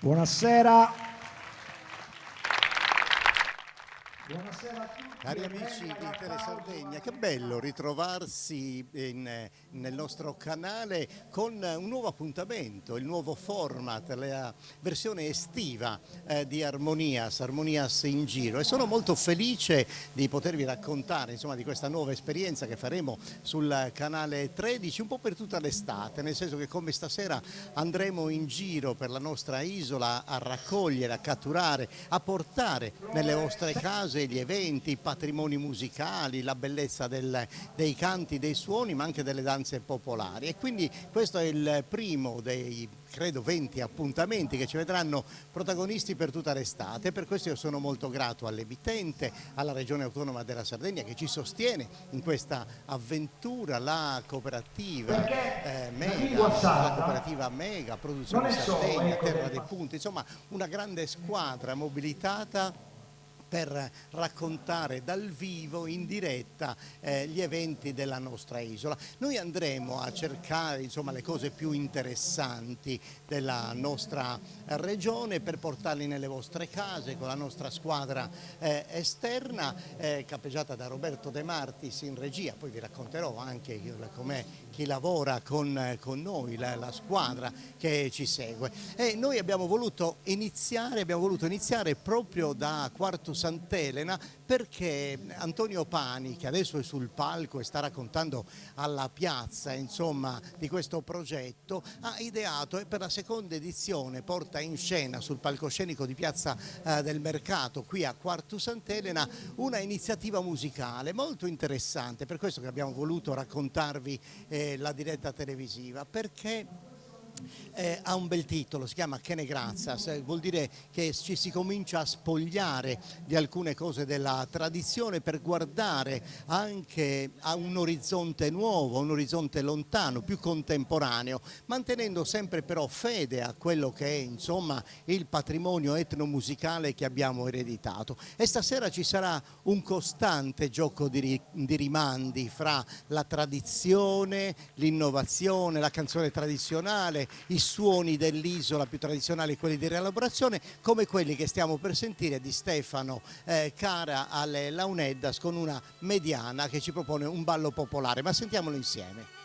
Buonasera. Buonasera a tutti. Cari amici di Telesardegna, che bello ritrovarsi in, nel nostro canale con un nuovo appuntamento, il nuovo format, la versione estiva eh, di Armonias, Armonias in giro e sono molto felice di potervi raccontare insomma, di questa nuova esperienza che faremo sul canale 13 un po' per tutta l'estate, nel senso che come stasera andremo in giro per la nostra isola a raccogliere, a catturare, a portare nelle vostre case gli eventi, i patrimoni musicali, la bellezza del, dei canti, dei suoni, ma anche delle danze popolari. E quindi questo è il primo dei credo 20 appuntamenti che ci vedranno protagonisti per tutta l'estate. Per questo io sono molto grato all'emittente, alla Regione Autonoma della Sardegna che ci sostiene in questa avventura, la cooperativa eh, Mega, la cooperativa Mega, Produzione Sardegna, ecco, Terra dei Punti, insomma una grande squadra mobilitata per raccontare dal vivo, in diretta, eh, gli eventi della nostra isola. Noi andremo a cercare insomma, le cose più interessanti della nostra regione per portarli nelle vostre case con la nostra squadra eh, esterna, eh, capeggiata da Roberto De Martis in regia. Poi vi racconterò anche com'è chi lavora con, con noi, la, la squadra che ci segue. E noi abbiamo voluto iniziare, abbiamo voluto iniziare proprio da Quartu Sant'Elena perché Antonio Pani, che adesso è sul palco e sta raccontando alla piazza insomma, di questo progetto, ha ideato e per la seconda edizione porta in scena sul palcoscenico di Piazza eh, del Mercato qui a Quartu Sant'Elena una iniziativa musicale molto interessante, per questo che abbiamo voluto raccontarvi eh, la diretta televisiva, perché eh, ha un bel titolo, si chiama Che ne Grazzas, vuol dire che ci si comincia a spogliare di alcune cose della tradizione per guardare anche a un orizzonte nuovo, un orizzonte lontano, più contemporaneo, mantenendo sempre però fede a quello che è insomma il patrimonio etnomusicale che abbiamo ereditato. E stasera ci sarà un costante gioco di, di rimandi fra la tradizione, l'innovazione, la canzone tradizionale, i suoni dell'isola più tradizionali, quelli di rielaborazione, come quelli che stiamo per sentire di Stefano eh, Cara alle Launeddas con una mediana che ci propone un ballo popolare. Ma sentiamolo insieme.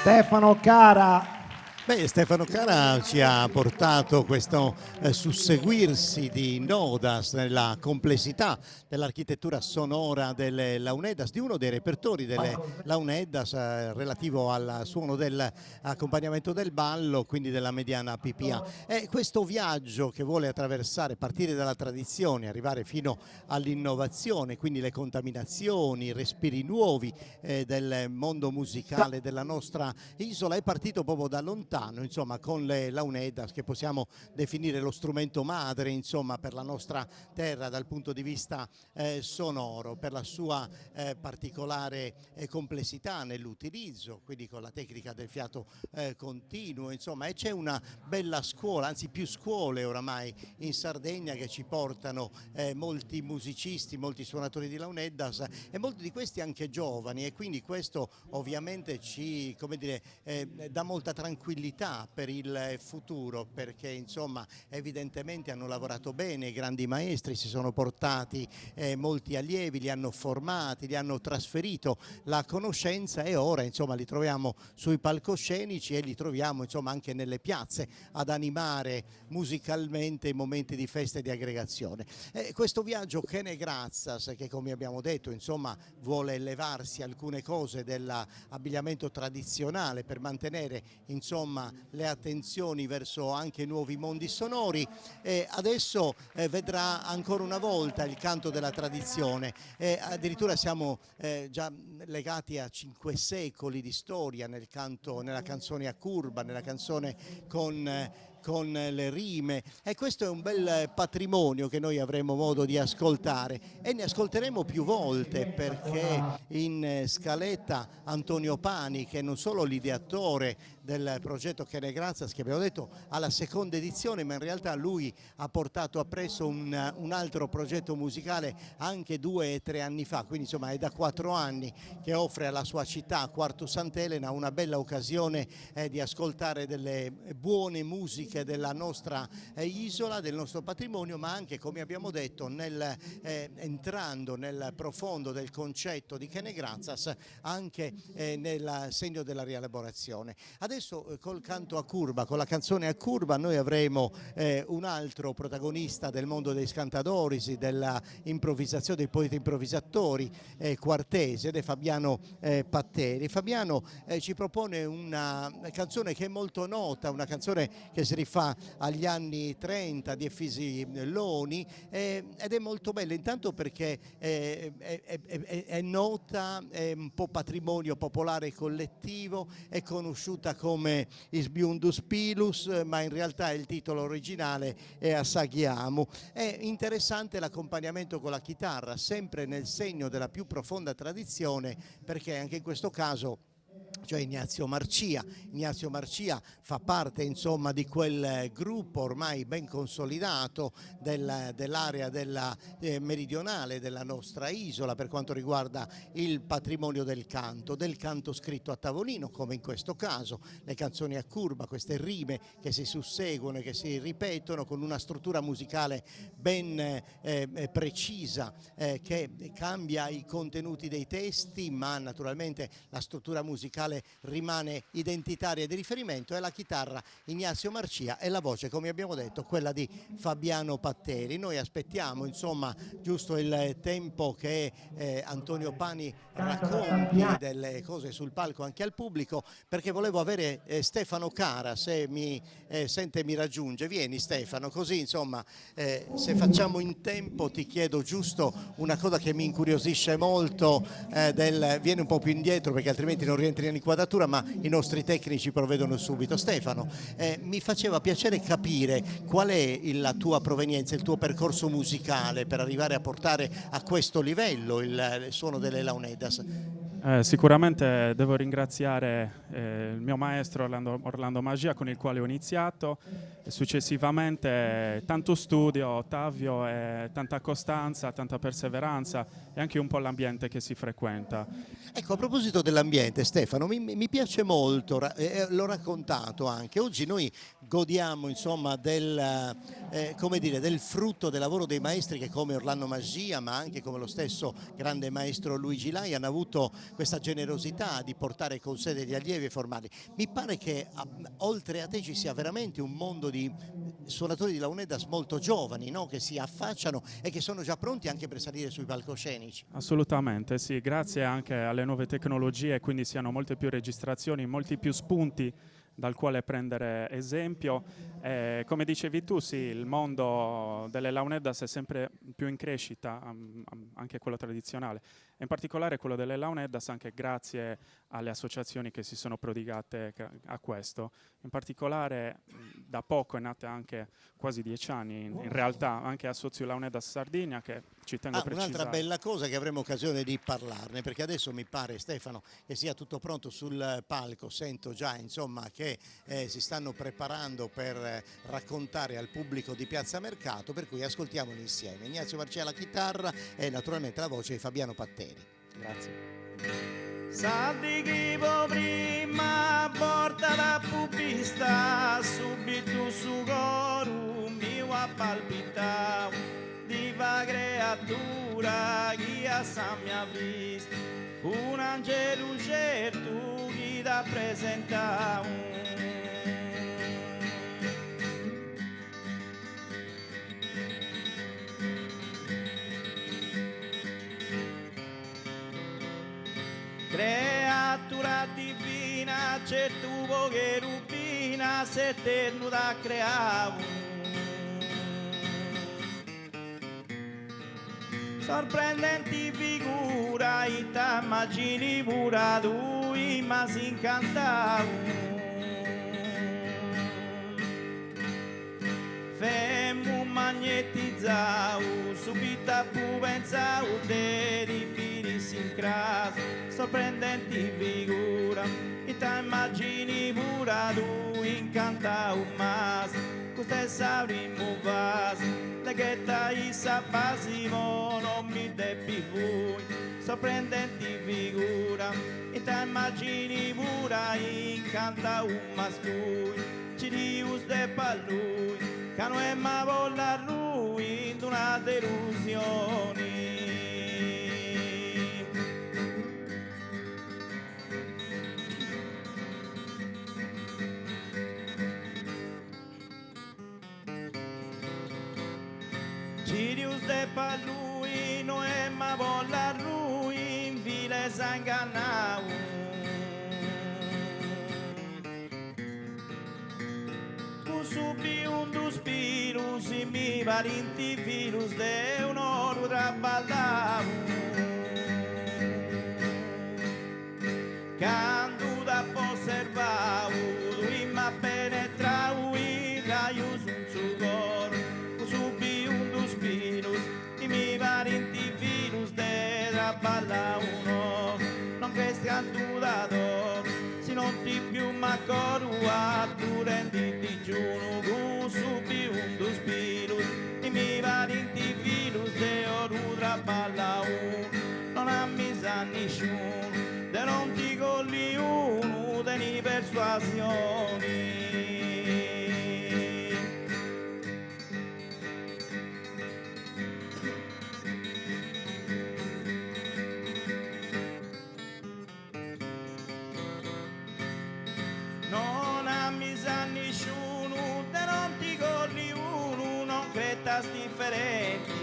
Stefano Cara. Beh, Stefano Cara ci ha portato questo susseguirsi di nodas nella complessità dell'architettura sonora delle Launeddas, di uno dei repertori delle Launeddas relativo al suono dell'accompagnamento del ballo, quindi della mediana PPA. E questo viaggio che vuole attraversare, partire dalla tradizione, arrivare fino all'innovazione, quindi le contaminazioni, i respiri nuovi del mondo musicale della nostra isola, è partito proprio da lontano, insomma, con le Launeddas, che possiamo definire lo strumento madre, insomma, per la nostra terra dal punto di vista sonoro, per la sua particolare complessità nell'utilizzo, quindi con la tecnica del fiato continuo, insomma, e c'è una bella scuola, anzi più scuole oramai in Sardegna che ci portano molti musicisti, molti suonatori di Launeddas e molti di questi anche giovani, e quindi questo ovviamente ci, come dire, dà molta tranquillità per il futuro, perché insomma evidentemente hanno lavorato bene i grandi maestri, si sono portati molti allievi, li hanno formati, li hanno trasferito la conoscenza e ora insomma li troviamo sui palcoscenici e li troviamo insomma anche nelle piazze ad animare musicalmente i momenti di festa e di aggregazione. Questo viaggio Chene Grazzas, che come abbiamo detto insomma vuole levarsi alcune cose dell'abbigliamento tradizionale per mantenere insomma le attenzioni verso anche nuovi mondi sonori, adesso vedrà ancora una volta il canto della tradizione. Addirittura siamo già legati a 5 secoli di storia nel canto, nella canzone a curva, nella canzone con le rime, e questo è un bel patrimonio che noi avremo modo di ascoltare e ne ascolteremo più volte, perché in scaletta Antonio Pani, che è non solo l'ideatore del progetto Chene Grazzas, che abbiamo detto alla seconda edizione, ma in realtà lui ha portato appresso un altro progetto musicale anche 2 e 3 anni fa, quindi insomma è da 4 anni che offre alla sua città, Quartu Sant'Elena, una bella occasione di ascoltare delle buone musiche della nostra isola, del nostro patrimonio, ma anche, come abbiamo detto, entrando nel profondo del concetto di Chene Grazzas, anche nel segno della rielaborazione. Adesso col canto a curva, con la canzone a curva, noi avremo un altro protagonista del mondo dei scantadoris, della improvvisazione, dei poeti improvvisatori quartesi, ed è Fabiano Patteri. Fabiano ci propone una canzone che è molto nota, una canzone che si rifà agli anni 30 di Efisi Loni, ed è molto bella intanto perché è nota, è un po' patrimonio popolare e collettivo, è conosciuta come Is Biundus Pilus, ma in realtà il titolo originale è Assaghiamu. È interessante l'accompagnamento con la chitarra, sempre nel segno della più profonda tradizione, perché anche in questo caso cioè Ignazio Marcia. Ignazio Marcia fa parte insomma di quel gruppo ormai ben consolidato dell'area della meridionale della nostra isola per quanto riguarda il patrimonio del canto, del canto scritto a tavolino, come in questo caso le canzoni a curva, queste rime che si susseguono e che si ripetono con una struttura musicale ben precisa, che cambia i contenuti dei testi, ma naturalmente la struttura musicale rimane identitaria di riferimento. È la chitarra Ignazio Marcia e la voce, come abbiamo detto, quella di Fabiano Patteri. Noi aspettiamo insomma giusto il tempo che Antonio Pani racconti delle cose sul palco anche al pubblico, perché volevo avere Stefano Cara, se mi sente mi raggiunge. Vieni Stefano, così insomma se facciamo in tempo ti chiedo giusto una cosa che mi incuriosisce molto, vieni un po' più indietro perché altrimenti non rientri nell'inquadratura, ma i nostri tecnici provvedono subito. Stefano, mi faceva piacere capire qual è la tua provenienza, il tuo percorso musicale per arrivare a portare a questo livello il suono delle Launeddas. Sicuramente devo ringraziare il mio maestro Orlando Magia, con il quale ho iniziato, e successivamente tanto studio, Ottavio, e tanta costanza, tanta perseveranza e anche un po' l'ambiente che si frequenta. Ecco, a proposito dell'ambiente, Stefano, mi piace molto, l'ho raccontato anche, oggi noi godiamo insomma del, come dire, del frutto del lavoro dei maestri che come Orlando Magia, ma anche come lo stesso grande maestro Luigi Lai, hanno avuto questa generosità di portare con sé degli allievi e formarli. Mi pare che oltre a te ci sia veramente un mondo di suonatori di launeddas molto giovani, no? Che si affacciano e che sono già pronti anche per salire sui palcoscenici. Assolutamente, sì, grazie anche alle nuove tecnologie, quindi si hanno molte più registrazioni, molti più spunti dal quale prendere esempio. Come dicevi tu, sì, il mondo delle launeddas è sempre più in crescita, anche quello tradizionale, e in particolare quello delle launeddas anche grazie alle associazioni che si sono prodigate a questo. In particolare da poco è nata anche, quasi 10 anni in realtà, anche Assòtziu Launeddas Sardigna, che ci tengo a Ah, un'altra precisare. bella cosa che avremo occasione di parlarne, perché adesso mi pare, Stefano, che sia tutto pronto sul palco, sento già insomma che si stanno preparando per raccontare al pubblico di Piazza Mercato, per cui ascoltiamoli insieme. Ignazio Marcia alla chitarra e naturalmente la voce di Fabiano Patteri. Grazie. Sa dì chi po prima borta dd'apu bista, subitu su coru miu at palpitau, diva creatura chi a sa mia vista, un angelu certu chi t'at presentau. Creatura divina, certu po cherubina, s'Eternu t'at creau. Sorprendenti figura, ita immagini pura, tui m'as incantau. Femu magnetizau, subitu apu pentzau de ti biri s'incras. Sorprendenti figura, ita immagini pura, tui incantau m'as. Custa est sa primu fasi, de ghetai sa basi po non mi depi fui. Sorprendenti figura, ita immagini pura, incantau m'as tui. Cinius de pallui, ca no emu a bolli arrui in d'una delusioni. Cirius de pallui, no emu a bolli arrui in vilesa ingannau. Cussus biundus pilus mi parint filus de un'oru traballau. Candu t'apo osservau, tui m'as penetrau is rajus in su coru. Cussus biundus pilus mi parint filus de traballau no. Non creis cantu t'adoru, si non ti biu m'acoru aturendi digiunu. Cussus biundus pilus mi parint filus de oru traballau. Non amis a nisciunu, de non ti colli unu, teni persuasioni. Non amis a nisciunu, de non ti colli unu, non cretas differenti.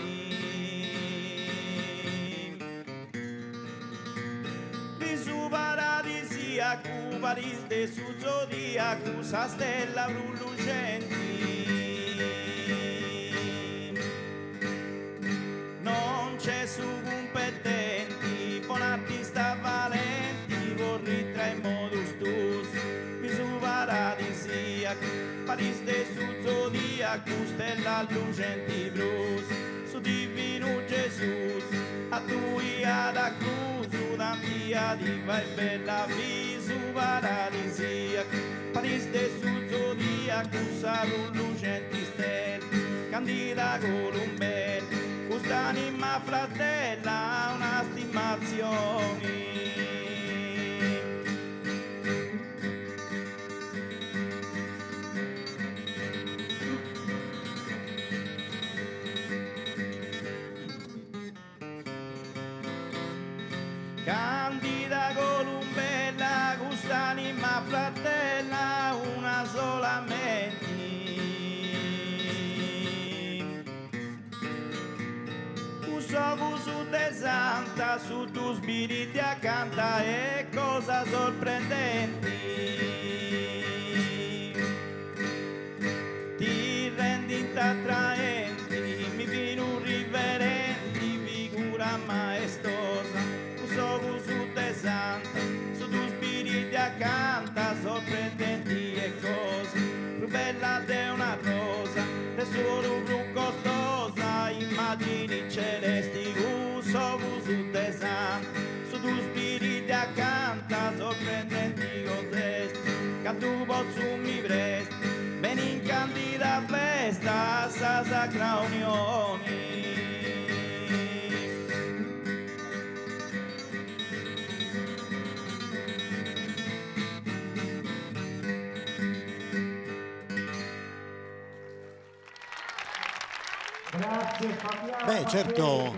Visu paradisiacu, paris de su zodiacu, sa stella prus luxenti. Non c'est su cumpetenti, po un'artista valenti, po ritrai is modus tuus. Visu paradisiacu, paris de su zodiacu, stella luxenti prus. Su divinu Gesùs, a tui at acclusu, tanti a ti fai bella visu paradisiacu, paris de su zodiacu, sa prus luxenti stella, candida columbella, cust'anima fratella, una stimazioni. Candida santa su ddus biri de acanta est cosa sorprendenti. Ti rendint atraenti, mi binu riverenti, figura maestosa, cun ogus de santa, su ddus biri de acanta, sorprendenti est cosa, prus bella de una rosa, de s'oru prus costosa, immagini celesti, cun ogus de santa, su ddus biri de acanta, sorprendenti cosa est, cantu potzu mi presti, beni in candida festa a sa sacra unioni. Beh, certo,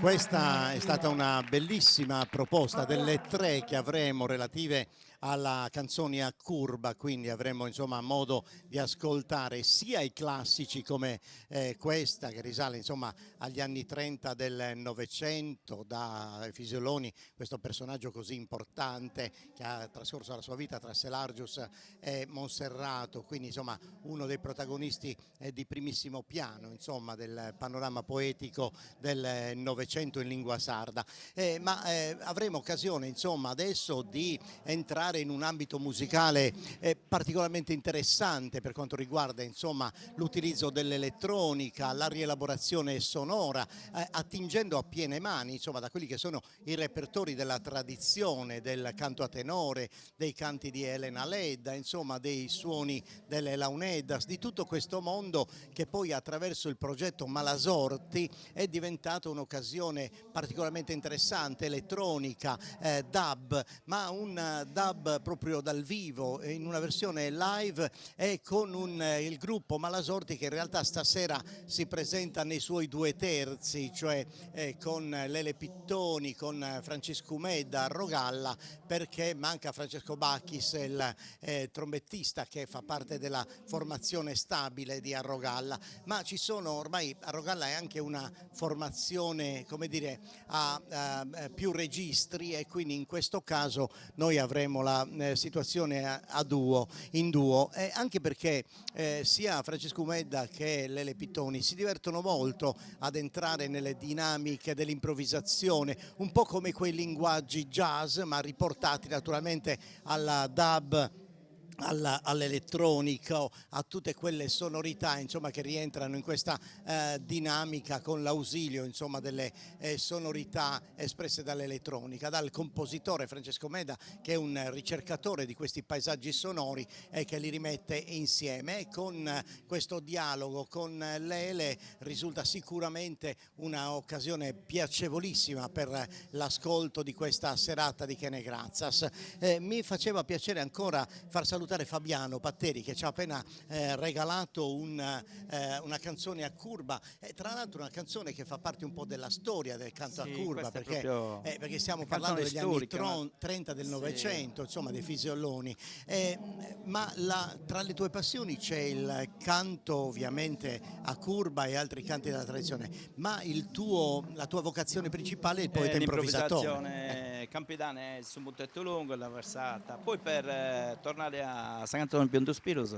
questa è stata una bellissima proposta delle tre che avremo relative alla canzone a curba, quindi avremo insomma modo di ascoltare sia i classici come eh, questa che risale insomma agli anni 30 del Novecento da Efisio Loni, questo personaggio così importante che ha trascorso la sua vita tra Selargius e Monserrato, quindi insomma uno dei protagonisti eh, di primissimo piano insomma, del panorama poetico del Novecento in lingua sarda. Eh, ma eh, avremo occasione insomma, adesso di entrare in un ambito musicale eh, particolarmente interessante per quanto riguarda insomma, l'utilizzo dell'elettronica, la rielaborazione sonora, eh, attingendo a piene mani insomma, da quelli che sono i repertori della tradizione del canto a tenore, dei canti di Elena Ledda, insomma dei suoni delle Launeddas, di tutto questo mondo che poi attraverso il progetto Malasorti è diventato un'occasione particolarmente interessante, elettronica, eh, dub, ma un eh, dub proprio dal vivo, in una versione live e con un, eh, il gruppo Malasorti che in realtà stasera si presenta nei suoi due terzi, cioè eh, con Lele Pittoni, con eh, Francesco Medda, Rogalla, perché manca Francesco Bacchis, il eh, trombettista che fa parte della formazione stabile di Arrogalla, ma ci sono ormai, Arrogalla è anche una formazione, come dire, a, a eh, più registri e quindi in questo caso noi avremo la eh, situazione a, a duo, in duo, eh, anche perché eh, sia Francesco Medda che Lele Pittoni si divertono molto ad entrare nelle dinamiche dell'improvvisazione, un po' come quei linguaggi jazz, ma riportati naturalmente alla dub all'elettronico, a tutte quelle sonorità insomma, che rientrano in questa eh, dinamica con l'ausilio insomma, delle eh, sonorità espresse dall'elettronica, dal compositore Francesco Meda che è un ricercatore di questi paesaggi sonori e che li rimette insieme e con questo dialogo con Lele risulta sicuramente un'occasione piacevolissima per l'ascolto di questa serata di Chene Grazas. Eh, mi faceva piacere ancora far salutare Fabiano Patteri che ci ha appena eh, regalato un, eh, una canzone a curva, e tra l'altro una canzone che fa parte un po' della storia del canto sì, a curva, perché, eh, perché stiamo parlando degli storica, anni 30 del Novecento, sì. insomma dei fisioloni. Eh, ma la, tra le tue passioni c'è il canto ovviamente a curva e altri canti della tradizione, ma il tuo, la tua vocazione principale è il poeta eh, improvvisatore. L'improvvisazione campidana è su mutettu longu e la versata. Poi per eh, tornare a Sa canzone Biundus Pilus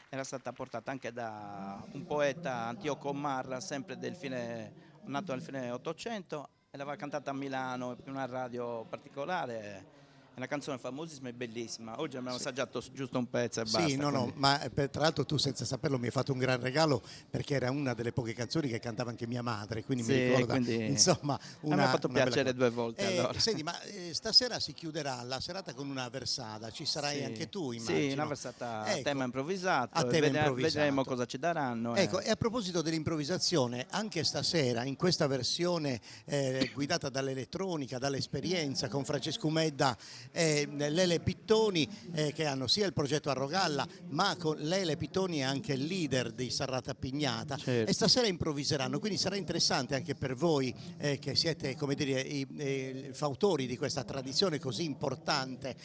era stata portata anche da un poeta Antioco Marra, sempre del fine, nato al fine Ottocento, e l'aveva cantata a Milano in una radio particolare. È una canzone famosissima e bellissima. Oggi abbiamo sì. assaggiato giusto un pezzo e basta. Sì, no, no, ma eh, per, tra l'altro tu senza saperlo mi hai fatto un gran regalo perché era una delle poche canzoni che cantava anche mia madre, quindi sì, mi ricorda, quindi insomma, una, mi ha fatto una piacere due volte. Eh, allora. Senti, ma eh, stasera si chiuderà la serata con una versata, ci sarai sì. anche tu, immagino. Sì, una versata ecco, a tema improvvisato. A tema vede- improvvisato. Vedremo cosa ci daranno. Ecco, eh. e a proposito dell'improvvisazione, anche stasera in questa versione eh, guidata dall'elettronica, dall'esperienza, con Francesco Medda e Lele Pittoni che hanno sia il progetto Arrogalla ma con Lele Pittoni è anche il leader di Serrata Pignata. Certo. E stasera improvviseranno, quindi sarà interessante anche per voi che siete, come dire, i fautori di questa tradizione così importante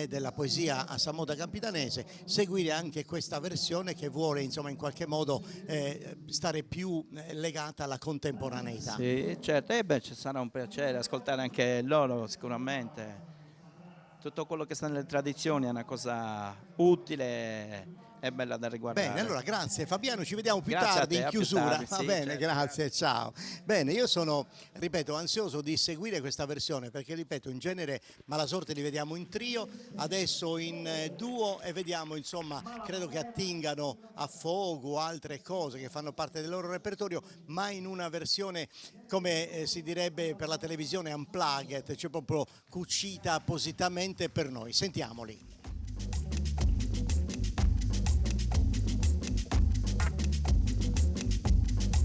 della poesia a sa moda campidanese, seguire anche questa versione che vuole, insomma, in qualche modo stare più legata alla contemporaneità. Sì, certo, e beh, ci sarà un piacere ascoltare anche loro sicuramente. Tutto quello che sta nelle tradizioni è una cosa utile e bella da riguardare. Bene, allora grazie Fabiano, ci vediamo più Grazie a tardi te, in a più chiusura. tardi, Va sì, bene, certo. Grazie, ciao. Bene, io sono, ripeto, ansioso di seguire questa versione perché, ripeto, in genere Malasorte li vediamo in trio, adesso in duo e vediamo, insomma, credo che attingano a Fogu o altre cose che fanno parte del loro repertorio, ma in una versione, come si direbbe per la televisione, unplugged, cioè proprio cucita appositamente per noi. Sentiamoli.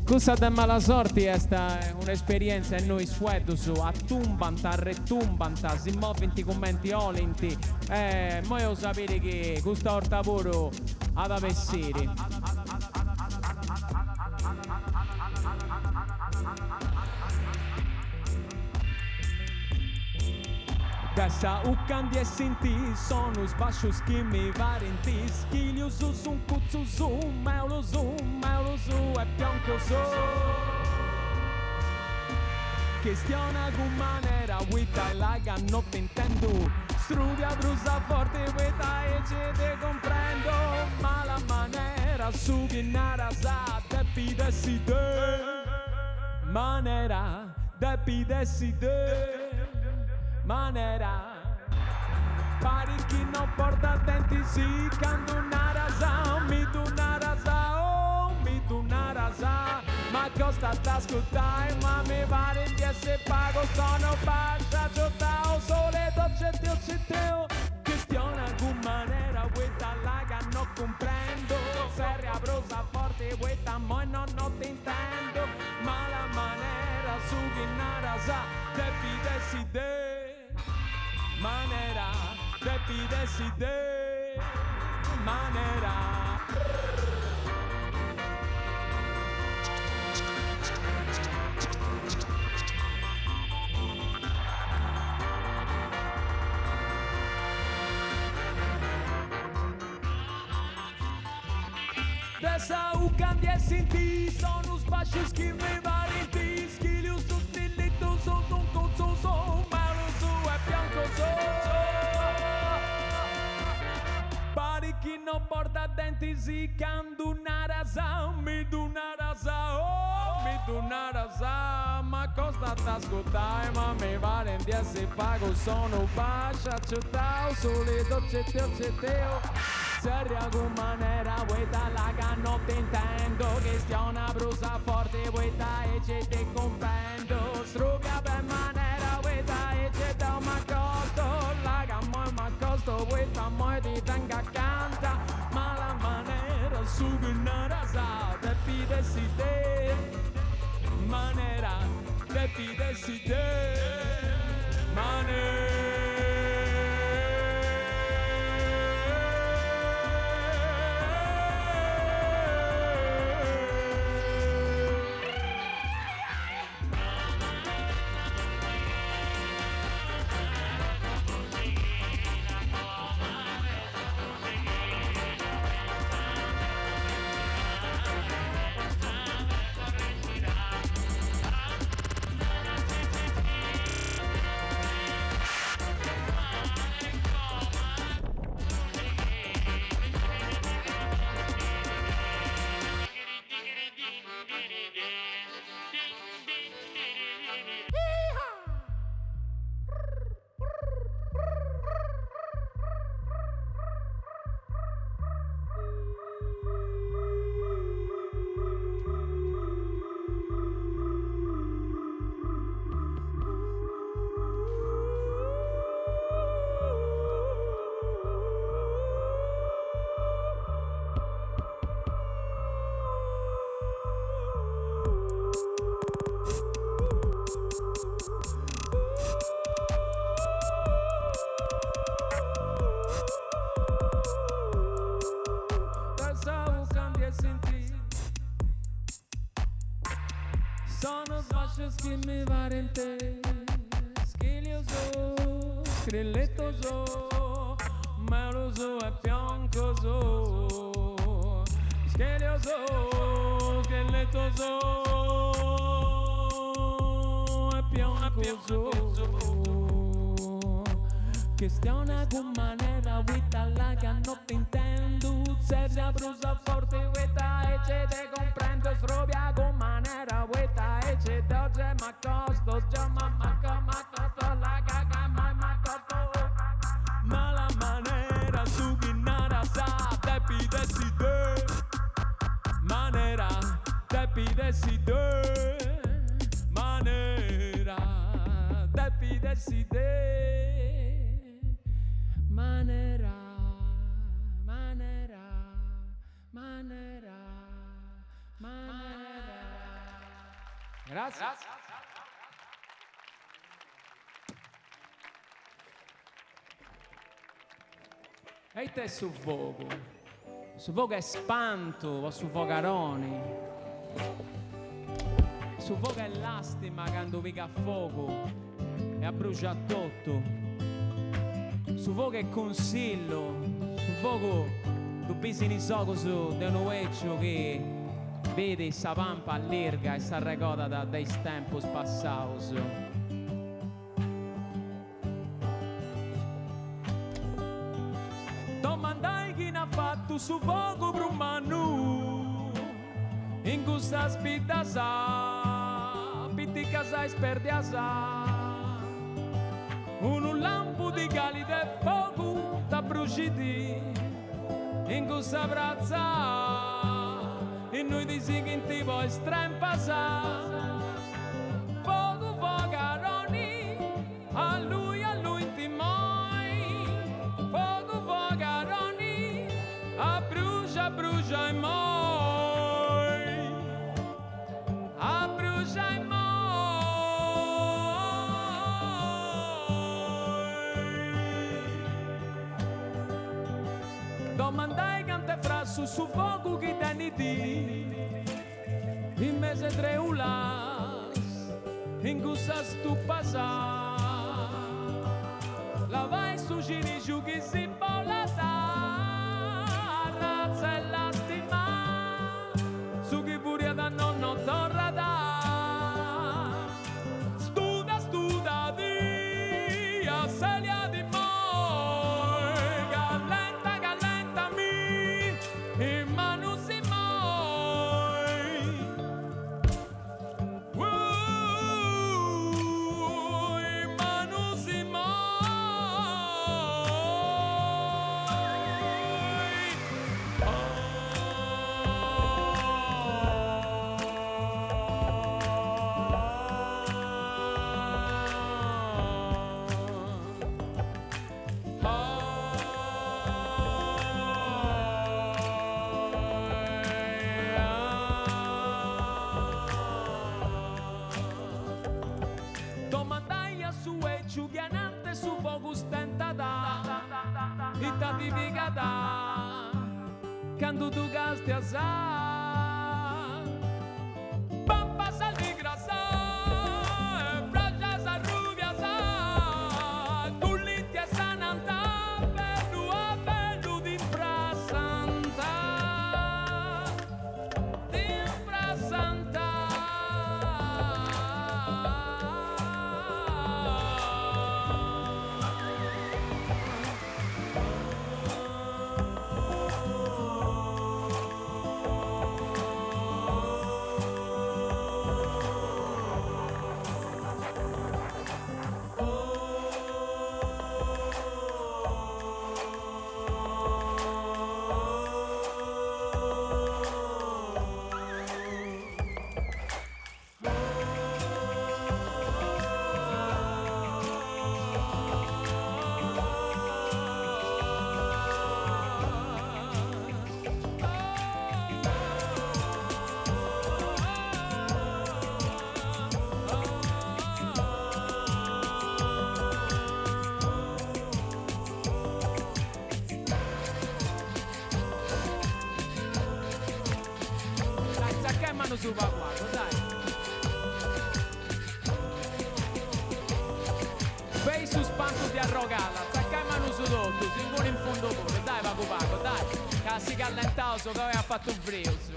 Cussa de Malasorti est un'esperienza innui is fueddus atumbant, arretumbant, si movint cumenti 'olint e immoi eus a biri chi custa 'orta puru at a bessiri. De sa 'ucca ndi essint sonus bascius chi mi parint ischilius suncutzus meulus meulus e pioncus. Chistiona cun manera poita laga no t'intendu struvia prus a forti poita aici ti cumprendo mala manera su chi naras depit essi de manera depit essi de manera Parit chi no portas dentis candu naras mi ddu naras oh mi ddu naras ma costat a ascurtai ma mi parit di essi pagu sono bascia giotau sole docce teo citeu Chistiona cun manera poita laga no cumprendo Zerria prus a forti poita immoi no no t'intendu Mala manera su chi naras depit essi de manera depit essi de manera. De sa 'ucca ndi essint sonus bascius chi mi parint ischilius strillittus suncutzus meulus e pioncus Parit chi no portas dentis candu naras mi ddu naras oh mi ddu naras ma costat a ascurtai ma mi parit di essi pagu sonu bascia ciutau sulidu citiu citiu Zerria cun manera poita laga no t'intendo Chistiona prus a forti poita aici ti cumprendo Struvia per manera poita aici deu m'acosto Laga immoi m'acosto poita immoi ti tengu acanta Mala manera su chi naras depit essi de manera depit essi de manera. Sonus bascius chi mi parint schilius, scrillittus, meulus e pioncus. Schilius, scrillittus e pioncus. Chistiona cun manera poita là ca no t'intendu Tzerria prus a forti poita aici ti cumprendu Srobia cun manera poita aici deu gei m'acostu Gei m'acostu là ca ca mai m'acostu Mala manera su chi naras depit essi de manera depit essi de manera depit essi de manera manera manera manera. Grazie. E ite est su fogu? Su fogu est spantu po su fogaroni. Su fogu est lastima candu pigat fogu e abbruxat totu. Su fogu est cunsillu. Su fogu ddu bis in is ogus de unu 'eciu chi bidi sa pampa allirga e s'arregodat de is tempus passaus. Domandai chini at fatu su fogu prus mannu in cussas biddas piticas e isperdias. Unu lampu di cali de fogu t'abbruxit in cussa pratza innui ti sighint po is trempas. Fogu fogaroni, allui allui immoi. Fogu fogaroni, abbruxa abbruxa immoi. Abbruxa immoi. Domandai cant'est frassu su fogu chi tenit In mes'e treulas, in cussas tupas, lavai su cinixu chi si bolat, arratza 'e lastima, su chi furiat no no torrat. Studa studa ti, asselia ti immoi, callenta callenta mi, is manus immoi. Is manus immoi. Domandai a su 'eciu chi anant'e su fogu stentat ita ddi pigat candu ddu castias. Pampas alligras e braxas arrubias cullint e sanant a bellu a bellu t'imprassant t'imprassant. Dai, zacchemmano su pagu pagu, dai. su spantu de Arrogalla, tzacai manus totus, inguni in fundu puru, dai pagu pagu, dai, ca si callentaus ca oi at fatu frius.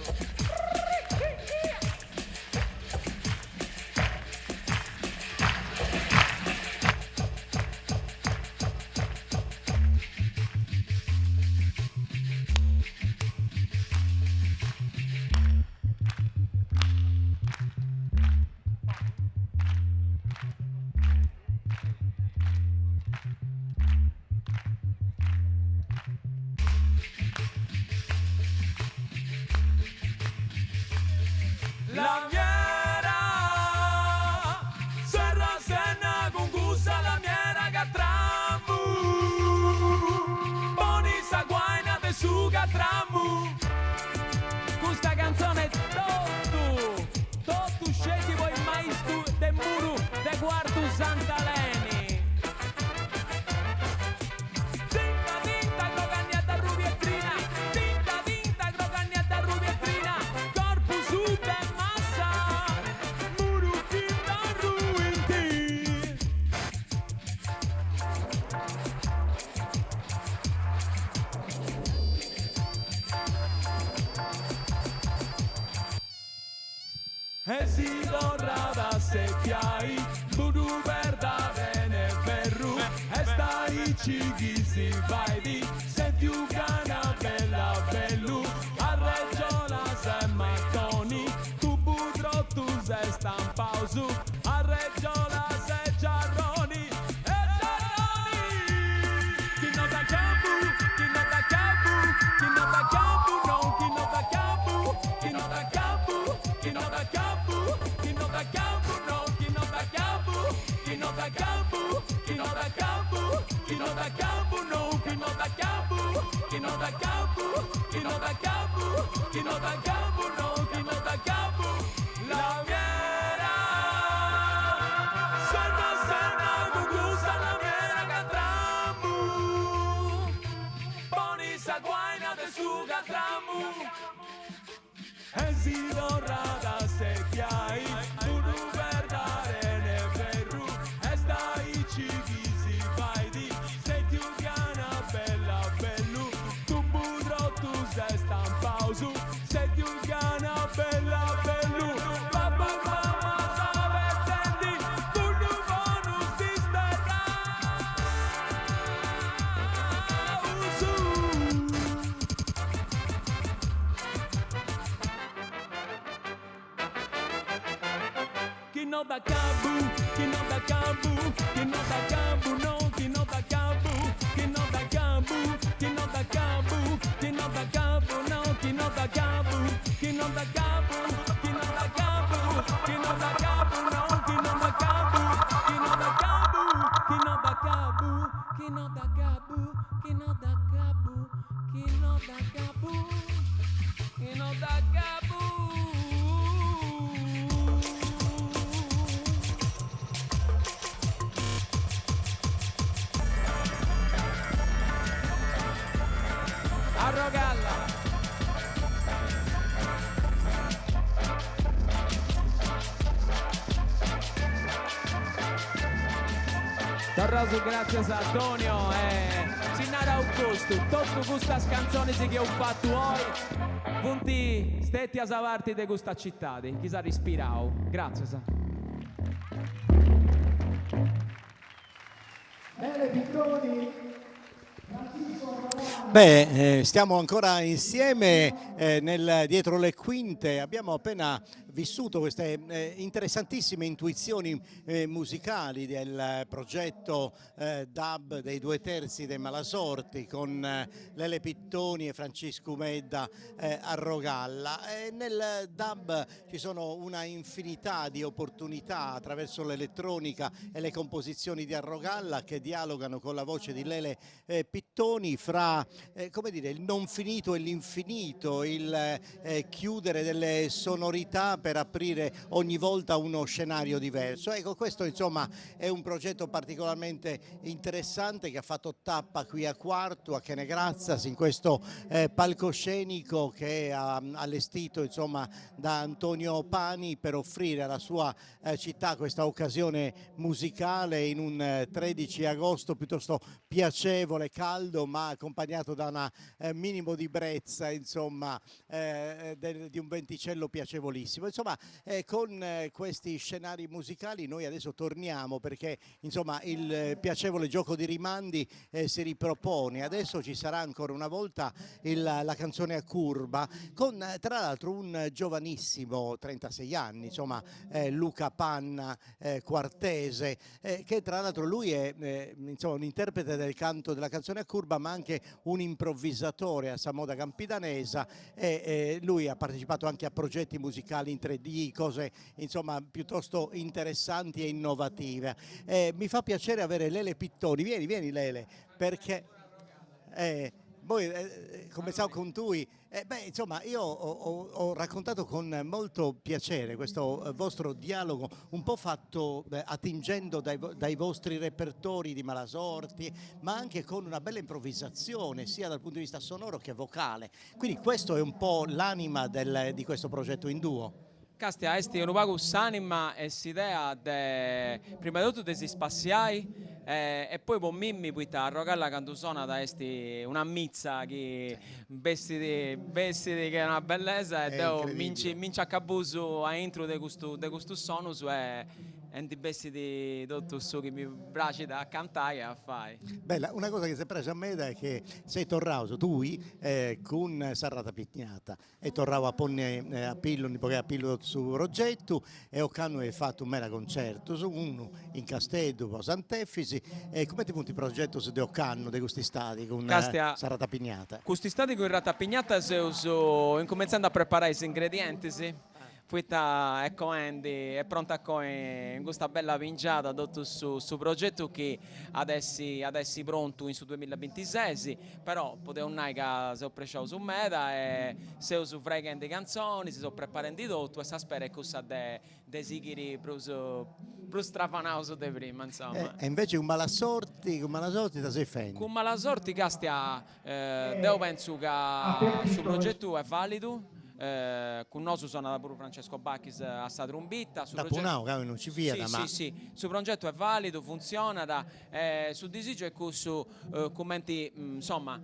Lamiera Serra s'enna cun cussa lamiera catramu Poni sa guaina de su catramu Custa cantzone totu totu sceti po is maistus de muru de Cuartu Sant'Aleni. Tinta tinta groga niedda arrubia e trina Tinta tinta groga niedda arrubia e trina Corpus de massa muru chi no arruint. E si torrat a setziai ddu perda bene ferru Est aici chi si fait Sètziu gana bella bellu Arregiolas e matoni Tubu trotus e stampaus Arregiolas e giarroni E giarroni Chi no dda cabu Chi no dda cabu Chi no dda cabu no Chi no dda cabu Chi no dda cabu Chi no dda cabu Chi no dda cabu no Chi no dda cabu Chi no dda cabu Chi no dda cabu Chi no dda cabu no Chi no dda cabu Chi no dda cabu Chi no dda cabu Chi no dda cabu no Chi no dda cabu Lamiera Serra s'enna cun cussa lamiera catramu Poni sa guaina de su catramu E si torrat a setziai ddu perda arena e ferru Est aici chi si fait Sètziu gana bella bellu Tubu trotus e stampaus Sètziu gana bella bellu Babbu e mama s'abetendi Cuddu bonus disterraus. Chi no dda cabu, chi no dda cabu, chi no dda cabu, no, chi no dda cabu, chi no dda cabu, chi no dda cabu, chi no dda cabu, no, chi no dda cabu, chi no dda cabu, chi no dda cabu, chi no dda cabu, no, chi no dda cabu, chi no dda cabu, chi no dda cabu, chi no dda cabu, chi no dda cabu, chi no dda cabu, chi no dda cabu. Arrogalla. Torraus gràtzias a Antonio e si naraus custu, totu custas cantzonis chi eus fatu oi funt stètias parti de custa citadi chi s'at ispirau. Gràtzias. Lele Pittoni. Beh, eh, stiamo ancora insieme eh, nel, dietro le quinte, abbiamo appena vissuto queste eh, interessantissime intuizioni eh, musicali del progetto eh, Dub dei due terzi dei Malasorti con eh, Lele Pittoni e Franciscu Medda eh, Arrogalla. E nel dub ci sono una infinità di opportunità attraverso l'elettronica e le composizioni di Arrogalla che dialogano con la voce di Lele eh, Pittoni fra. tra come dire, il non finito e l'infinito, il chiudere delle sonorità per aprire ogni volta uno scenario diverso. Ecco, questo insomma è un progetto particolarmente interessante che ha fatto tappa qui a Quartu, a Chene Gratzas, in questo palcoscenico che è allestito insomma da Antonio Pani per offrire alla sua città questa occasione musicale in un 13 agosto piuttosto piacevole, caldo, ma accompagnato da una minimo di brezza, insomma, di un venticello piacevolissimo. Insomma, con questi scenari musicali noi adesso torniamo perché insomma il piacevole gioco di rimandi si ripropone. Adesso ci sarà ancora una volta il, la canzone a curva con tra l'altro un giovanissimo, 36 anni, insomma, Luca Panna, quartese, che tra l'altro lui è insomma, un interprete del canto della canzone a curva, ma anche un improvvisatore a sa moda campidanesa e lui ha partecipato anche a progetti musicali in 3D, cose insomma piuttosto interessanti e innovative. Mi fa piacere avere Lele Pittoni, vieni, vieni Lele, perché voi cominziamo con tui, beh insomma io ho, ho raccontato con molto piacere questo vostro dialogo un po' fatto attingendo dai vostri repertori di Malasorti, ma anche con una bella improvvisazione sia dal punto di vista sonoro che vocale. Quindi questo è un po' l'anima di questo progetto in duo. Castia, est unu pagu s'anima e s'idea de, prima de totu de si spassiai e poi po mimmi poita Arrogalla candu sonat est una mitza chi bessit bessit che una bellesa e deu mi nci mi nci acabusu aintru de custu de custus sonus e E ndi bessit totu su chi mi praxit a cantai e a fai. Bella, una cosa chi s'est praxia meda est chi seis torraus tui cun sa Ratapignata, est torrau a ponni a pillu, ndi bogai a pillu totu su progetu e ocannu eis fatu meda concertus, unu in Casteddu po Sant'Efisi e cumenti funt is progetus de ocannu, de cust'istadi cun sa Ratapignata? Cust'istadi cun Ratapignata seus incumentzendi a preparai is ingredientis Poita est coendi, est prontu a coi in custa bella pingiada totu su su progetu chi at essi at essi prontu in su duemillabintises, però podeus nai ca seus prexaus meda e seus fraighendi cantzonis, seus preparendi totu e sa spera est cussa de de sighiri prus prus stravanaus de prima insoma. E invece cun Malasorti, cun Malasorti ita seis fendi? Cun Malasorti castia Deu pentzu ca su progetu est validu, cun nosu sonat puru Francesco Bachis a sa trumbita. Dd'apu nau ca oi non ci fiat ma. Si si, su progetu est validu, funtzionat e su disigiu est cussu cumenti insoma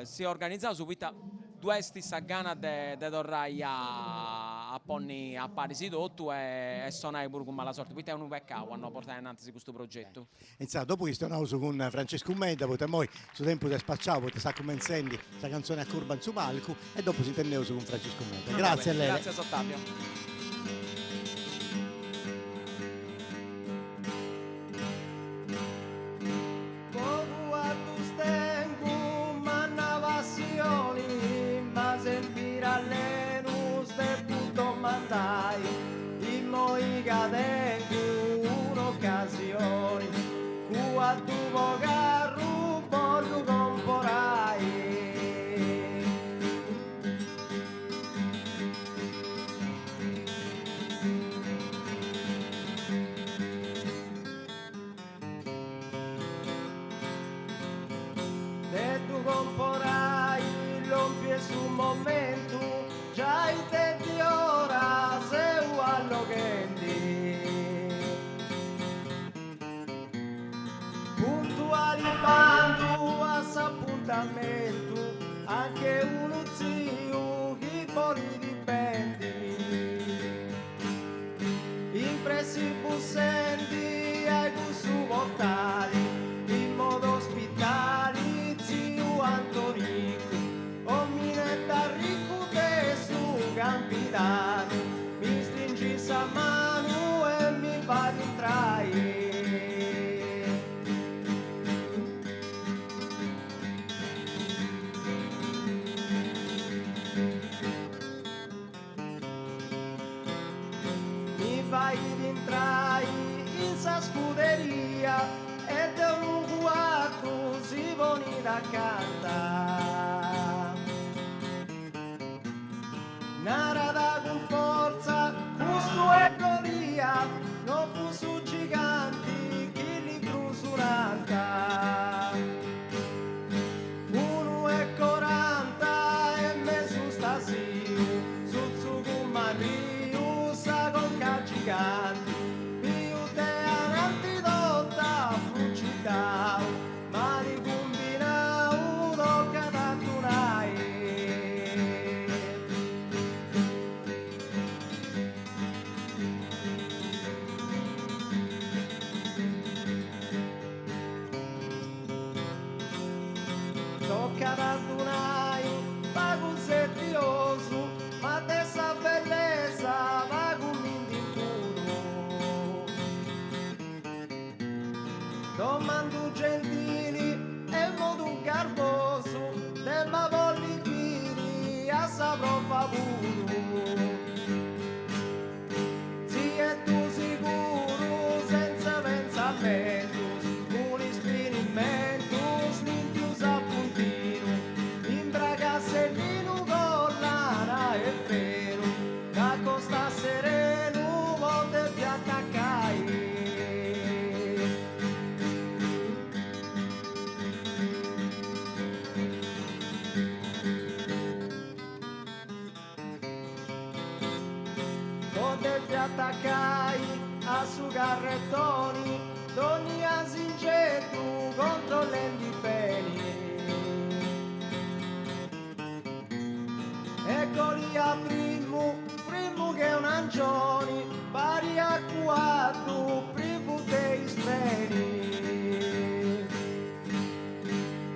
si organizaus poita ddu est sa gana de torrai a ponni a paris totu e sonai puru cun Malasorti poita est unu pecau a no portai anantis custu progetu. Intzà, dopu chistionaus cun Franciscu Medda, poita immoi su tempus est spaciau, poita sta cumentzendi sa cantzoni a curba in su palcu, e dopu s'intendeus cun Franciscu Medda. Gratzias Lele. Gratzias Ottavio. Pocu 'addus tengu manna passioni ma sempiri allenus depu domandai Immoi ca tengu un'ocasioni Cuaddu po carru bollu comporai. De ddu comporai lompiu est su momentu giai de diora seu alloghendi. Puntuali bandu a s'apuntamentu anche unu tziu chi bolit bendi. In pressi bussendi ai cussu portali in modu ospitali ziu Antonicu omineddu arriccu de su Campidanu mi stringit sa manu e mi fait intrai. Mi fait intrai in sa scuderia e de unu cuaddu si. ponit acanta. Narat cun fortza, Custu est Golia, no fut su giganti chi is librus nant. Unu e coranta e mesu stasiu, sutzu cun marriu, sa conca giganti, biu de ananti totu afrucidau, mali cumbinau, tocat a ddu nai. Tocat a ddu nai, pagu seriosu, ma de sa bellesa pagu mi nd'incuru. Domandu gentili e in modu garbosu de mi bolli biri a sa prova puru. Tzieddu siguru senza pensamentus cun is finimentus limpius a puntinu imbraga sellinu collana e feru t'acostas serenu po depi atacai. Po depi atacai a su carretoni dònnia singeddu controllendi beni. E Golia primu, frimu che un'angioni, pariat cuaddu privu de is freni.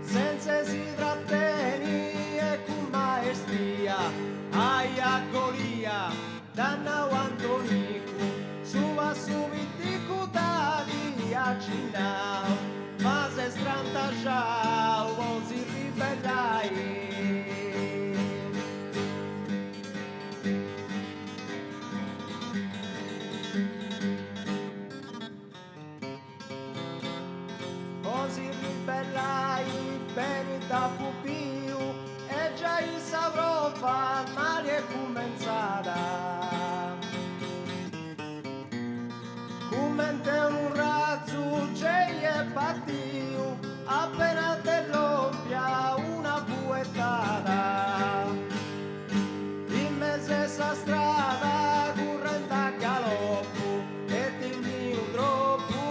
Senza si tratteni e cun maestria, Aia Golia, dd'at nau Antonicu, su passu piticu t'at acinnau, ma s'est strantaxau po si ribellai. Po si ribellai beni dd'apu biu e giai sa prova mali est cumentzada. Cumente unu razu gei est partiu apena dd'est lòmpia una fueddada. In mesu 'e sa strada current a galopu E timiu tropu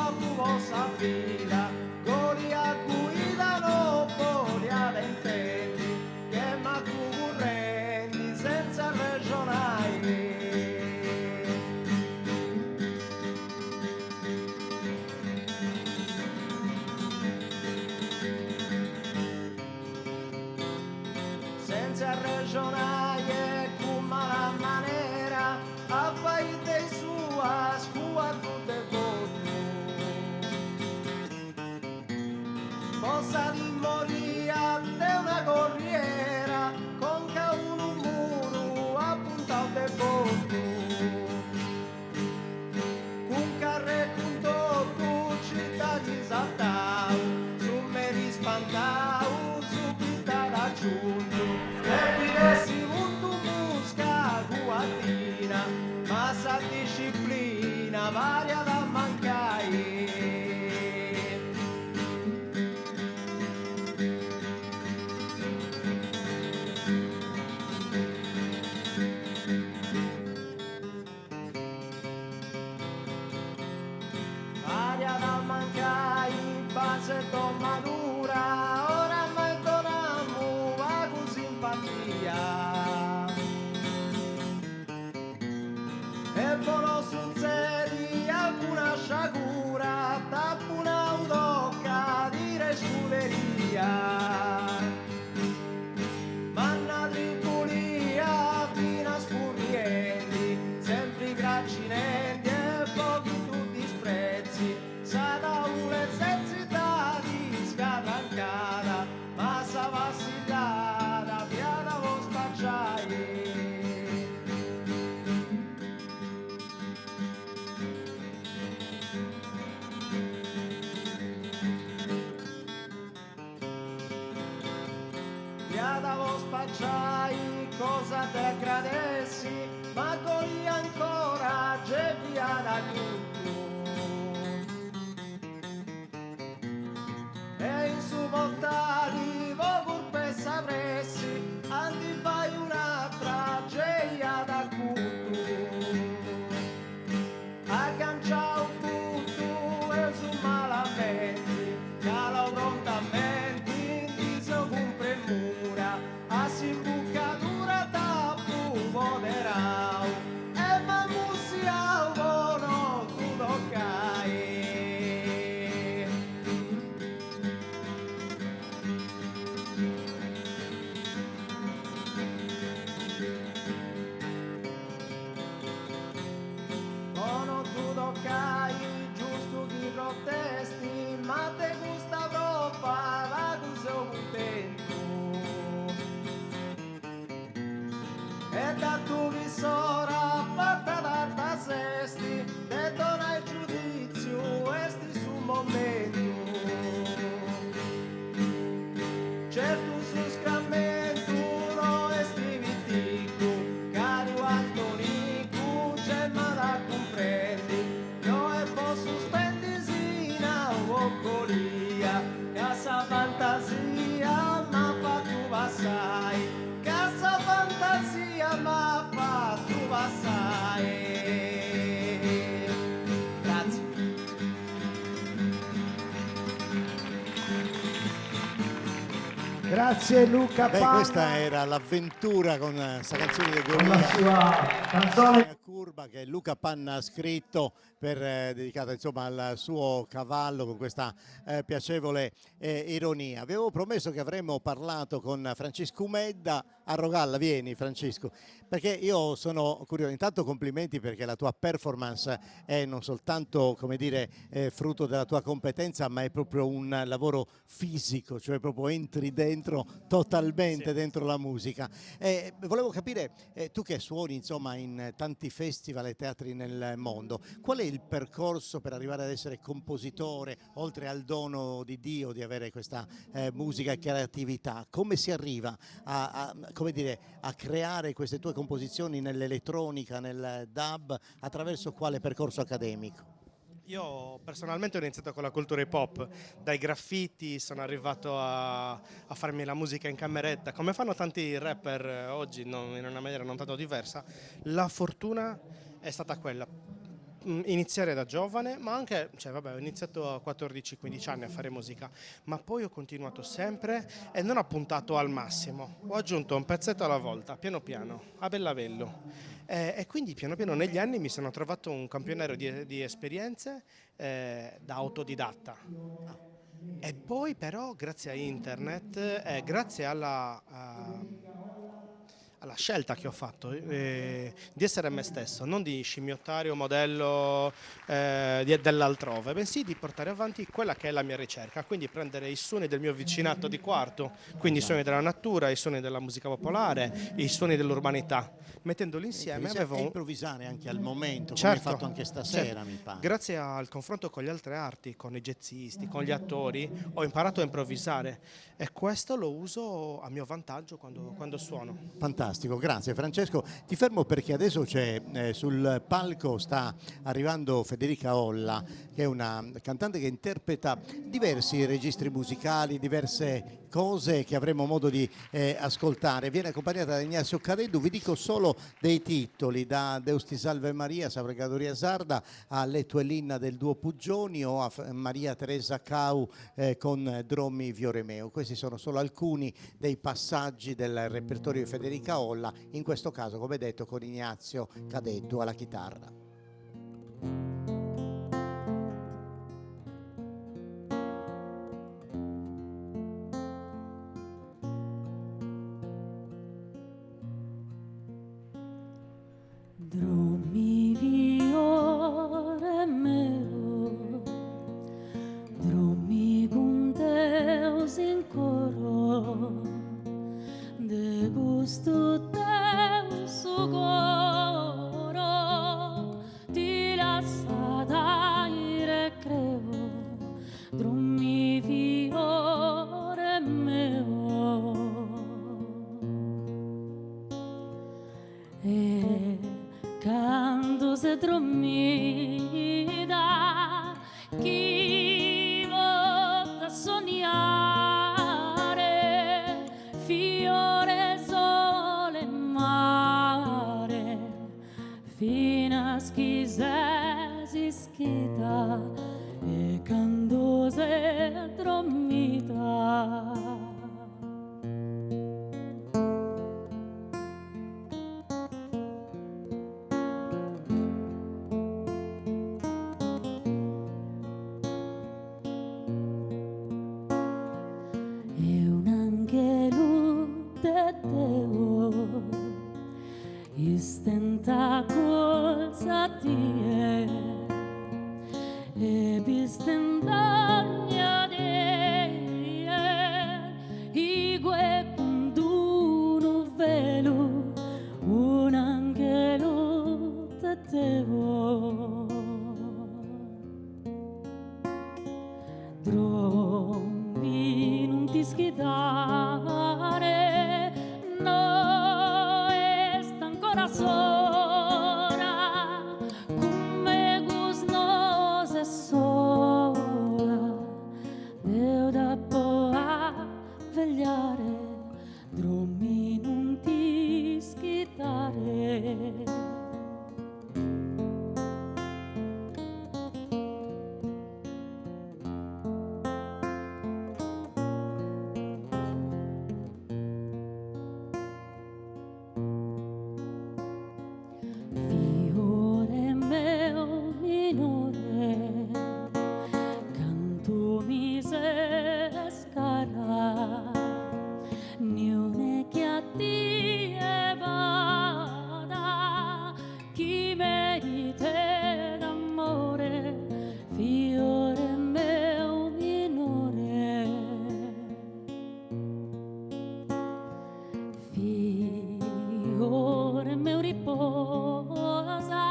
apu po sa vida Golia guida no boliat intendi Che macu currendi senza arrexonai. Senza arrexonai e cun mala manera A fai de is suas cuaddu devotu. Po sa timoria de una corriera conca a unu muru apuntau de botu. Cun carru e cun totu nci dd'at sartau su meri spantau su chi dd'at aciuntu depit essi puntu musca cuaddina ma sa disciplina pariat a mancai. Pariat a mancai base domadura, oramai donamu pagu simpatia. E po no sutzedi alcuna sciagura, t'apu nau toca tira iscuderia. Manna tribulia finas furriendi, sempri cracinendi e po chi ddu disprezzi, sa taula 'e setzida iscarrancada, ma sa passillada fiat po spaciai. canciai cosa de aggradessi ma goi ancora ge fiat acutu. E in su portali po curpa 'e sa pressi a ndi fai un'atra gei at acutu. At canciau totu eus malamenti calau prontamenti ndi seu cun premura a s'imbucadura t'apu poderau e m'at mussiau po no ddu tocai. Po no ddu tocai, giustu chi protesti, ma de custa prova pagu seu cuntentu. E datu chi s'ora fata tarda s'esti, de donai giuditziu est su momentu. Certu su scramentu no est piticu, caru Antonicu gei m'at a cumprendi, no est po suspendi si nau po colia, ca sa fantasia m'at fatu passai, ca sa fantasia m'at fatu passai. Gratzias. Grazie Luca Beh, questa era l'avventura con sa canzone de Con la sua canzone Curba che Luca Panna ha scritto per, dedicata insomma al suo cavallo con questa eh, piacevole eh, ironia. Vi avevo promesso che avremmo parlato con Franciscu Medda Arrogalla, vieni Franciscu, perché io sono curioso, intanto complimenti perché la tua performance è non soltanto, come dire, frutto della tua competenza, ma è proprio un lavoro fisico, cioè proprio entri dentro totalmente dentro la musica. E volevo capire, tu che suoni insomma in tanti festival e teatri nel mondo, qual è il percorso per arrivare ad essere compositore, oltre al dono di Dio di avere questa musica e creatività, come si arriva a, a, come dire, a creare queste tue composizioni nell'elettronica, nel dub, attraverso quale percorso accademico? Io personalmente ho iniziato con la cultura hip hop, dai graffiti sono arrivato a, a farmi la musica in cameretta, come fanno tanti rapper oggi, non, in una maniera non tanto diversa. La fortuna è stata quella, iniziare da giovane, ma anche, cioè vabbè, ho iniziato a 14-15 anni a fare musica, ma poi ho continuato sempre e non ho puntato al massimo, ho aggiunto un pezzetto alla volta, piano piano, a bella bello. E, e quindi piano piano negli anni mi sono trovato un campionario di, di esperienze eh, da autodidatta. E poi però grazie a internet e grazie alla... Uh, alla scelta che ho fatto eh, di essere me stesso, non di scimmiottare un modello eh, dell'altrove, bensì di portare avanti quella che è la mia ricerca, quindi prendere i suoni del mio vicinato di Quartu, quindi i suoni della natura, i suoni della musica popolare, i suoni dell'urbanità, mettendoli insieme avevo... E improvvisare anche al momento, come hai fatto anche stasera, certo. mi pare. Grazie al confronto con le altre arti, con i jazzisti, con gli attori, ho imparato a improvvisare e questo lo uso a mio vantaggio quando, quando suono. Fantastico, grazie Francesco. Ti fermo perché adesso c'è eh, sul palco sta arrivando Federica Olla, che è una cantante che interpreta diversi registri musicali, diverse cose che avremo modo di eh, ascoltare. Viene accompagnata da Ignazio Cadeddu, vi dico solo dei titoli, da Deus ti salve Maria, sa pregadoria sarda, a Le tue linna del duo Puggioni o a Maria Teresa Cau eh, con Drommi Fioremeo. Questi sono solo alcuni dei passaggi del repertorio di Federica Olla, in questo caso, come detto, con Ignazio Cadeddu alla chitarra. Drommi fiore meu, drommi cun Deus in coro, de custu Deus su coro. Drommida chi potat sonniare fiore sole e mare finas chi ses ischida e cando ses drommida. E un'anghelu de Deu istenta acculz'a tie e bisten dogna die igue cun d'unu velu un'anghelu de Deu. Drommi non t'ischidare no est ancora s'ora cun megus no ses sola deo t'apo a vegliare drommi non t'ischidare. Fiore meu minore, cantu mi ses cara, niune che a tie b'at chi meritet amore, fiore meu minore. Fiore meu riposa,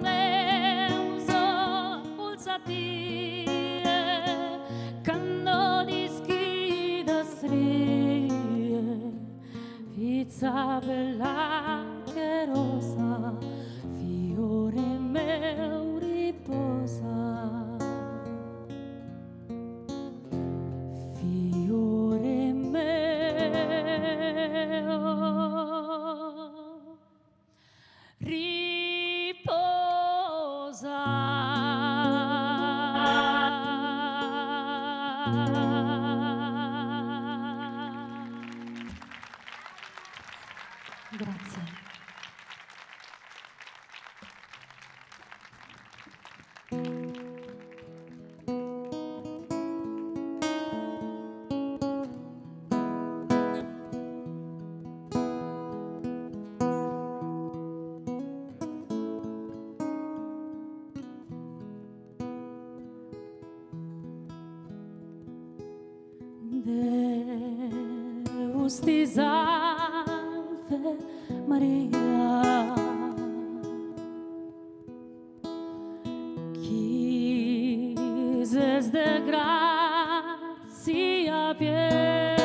deo so acculz'a tie, cando t'ischidas rie, fiza bella che rosa, fiore meu riposa. Fiore meu riposa. Grazie. Deus ti salve Maria chi ses de grazia piena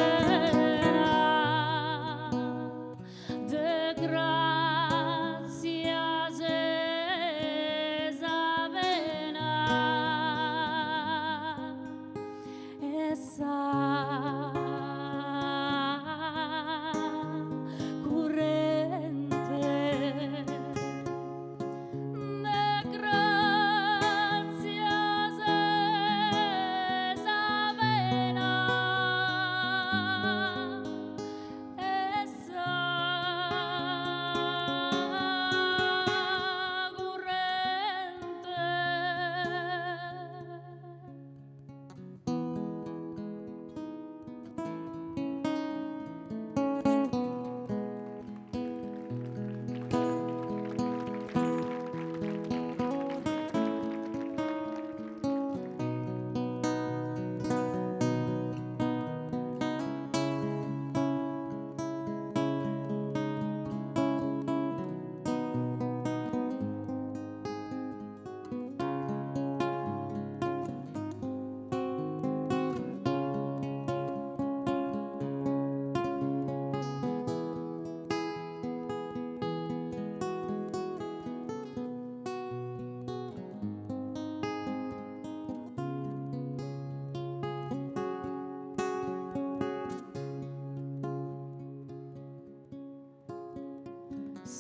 de grazia ses sa vena e sa currente de grazia ses sa vena.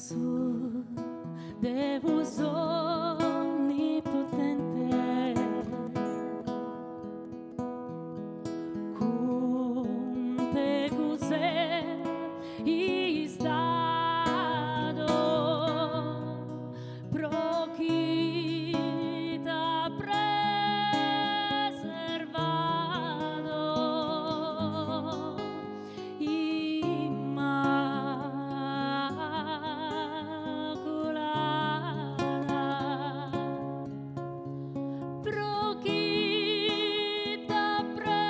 Su Deus onnipotente cun tegus est istadu pro chi t'at preservadu Immaculada, pro chi t'at preservadu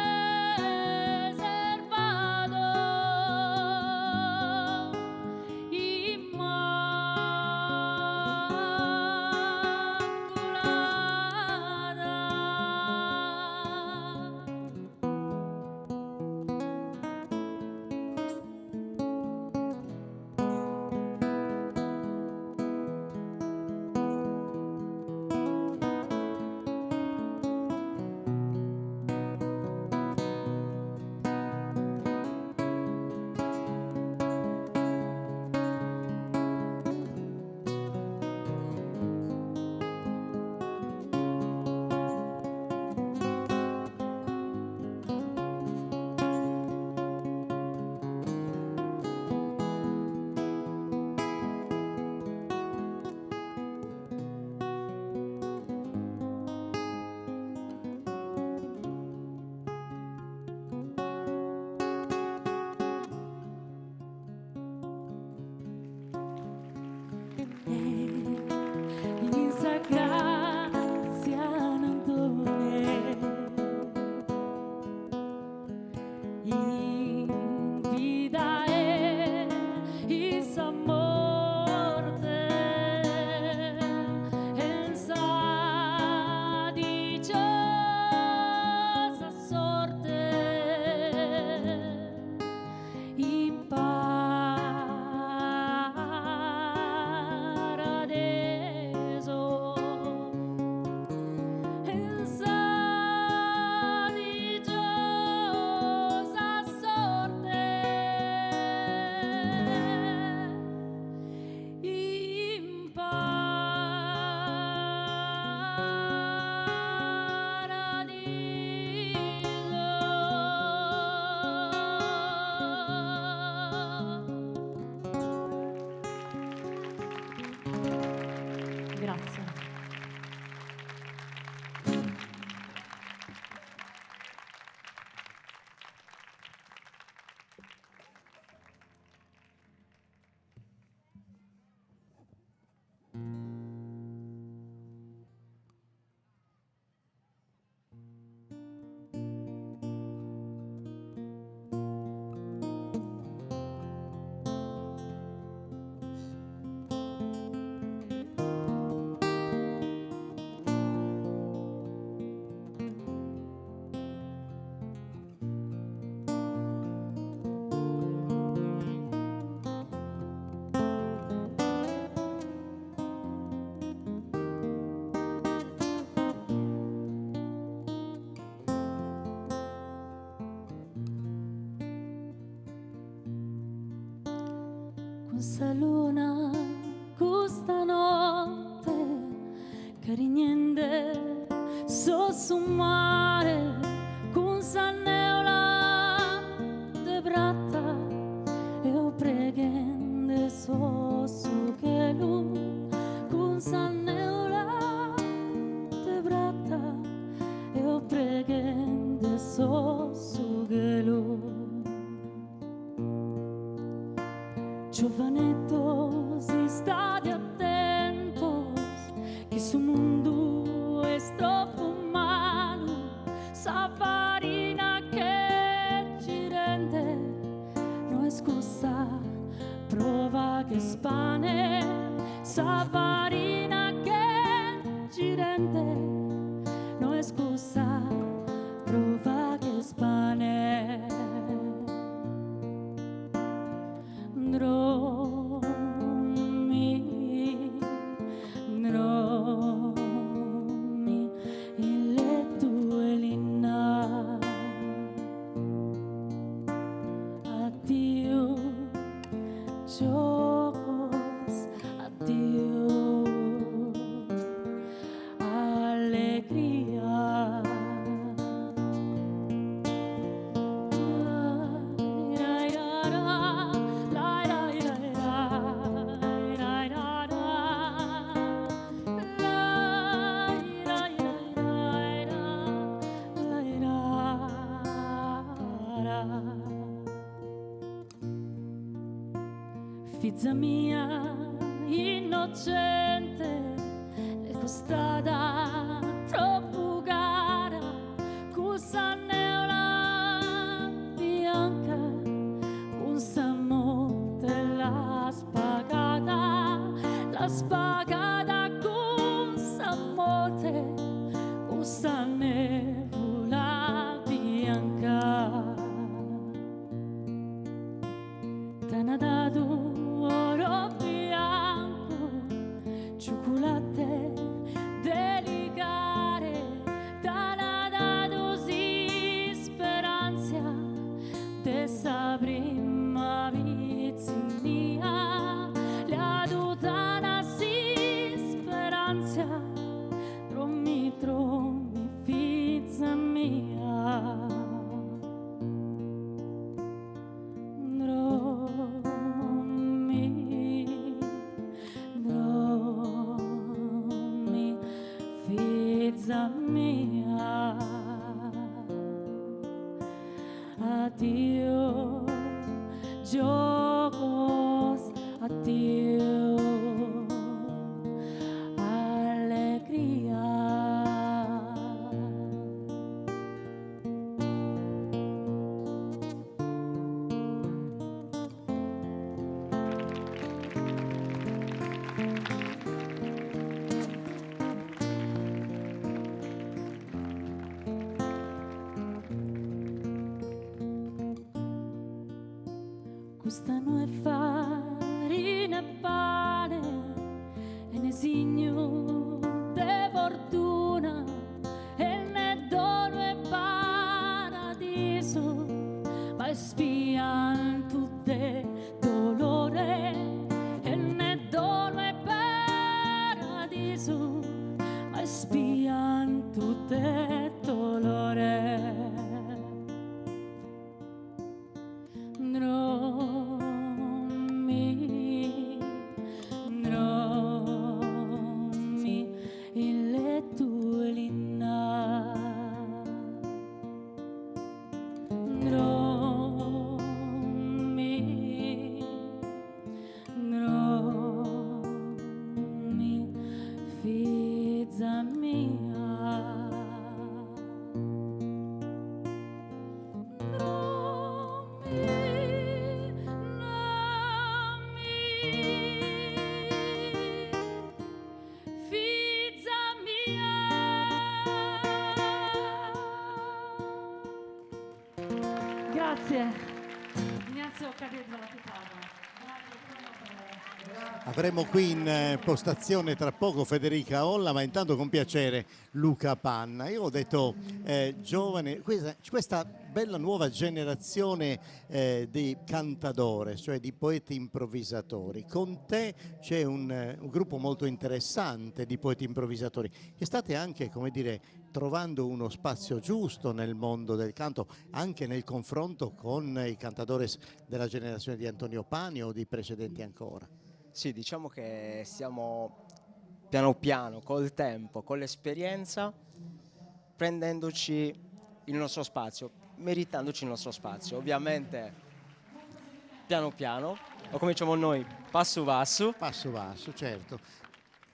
Immaculada. In sa grazia non done, in vida e in sa morte, in sa diciosa sorte, in paradiso, in sa diciosa sorte, in paradiso. Grazie. Cun sa luna custa notte carignende so su mare cun sa neula de prata eo preghende so su chelu cun sa neula de prata eo preghende so su chelu. Giovanettos, istade attentos, chi su mundu est troppu malu, sa farina ch'est girende no est cussa pro fagher pane, sa farina ch'est girende no est cussa pro fagher pane. Drommi, drommi in lettu 'e linna. Addio, giogos. Fiza mia innocente l'est costada troppu cara cussa neula bianca cun sa morte l'as pagada l'as pagada cun sa morte cussa neula bianca. T'ana dadu oro biancu, ciuculate de ligare, t'ana dadu s'isperantzia de sa prima pitzinnia, leadu t'ana s'isperantzia, drommi drommi fiza mia. Drommi, drommi, fiza mia. Addio, giogos, addio, allegria. Custa no est farina e pane e ne signu de fortuna E ne donu 'e paradisu, ma est piantu de dolore. E ne donu 'e paradisu, ma est piantu de dolore. Drommi, drommi in lettu 'e linna. Drommi, drommi, fiza mia. Grazie. Ignazio Cadeddu alla chitarra. Avremo qui in eh, postazione tra poco Federica Olla, ma intanto con piacere Luca Panna. Io ho detto eh, giovane, questa, questa, bella nuova generazione eh, di cantadores, cioè di poeti improvvisatori. Con te c'è un, eh, un gruppo molto interessante di poeti improvvisatori e state anche, come dire, trovando uno spazio giusto nel mondo del canto, anche nel confronto con i cantadores della generazione di Antonio Pani o di precedenti ancora. Sì, diciamo che stiamo piano piano, col tempo, con l'esperienza, prendendoci il nostro spazio, meritandoci il nostro spazio. Ovviamente piano piano, o come diciamo noi, passo passo. Passo passo, certo.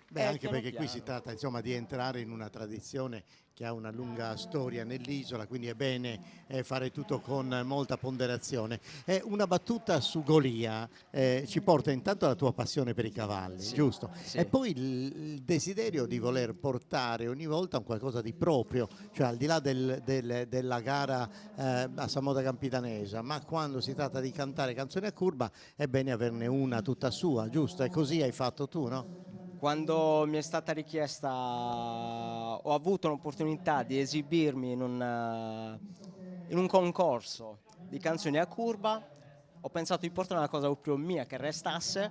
Beh, anche piano perché qui si piano. tratta insomma di entrare in una tradizione che ha una lunga storia nell'isola, quindi è bene eh, fare tutto con molta ponderazione. Eh, una battuta su Golia eh, ci porta intanto alla tua passione per i cavalli, Sì, giusto? sì. E poi il, il desiderio di voler portare ogni volta un qualcosa di proprio, cioè al di là del- del- della gara eh, a sa moda campidanesa, ma quando si tratta di cantare canzoni a curva è bene averne una tutta sua, giusto? E così hai fatto tu, no? Quando mi è stata richiesta, ho avuto l'opportunità di esibirmi in un, eh, in un concorso di canzoni a curva, ho pensato di portare una cosa proprio mia che restasse.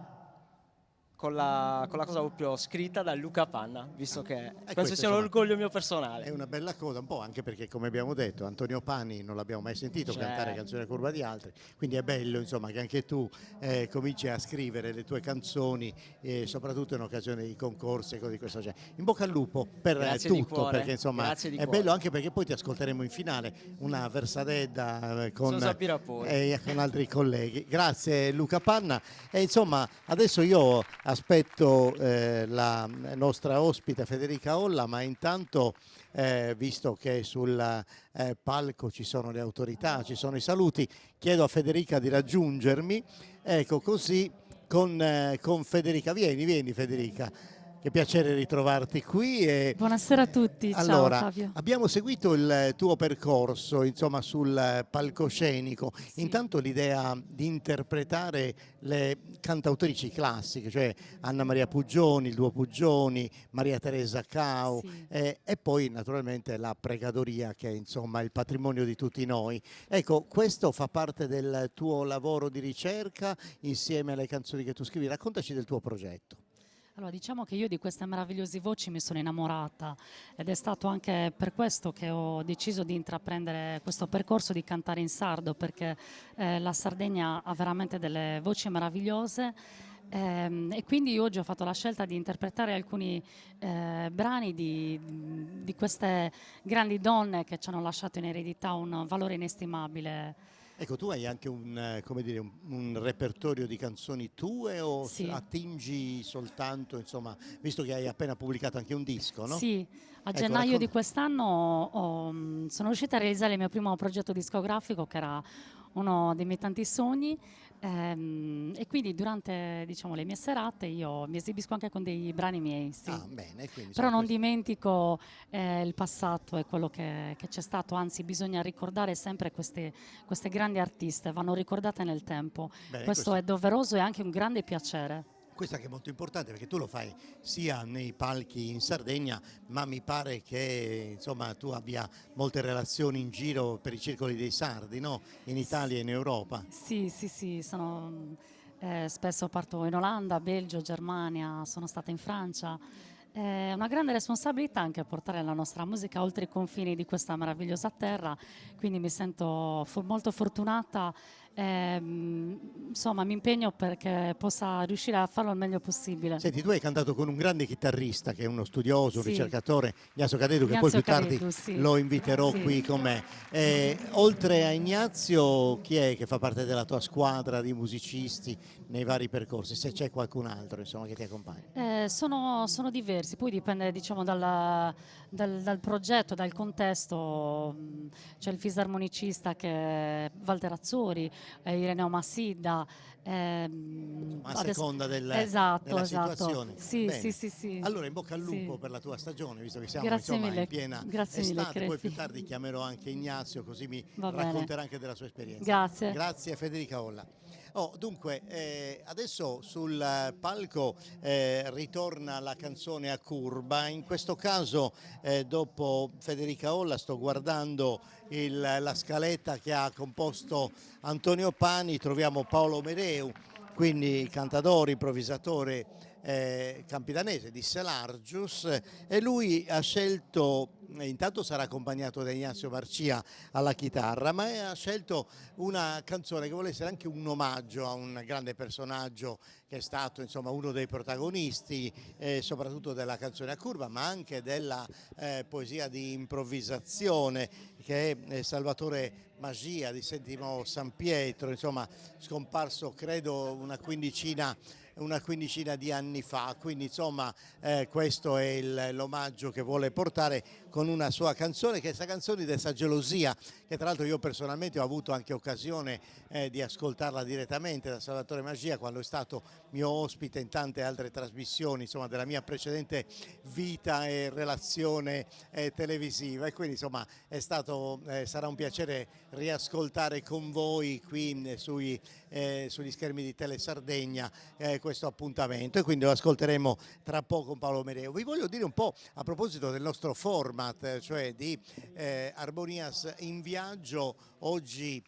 con la, con la cosa proprio scritta da Luca Panna, visto che E penso questo, sia insomma, l'orgoglio mio personale. È una bella cosa, un po' anche perché come abbiamo detto Antonio Pani non l'abbiamo mai sentito Cioè. cantare canzoni a curva di altri, quindi è bello insomma che anche tu eh, cominci a scrivere le tue canzoni, eh, soprattutto in occasione di concorsi e cose di questo genere. In bocca al lupo per eh, Grazie di tutto, cuore, perché insomma grazie di è cuore. bello anche perché poi ti ascolteremo in finale una versadedda eh, con, Sono Sapirapori. eh, con altri colleghi. Grazie Luca Panna. E insomma adesso io aspetto eh, la nostra ospite Federica Olla, ma intanto eh, visto che sul eh, palco ci sono le autorità, ci sono i saluti, chiedo a Federica di raggiungermi. Ecco così con, eh, con Federica. Vieni, vieni Federica. Che piacere ritrovarti qui. E, Buonasera a tutti, ciao allora, Fabio. abbiamo seguito il tuo percorso, insomma, sul eh, palcoscenico. Sì. Intanto l'idea di interpretare le cantautrici classiche, cioè Anna Maria Puggioni, il duo Puggioni, Maria Teresa Cau Sì. eh, e poi naturalmente la pregadoria che è insomma il patrimonio di tutti noi. Ecco, questo fa parte del tuo lavoro di ricerca insieme alle canzoni che tu scrivi. Raccontaci del tuo progetto. Allora, diciamo che io di queste meravigliose voci mi sono innamorata ed è stato anche per questo che ho deciso di intraprendere questo percorso di cantare in sardo, perché eh, la Sardegna ha veramente delle voci meravigliose. ehm, e quindi io oggi ho fatto la scelta di interpretare alcuni eh, brani di, di queste grandi donne che ci hanno lasciato in eredità un valore inestimabile. Ecco, tu hai anche un, eh, come dire, un, un repertorio di canzoni tue o Sì. attingi soltanto, insomma, visto che hai appena pubblicato anche un disco, no? Sì, a Ecco, gennaio di racconta- quest'anno ho- mm, sono riuscita a realizzare il mio primo progetto discografico, che era uno dei miei tanti sogni. ehm, e quindi durante, diciamo, le mie serate io mi esibisco anche con dei brani miei, sì. Ah, bene, quindi Però insomma, non questo- dimentico eh, il passato e quello che, che c'è stato, anzi bisogna ricordare sempre queste, queste grandi artiste, vanno ricordate nel tempo. Bene, Questo questo- è doveroso e anche un grande piacere. Questo è anche molto importante perché tu lo fai sia nei palchi in Sardegna, ma mi pare che insomma, tu abbia molte relazioni in giro per i circoli dei sardi, no? In Italia e in Europa. Sì, sì, sì, sono, eh, spesso parto in Olanda, Belgio, Germania, sono stata in Francia. È una grande responsabilità anche portare la nostra musica oltre i confini di questa meravigliosa terra, quindi mi sento fo- molto fortunata. ehm, insomma, mi impegno perché possa riuscire a farlo il meglio possibile. Senti, tu hai cantato con un grande chitarrista che è uno studioso, un Sì. ricercatore, Ignazio Cadeddu, che poi Ignazio più tardi Cadeddu, sì. lo inviterò Sì. qui con me. Eh, oltre a Ignazio, chi è che fa parte della tua squadra di musicisti nei vari percorsi? Se c'è qualcun altro, insomma, che ti accompagna. Eh, sono, sono diversi, poi dipende diciamo, dalla- dal, dal progetto, dal contesto. Mm, C'è il fisarmonicista che è Walter Azzori, eh, Ireneo Massidda. ehm, A adesso- seconda del- esatto, della esatto. situazione. Sì, Bene. sì, sì, sì. Allora, in bocca al lupo Sì. per la tua stagione, visto che siamo Grazie insomma, mille, in piena grazie mille, estate. Poi più Crepi. tardi chiamerò anche Ignazio, così mi Va bene. racconterà anche della sua esperienza. Grazie. Grazie Federica Olla. Oh, dunque, eh, adesso sul eh, palco eh, ritorna la canzone a curva. In questo caso, eh, dopo Federica Olla, sto guardando il- la scaletta che ha composto Antonio Pani, troviamo Paolo Mereu, quindi cantatore, improvvisatore eh, campidanese di Selargius eh, e lui ha scelto, eh, intanto sarà accompagnato da Ignazio Marcia alla chitarra, ma ha scelto una canzone che vuole essere anche un omaggio a un grande personaggio che è stato insomma, uno dei protagonisti eh, soprattutto della canzone a curva, ma anche della eh, poesia di improvvisazione che è eh, Salvatore Magia di Settimo San Pietro, insomma scomparso credo una quindicina una quindicina di anni fa, quindi insomma eh, questo è il- l'omaggio che vuole portare con una sua canzone, che è questa canzone della gelosia, che tra l'altro io personalmente ho avuto anche occasione eh, di ascoltarla direttamente da Salvatore Magia quando è stato mio ospite in tante altre trasmissioni, insomma della mia precedente vita e relazione eh, televisiva e quindi insomma è stato, eh, sarà un piacere riascoltare con voi qui eh, sui, eh, sugli schermi di Tele Sardegna eh, questo appuntamento e quindi lo ascolteremo tra poco con Paolo Mereu. Vi voglio dire un po' a proposito del nostro format, eh, cioè di eh, Armonias in viaggio, oggi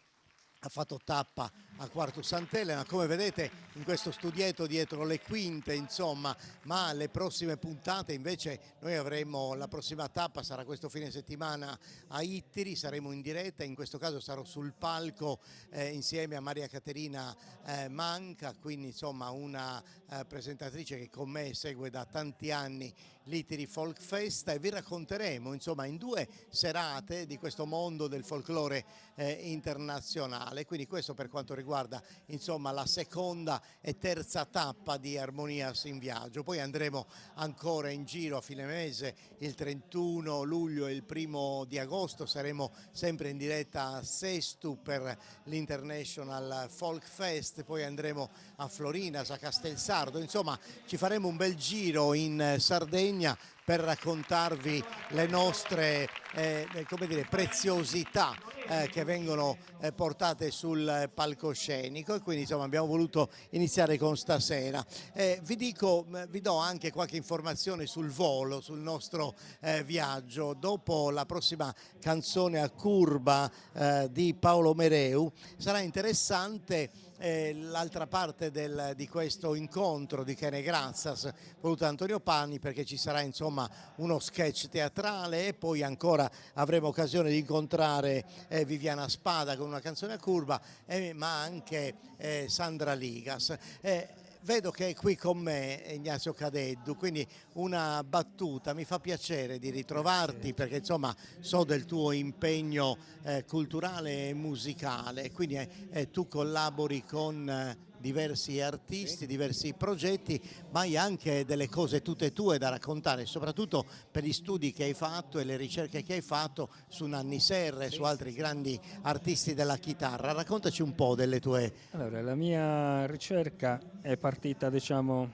ha fatto tappa a Quartu Sant'Elena, come vedete in questo studietto dietro le quinte, insomma, ma le prossime puntate invece noi avremo la prossima tappa sarà questo fine settimana a Ittiri, saremo in diretta, in questo caso sarò sul palco eh, insieme a Maria Caterina eh, Manca, quindi insomma una eh, presentatrice che con me segue da tanti anni l'Ittiri Folk Festa e vi racconteremo insomma in due serate di questo mondo del folklore eh, internazionale. Quindi questo per quanto riguarda insomma la seconda e terza tappa di Armonias in viaggio. Poi andremo ancora in giro a fine mese, il 31 luglio e il primo di agosto saremo sempre in diretta a Sestu per l'International Folk Fest, poi andremo a Florinas, a Castelsardo, insomma ci faremo un bel giro in Sardegna per raccontarvi le nostre eh, come dire, preziosità eh, che vengono eh, portate sul palcoscenico e quindi insomma abbiamo voluto iniziare con stasera. Eh, vi dico, vi do anche qualche informazione sul volo, sul nostro eh, viaggio. Dopo la prossima canzone a curva eh, di Paolo Mereu sarà interessante eh, l'altra parte del, di questo incontro di Chene Grazzas voluto da Antonio Pani perché ci sarà insomma uno sketch teatrale e poi ancora avremo occasione di incontrare eh, Viviana Spada con una canzone a curva eh, ma anche eh, Sandra Ligas. Eh, vedo che è qui con me Ignazio Cadeddu, quindi una battuta, mi fa piacere di ritrovarti perché insomma so del tuo impegno eh, culturale e musicale, quindi eh, eh, tu collabori con eh, diversi artisti, diversi progetti, ma hai anche delle cose tutte tue da raccontare, soprattutto per gli studi che hai fatto e le ricerche che hai fatto su Nanni Serra e su altri grandi artisti della chitarra. Raccontaci un po' delle tue... Allora, la mia ricerca è partita, diciamo,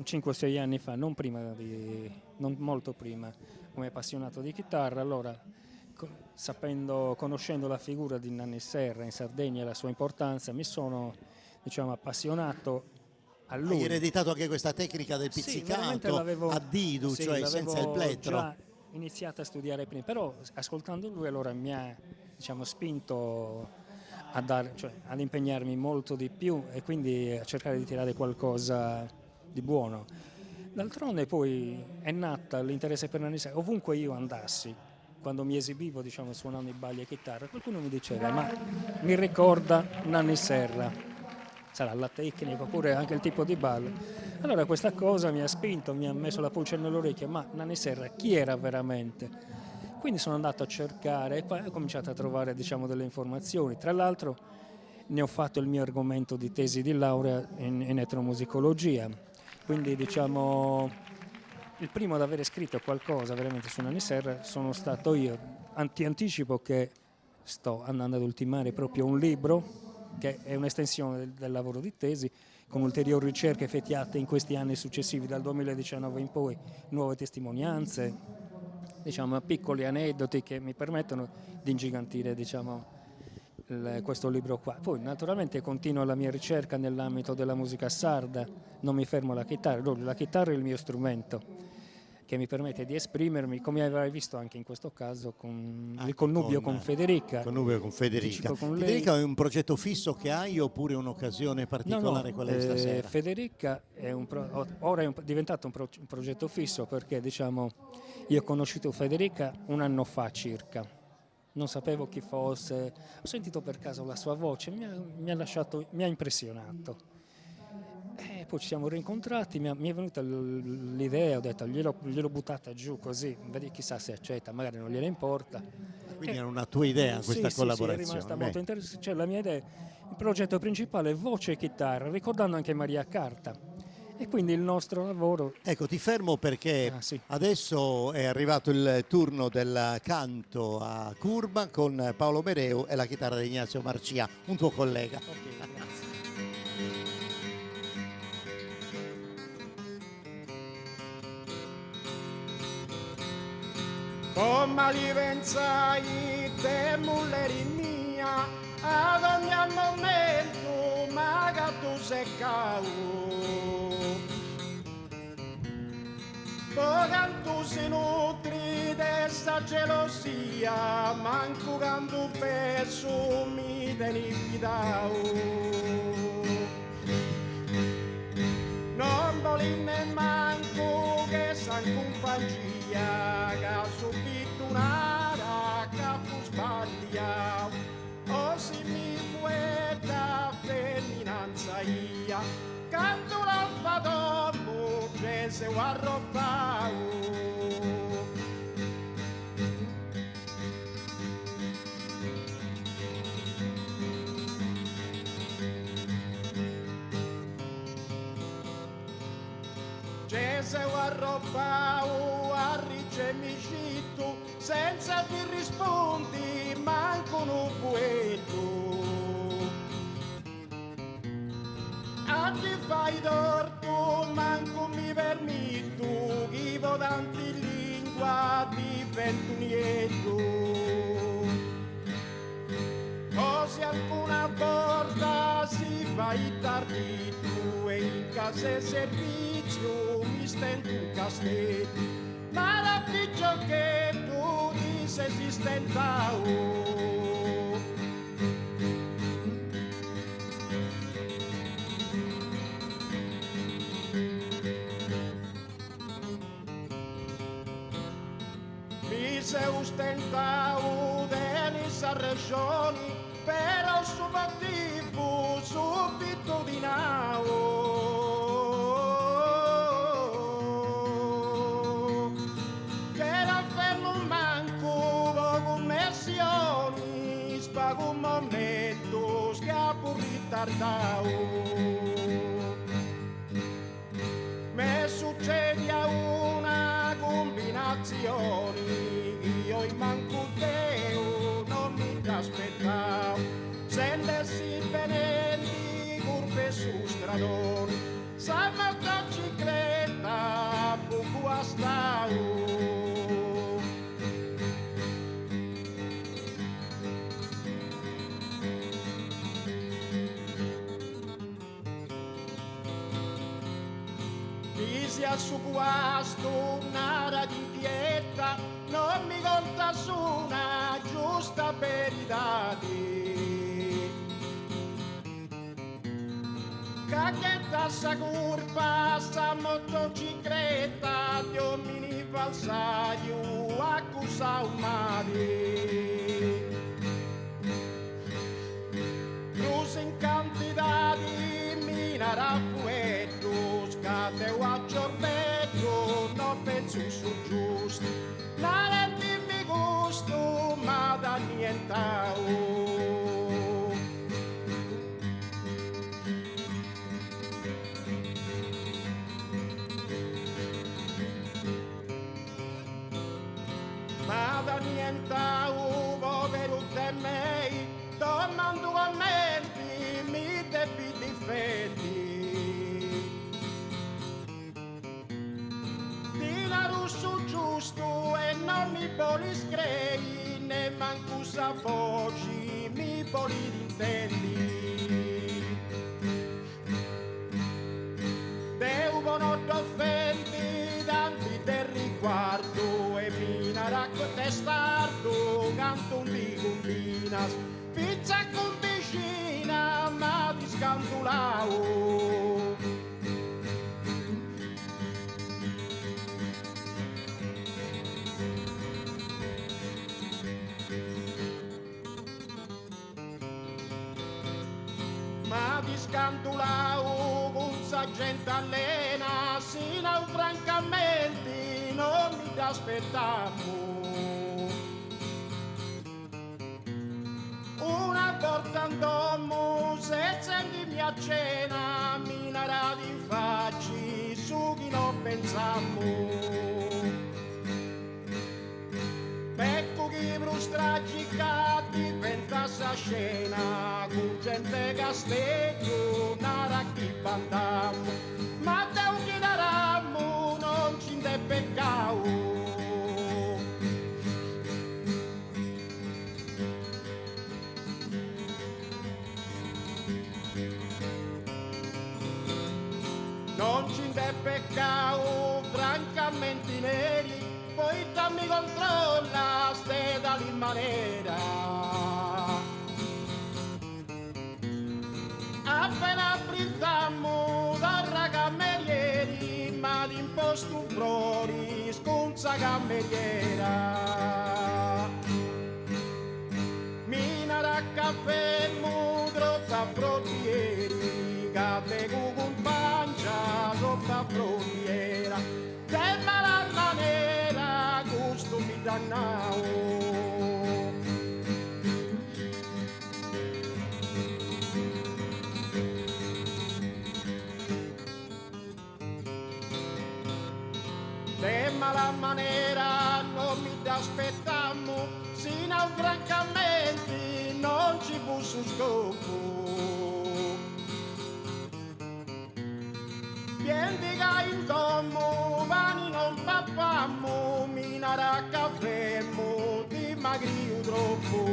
5-6 anni fa, non, prima di, non molto prima, come appassionato di chitarra, allora sapendo, conoscendo la figura di Nanni Serra in Sardegna e la sua importanza, mi sono diciamo, appassionato a lui. Hai ereditato anche questa tecnica del pizzicato sì, a didu, sì, cioè senza il plettro. Già iniziato a studiare prima, però ascoltando lui allora mi ha diciamo, spinto a dare, cioè, ad impegnarmi molto di più e quindi a cercare di tirare qualcosa di buono. D'altronde poi è nata l'interesse per Nanni Serra, ovunque io andassi, quando mi esibivo diciamo, suonando i balli e chitarra, qualcuno mi diceva ma mi ricorda Nanni Serra, sarà la tecnica oppure anche il tipo di ballo. Allora questa cosa mi ha spinto, mi ha messo la pulce nell'orecchio, ma Nanni Serra chi era veramente? Quindi sono andato a cercare e poi ho cominciato a trovare diciamo, delle informazioni. Tra l'altro ne ho fatto il mio argomento di tesi di laurea in, in etnomusicologia, quindi diciamo il primo ad avere scritto qualcosa veramente su Nanni Serra sono stato io. Ti anticipo che sto andando ad ultimare proprio un libro che è un'estensione del, del lavoro di tesi, con ulteriori ricerche effettuate in questi anni successivi, dal 2019 in poi, nuove testimonianze, diciamo, piccoli aneddoti che mi permettono di ingigantire diciamo, il, questo libro qua. Poi naturalmente continuo la mia ricerca nell'ambito della musica sarda, non mi fermo alla chitarra, la chitarra è il mio strumento che mi permette di esprimermi, come avrai visto anche in questo caso con il connubio con, con Federica. Connubio con Federica. Con Federica è un progetto fisso che hai oppure un'occasione particolare no, no, quella di stasera? Eh, Federica è un pro, ora è un, diventato un, pro, un progetto fisso perché diciamo, io ho conosciuto Federica un anno fa circa non sapevo chi fosse, ho sentito per caso la sua voce, mi ha, mi ha, lasciato, mi ha impressionato. E poi ci siamo rincontrati, mi, mi è venuta l'idea, ho detto gliel'ho, gliel'ho buttata giù così, vedi chissà se accetta, magari non gliene importa. Quindi era una tua idea questa sì, collaborazione? Sì, è rimasta molto interessante, cioè la mia idea, il progetto principale è voce e chitarra, ricordando anche Maria Carta. E quindi il nostro lavoro... Ecco, ti fermo perché ah, sì. adesso è arrivato il turno del canto a Curba con Paolo Mereu e la chitarra di Ignazio Marcia, un tuo collega. Ok, grazie. Come li pensai te mulleri mia, ad ogni momento ma tu sei cau. Poi tu si nutri dessa. gelosia, mancu candu pensu mi tenit fidau. Non bolit nemmancu che sa in cumpangia, ca subitu narat ca apu sballiau. O si mi fueddat feminanza ia, candu lompu a domu ge seu arrobau. Ge seu arrobau, arrici e mi scidu, Senza ddi rispundi mancu unu fueddu. A ddi fai tortu mancu mi permitu chi po tanti lingua diventu nieddu. O si alcuna borta si fait tarditu e in cas'e servitziu mi stentu in Casteddu. Nara piciocheddu ti ses istentau. Mi seu stentau, tenis arrexoni, però su motivu subitu ti nau. Chena fermu mancu po cummersionis, pagus momentus chi apu ritardau. M'est succedia una cumbinatzioni chi oi mancu deu non mi dd'aspettau, send'essi benendi curp'e su stradoni, sa motocicletta apu guastau. Chi siat su guastu narat inchieta, non mi contas una giusta beridadi. Ca ghetat sa curpa a sa motocicleta de omini falsariu acusau m'adi. Prus in cantidadi mi narat fueddus ca deu a ciorbeddu no pentzu su giustu, narendimi custu m'at annientau. M'at annientau poberu de mei, domandu comenti mi depi difendi. Ti naru su giustu e non mi bolis crei, nemmancu sa boxi mi bolit intendi. Deu po no dd'ofendi tanti de riguardu e mi narat testardu cantu ndi cumbinas fintzas cun bixina m'at iscandulau. M'at iscandulau cun sa gente allena, si nau francamenti no mi dd'aspetamu. Una borta in domu setzendimi a cena mi narat in faci su chi no pentzamu. Eccu chi prus tragica diventat sa scena, cun gente 'e Casteddu narat chi b'andamu, ma deu chi naramu non nci nd'est peccau. Non nci nd'est peccau, francamenti neri, poita mi controlli. parlas de tali manera. Appena brintammu torra camerieri m'at impostu froris cun sa cameriera. Mi narat ca femu tropu afroddieri ca tengu cumpàngia tropu afroddiera de mala manera custu mi dd'at nau. De mala manera no mi dd'aspetammu, si nau francamenti no nci fut su scopu. Biendi ca in domu pani non papammu, mi narat ca femu dimagriu tropu.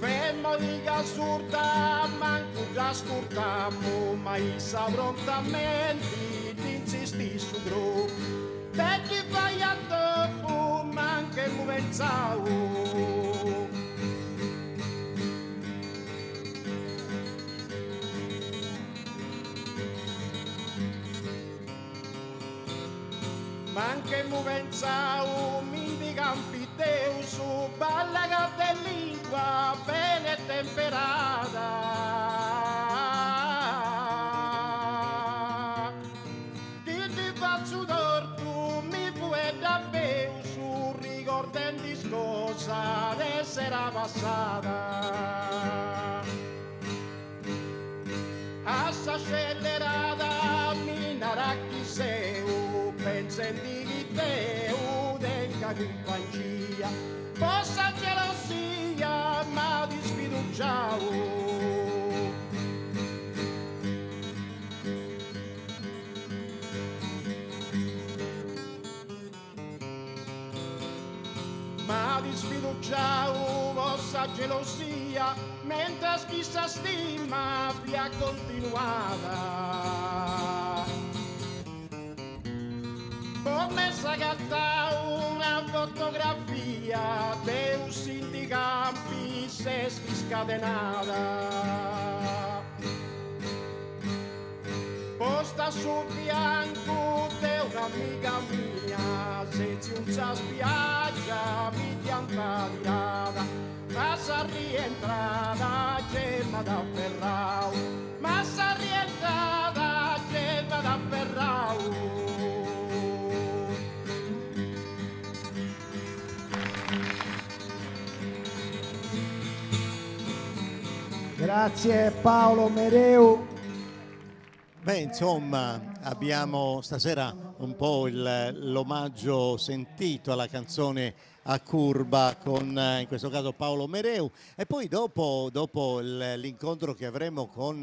Femu origa surda mancu dd'ascurtammu ma issa prontamenti dd'insistit su cropu de ddi fai atopu mancu emu pentzau. Mancu emu pentzau mi ndi campit Deus balla ca de lingua bene temperada. Chi ddi fatzu tortu mi fueddat peus rigordendi is cosas de s'era passada. A sa scellerada mi narat chi seu pentzendi chi deu tenga cumpangia po sa gelosia m'at isfiduciau. M'at isfiduciau po sa gelosia mentras chi sa stima fiat continuada. Po me s'agatau una fotografia Deus si ndi campit s'est iscadenada. Posta a su fiancu de un'amiga mia, setziu in sa spiaggia mi dd'iant tirada, ma sa rientrada gei m'at aferrau, ma sa rientrada gei m'at aferrau. Grazie Paolo Mereu. Beh, insomma, abbiamo stasera un po' l'omaggio sentito alla canzone a curba con in questo caso Paolo Mereu e poi dopo, dopo l'incontro che avremo con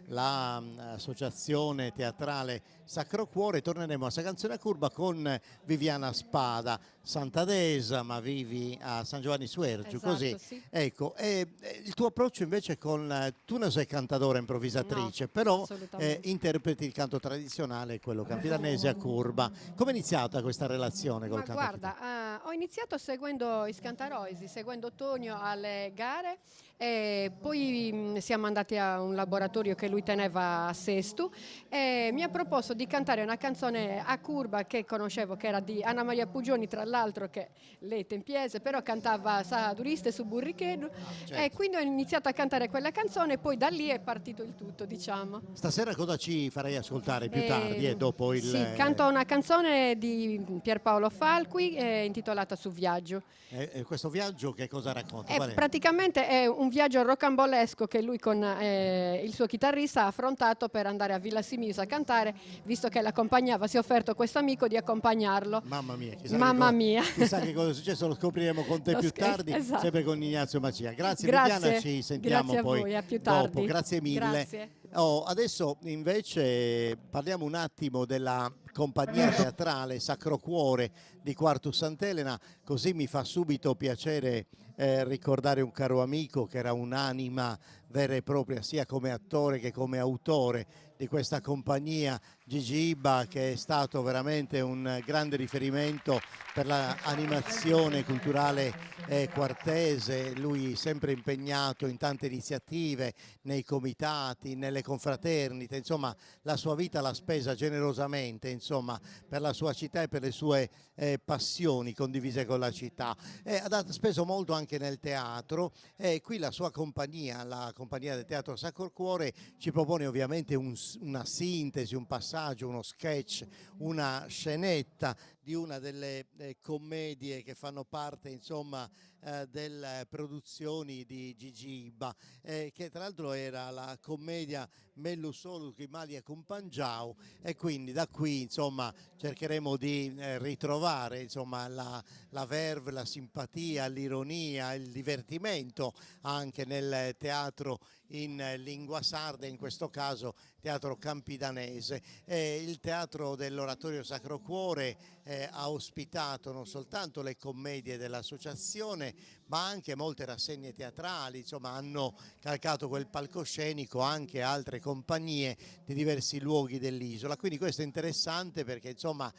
l'associazione teatrale Sacro Cuore torneremo a sa canzone a curba con Viviana Spada santadesa ma vivi a San Giovanni Suergiu, Esatto, così. sì. Ecco, e il tuo approccio invece con, tu non sei cantadora improvvisatrice, No, però eh, assolutamente. interpreti il canto tradizionale, quello campidanese a curba. Come è iniziata questa relazione col Ma canto guarda, eh, ho iniziato seguendo is cantarois, seguendo Tonio alle gare E poi siamo andati a un laboratorio che lui teneva a Sestu e mi ha proposto di cantare una canzone a curba che conoscevo, che era di Anna Maria Puggioni, tra l'altro, che lei è tempiese, però cantava Sa turista e su burricheddu. Ah, E certo. quindi ho iniziato a cantare quella canzone e poi da lì è partito il tutto, diciamo. Stasera cosa ci farai ascoltare più tardi e Eh, dopo il... sì, canto una canzone di Pierpaolo Falqui eh, intitolata Su viaggio. Eh, eh, questo viaggio che cosa racconta? Eh, Qual è? praticamente è un viaggio rocambolesco che lui con eh, il suo chitarrista ha affrontato per andare a Villasimius a cantare, visto che l'accompagnava, si è offerto questo amico di accompagnarlo. Mamma mia, chissà, Mamma che cosa, mia. chissà che cosa è successo, lo scopriremo con te Lo più scri- tardi, esatto. sempre con Ignazio Macia. Grazie, Grazie, Viviana, ci sentiamo grazie a poi voi, a più dopo. tardi. Grazie mille. Grazie. Oh, adesso invece parliamo un attimo della compagnia teatrale Sacro Cuore di Quartu Sant'Elena, così mi fa subito piacere eh, ricordare un caro amico che era un'anima vera e propria sia come attore che come autore di questa compagnia Gigi Ibba che è stato veramente un grande riferimento per l'animazione culturale eh, quartese, lui sempre impegnato in tante iniziative, nei comitati, nelle confraternite, insomma la sua vita l'ha spesa generosamente insomma, per la sua città e per le sue eh, passioni condivise con la città. E ha speso molto anche nel teatro e qui la sua compagnia, la compagnia del Teatro Sacro Cuore, ci propone ovviamente un, una sintesi, un passaggio, uno sketch, una scenetta di una delle eh, commedie che fanno parte insomma, eh, delle produzioni di Gigi Ibba, eh, che tra l'altro era la commedia Mellus solu chi mali acumpangiau e quindi da qui insomma cercheremo di eh, ritrovare insomma la, la verve, la simpatia, l'ironia, il divertimento anche nel teatro in lingua sarda, in questo caso teatro campidanese. E il teatro dell'Oratorio Sacro Cuore eh, ha ospitato non soltanto le commedie dell'associazione, ma anche molte rassegne teatrali, insomma hanno calcato quel palcoscenico anche altre compagnie di diversi luoghi dell'isola. Quindi questo è interessante perché insomma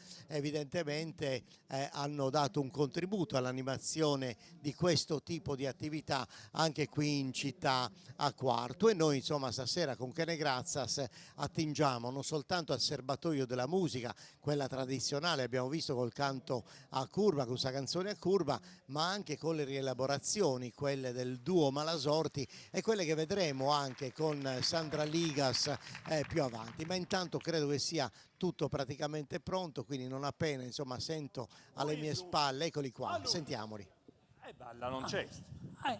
evidentemente eh, hanno dato un contributo all'animazione di questo tipo di attività anche qui in città a Quartu e noi insomma stasera con Chene Grazzas attingiamo non soltanto al serbatoio della musica, quella tradizionale abbiamo visto col canto a curva, con questa canzone a curva, ma anche con le rielaborazioni, quelle del duo Malasorti e quelle che vedremo anche con Sandra Ligas eh, più avanti. Ma intanto credo che sia tutto praticamente pronto, quindi non appena insomma, sento alle mie spalle, eccoli qua, sentiamoli. E balla non c'è. Ah.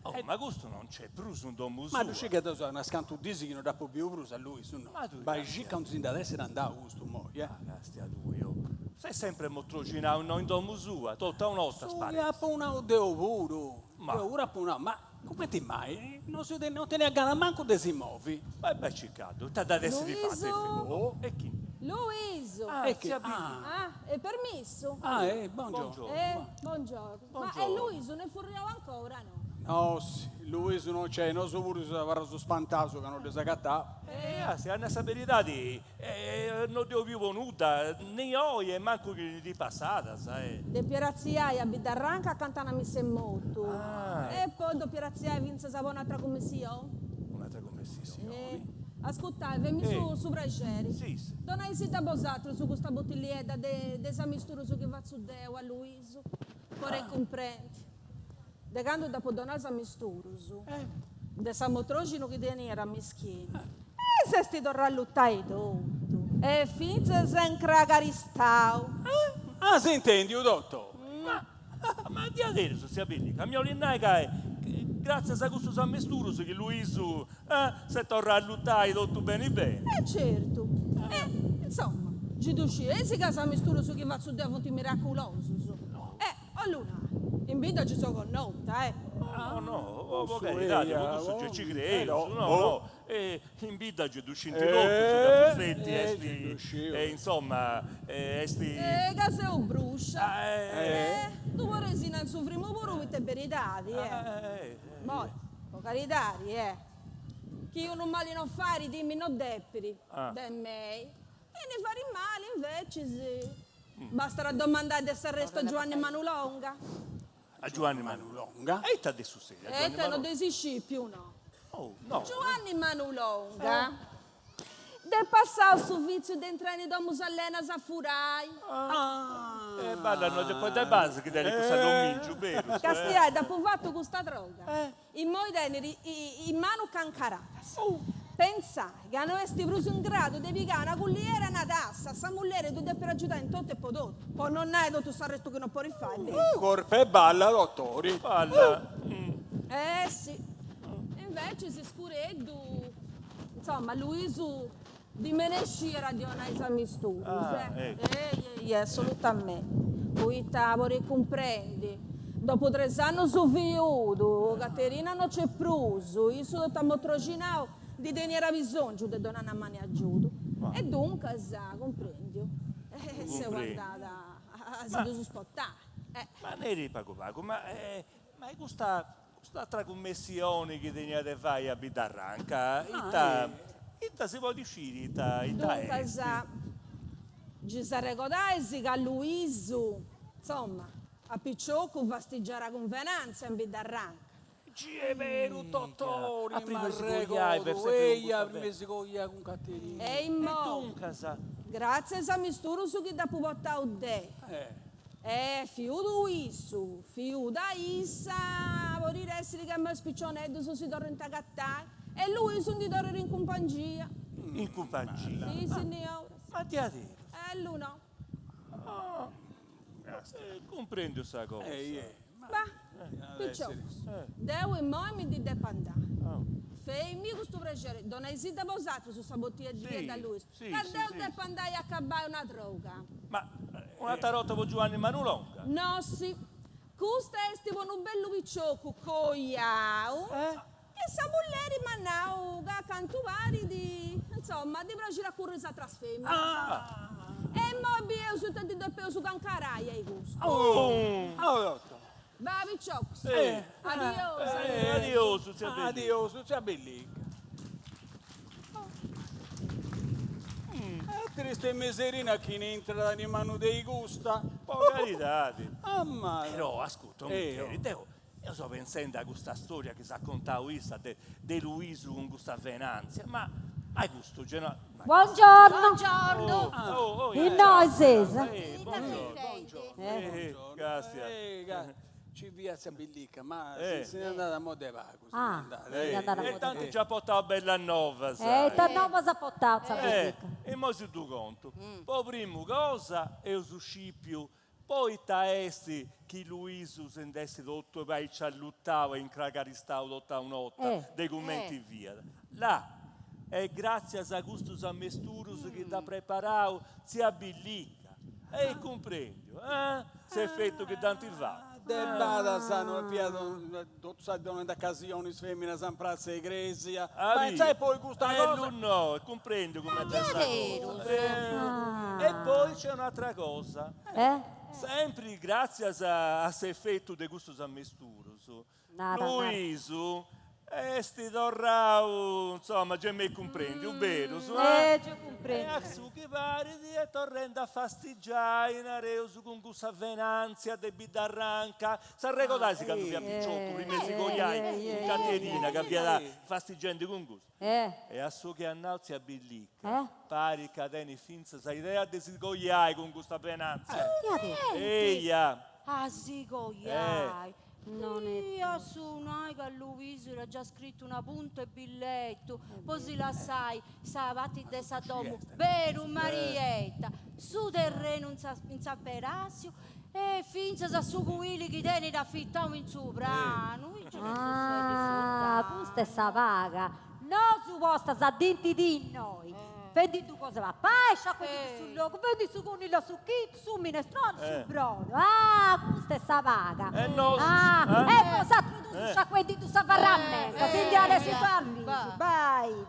Oh, Eh. ma questo non c'è prus in domu Ma sua. tu sci che adesso una scantu disi che non dà più prus a lui, su no. Ma sci che non si da essere andato questo mo, yeah. Castia tu io. Sei sempre motrocinato no in domu sua, tutta un'otta spari. Ma una deo puro. Ma- Ma ora una, ma come ti mai? Non si te, non te ne aggana manco de si muovi. Ma è bel ciccato, ti ha dato essere Luiso. fatto. Oh, e chi? Luiso. Ah, E che- ah. Ah, è permesso? Ah, eh, buongiorno. Eh, buongiorno. Ma è Buongiorno. Luiso, ne furriamo ancora, no? No, sì, lui se non c'è, non so pure se avrà su spantaso che non le sa cattà. Eh, ah, se hanno sapere di, eh, non devo più venuta, né io e manco che di passata, sai. De Pieraziai a Bidarranca cantano a missa in moto. Ah. E poi do Pieraziai vinse sa un'altra commissione. Un'altra commissione. Eh, ascoltate, mi Eh. su, su Brageri. Sì, sì. Dona isita bosatro su questa bottiglietta de, de sa mistura su che va su Deo a Luiso. Ora Ah. comprendi. De quando dopo donare sa mistura su. Eh. De sa motrogino che tieni era mischino. E se sti torrà luttai tutto. E finza se incragaristau. Ah, si intendi, dottor? Ma, ma di adesso si abili, cammioli che grazie a questo sammesturo che Luiso eh, se torna a lottare tutto bene bene. Eh certo. Eh, insomma, ci che sa mistura su chi va su Deo fonti miracoloso. Eh, allora, in vita ci sono connota, eh. No, no, oh, Su, carità, eh, ma questo oh, ci eh, credo, no, no, oh. no, eh, in vita c'è duscinti Eh, tutto, su eh, esti, eh, insomma, eh, esti... Eh, che se o bruscia. eh. Eh, tu vorresti non soffrimo pure per verità, eh. Mo, per carità, eh. Chi io non male non fare, dimmi non depperi, Ah. de me. E ne fare male invece sì. Basta domandare di essere arresto a Giovanni Manulonga. A Giovanni Manulonga? E te adesso sì, a E Giovanni te non Manulonga. esisci più, no? Oh, no. Giovanni Manulonga. Del passato su vizio di entrare in domus allena a furai. Eh, balla, no, poi dai base che dai questa non mingio, vero? eh. Castiai, dopo fatto questa droga, in moi teneri in mano cancaratas. Pensai che non esti preso in grado di picare una culliera e una tassa, sa mullere tu per aiutare in tutto e poi tutto. Poi non hai tutto questo arresto che non puoi rifare. Corpo e balla, dottori. Balla. Eh sì. E Invece si scureddu, insomma, Luisu di me ne uscire di una esami studi. Ah, eh. ecco. Eh, eh, eh, assolutamente. Poi tavoli comprendi. Dopo tre anni su viudo, Caterina non c'è pruso, io sono tamotrocinao di tenere bisogno di donare una mano a giudo. E dunque, sa, comprendi. Eh, se Comprendi. guardata, si Ma- deve spottare. Eh. Ma ne eri pago pago, ma, eh, ma è questa... Cust'atra cummessioni chi teniat de fai a Biddarranca, ita ita si podit sciri ita ita est? Duncas, gi s'arregodais ca Luisu, insomma, a piciocu fastigiara cun Venanzia in Biddarranca. Gi est beru Totori, A prima 'e si coiai m'arregodu, fiat sempri cun eia, custa prima 'e si coiai cun Caterina. E E immoi, duncas? gratzias a s'ammisturus chi dd'apu portau deu, E fiudu issu, fiuda issa, podit essiri ca is piccioneddus si torrint a agatai e Luisu ndi torrit in cumpangia. In cumpangia? Si, signora. Ma diaderus? Ellu no. Ah, cumprendiu sa cosa. Bah, piciocus, deu immoi mi ndi depu andai. Feimì custu prexeri, donaisidda bosatrus sa bottiedda a Luisu, ca deu depu andai a acabai una troga. Ma un'atra 'orta po Giuanni Manulonga? Nossi, custa est po unu bellu piciocu coiau, chi sa mulleri m'at nau ca a cantu parit, insomma, ddi praxit a curri is atras feminas. E immoi bieus ita ddi depeus cancarai a i custu. Ba piciocus. Adiosu. Adiosu, tzia Bellica. Adiosu, tzia Bellica. E triste miserina chini intrat in manu de i custa. Po caridadi. Amara. Però, ascurta, Micheli, deu Deu so pensendi a custa storia chi s'at contau issa de de Luisu cun custa Venanzia, ma ma custu geno Buongiorno. Buongiorno. Oh, oh, Innoi ses? Eh, buongiorno. Eh, castia. Eh, ca ci fiat sa Billica, ma si nd'est andada a mo de pagu, si nd'est Ah, andada. si nd'est andada a E mo de tanti pagu. già portau bella nova, Eh, sai. ita novas at portau sa Eh, Billica? e immoi si ddu contu. Po primu cosa eus scipiu Poita est chi Luisu si nd'est totu aici allutau e incracaristau totu a un'orta de cumenti fiat? Là! Est gràtzias a custus ammesturus chi dd'at preparau tzia Billica. Eis cumprèndiu, eh? S'efetu chi dd'ant fatu. De badas no fiat totu sa dì donende acasionis is feminas in pratza 'e cresia. Ma intzà e poi custa cosa. Ellu no, cumprèndiu cumenti est sa cosa. E poi nc'est un'atra cosa. Sempri gràtzias a s'efetu de custus ammesturus, Luisu Est torrau, insoma, gei m'eis cumprendiu, berus? Eh, gei cumprendiu. E a su chi parit est torrendi a fastigiai, nareus, cun cussa Venanzia de Biddarranca. S'arregodais candu fiat piciocu, prima 'e si coiai cun Caterina, ca fiat fastigendi cun cussa? E a su chi at nau tzia Billica, parit ca tenit fintzas sa idea de si coiai cun custa Venanzia. Eia! A si coiai. Ia su nai ca Luisu iat già scritu una punta 'e billetu po si lassai sa parti de sa domu, beru Marietta, su terrenu in San Perassiu e fintzas a su cuili chi tenit afitau in su pranu. Ah, custa est sa paga. Nosu postas a dinti di innoi. Fendi ddu cosa papai, sciacuendi su logu, fendi su conillu a su chitu, su minestroni, su brodu. Ah, custa est sa paga. E nosu. Ah, e bosatrus duus sciacuendi ddu sa farramenta, si ndi at essi parrisu. Bai,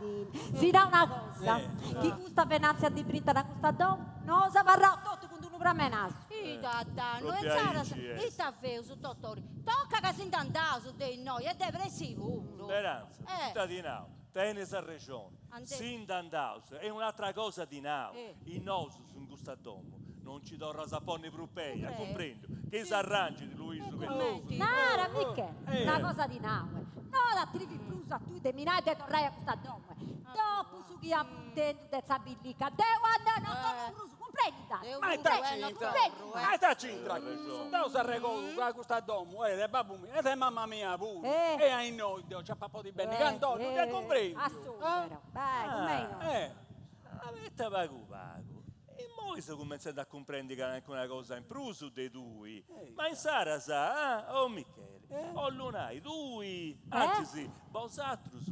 si nau una cosa, chi custa Venanzia ndi brintat a custa domu, nosu abarraus totu cun d'unu pram'e nasu. Ita dannu, e insaras ita feus, Totori, toca ca si nd'andaus de innoi e de pressi puru. Speranza, ita ti nau, tenis arrexoni, si nd'andaus, e un'atra cosa ti nau, in nosus in custa domu non nci torras a ponni prus pei, as cumprendiu, chi s'arrangit Luisu che nosu. Nara, Michè, una cosa ti nau, no t'atrivis prus a tui de mi nai de torrai a custa domu, dopu su chi apu intendiu de sa Billica, deu a innoi non torru prus, cumprendit? Ma ita c'intra? Ma ita c'intra? Deu s'arregodu ca custa domu est de babbu miu e de mama mia puru. E a innoi deu nci ap'a podi benni candu 'ollu, dda cumprendiu? A su però, bai, cun mei no. Abeta pagu pagu, immoi seu cumentzendi a cumprendi calincuna cosa in prus de tui, ma insaras, ah, o Micheli, 'ollu nai, tui, antzis, bosatrus,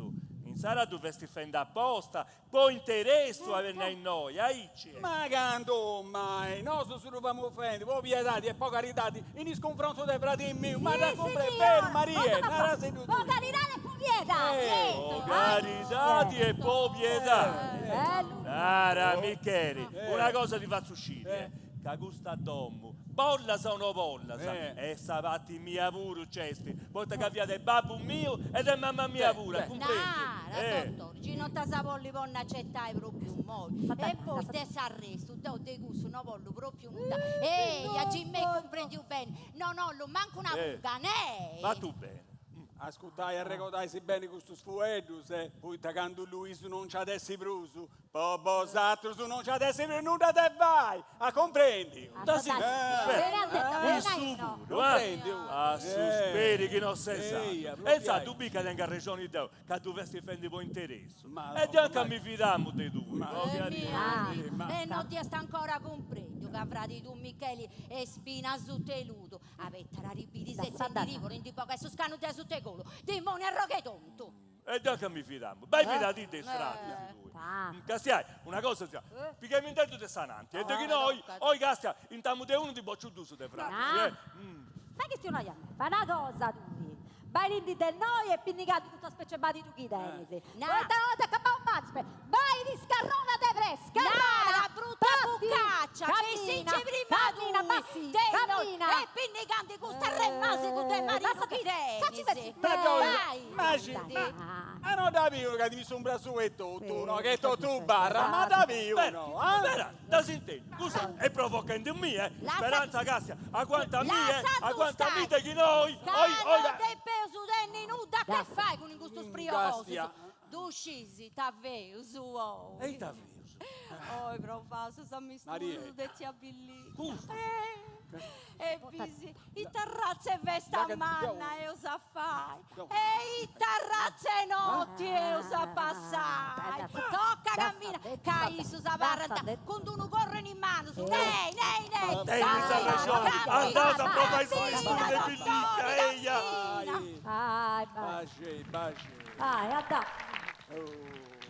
insaras ddu festis fendi aposta, Po interessu a benni a innoi, aici est. Ma candu mai, nosu si ddu femus fendi po piedadi e po caridadi in is cunfrontus de fradi miu, ma dda cumprendi, beru Marie, narasiddu tui. Po caridadi e po piedadi. Po caridadi e po piedadi. Nara Micheli, una cosa ti fatzu sciri, eh. Ca custa domu, bollas o no bollas, e sa parti mia puru nc'est, poita ca fiat de babbu miu e de mama mia puru, a cumprendi? Nara, dottori, chi non t'as a bolli ponni a acettai propriu immoi. E poi de s'arrestu, deu de cussu no bollu propriu nudda. Eia, chi m'eis cumprendiu beni, non 'ollu mancu una pulga, nei! Fatu beni. Ascurtai, arregodaisi beni custus fueddus, poita candu Luisu non nci at essi prus, Po bosatrus non nci at essi prus nudda de fai, a cumprendi? Issu puru, ah? A su speri chi no ses atru. E intzà ddu bì ca tengu arrexoni deu, ca ddu festi fendi po interessu. E deu anca mi fidamu de tui. E no ti est ancora cumprendiu ca fradi tuu Micheli est spina asuta 'e ludu. Abetta raribidi setzi ndi ddi ndi bogai su scanu de asuta 'e culu. Dimoniu arrogh'e tontu! E deu anca mi fidamu. Bai fidadì de is fradis tui. Castiai, una cosa sia, pigheimindeddu de s'ananti, e de chi no oi, oi castia, intamu de unu ndi bociu dus de fradis, eh. Fai chistionai a mei, fai una cosa tui, bairindi de innoi e pinnigaddu custa specie 'e maridu chi tenis. Poita no t'acabau matzpe, bai scarrona de pressa, scarrona! Nara, brutta bucaccia, chi si nci prima tui, de innoi, e pinnigandi custu arremasigu de maridu chi tenis. Vai! Ma si, ma, ma no dda biu ca at missu su e totu, no, che totu barra, ma dda biu, no, ah? Spera, dda s'intendi, cussa est provochendi a mie, Speranza castia, aguanta a mie, aguanta a mie de chi no oi, oi, oi. Ca no depeus tenni nudda a che fai cun custus priogosus, ddu scis ita feus oi. E ita feus? Oi provaus s'ammisturus de tzia Billica. E bisi ita arratza 'e festa manna eus a fai e ita arratza 'e noti eus a passai. Tocca cammina ca issus abarrant cun d'unu corru in is manus. Nei, nei, nei. Tenis arrexoni, andaus a provai s'ammisturus de Billica, eia. Baxei, baxei. Vai, andau.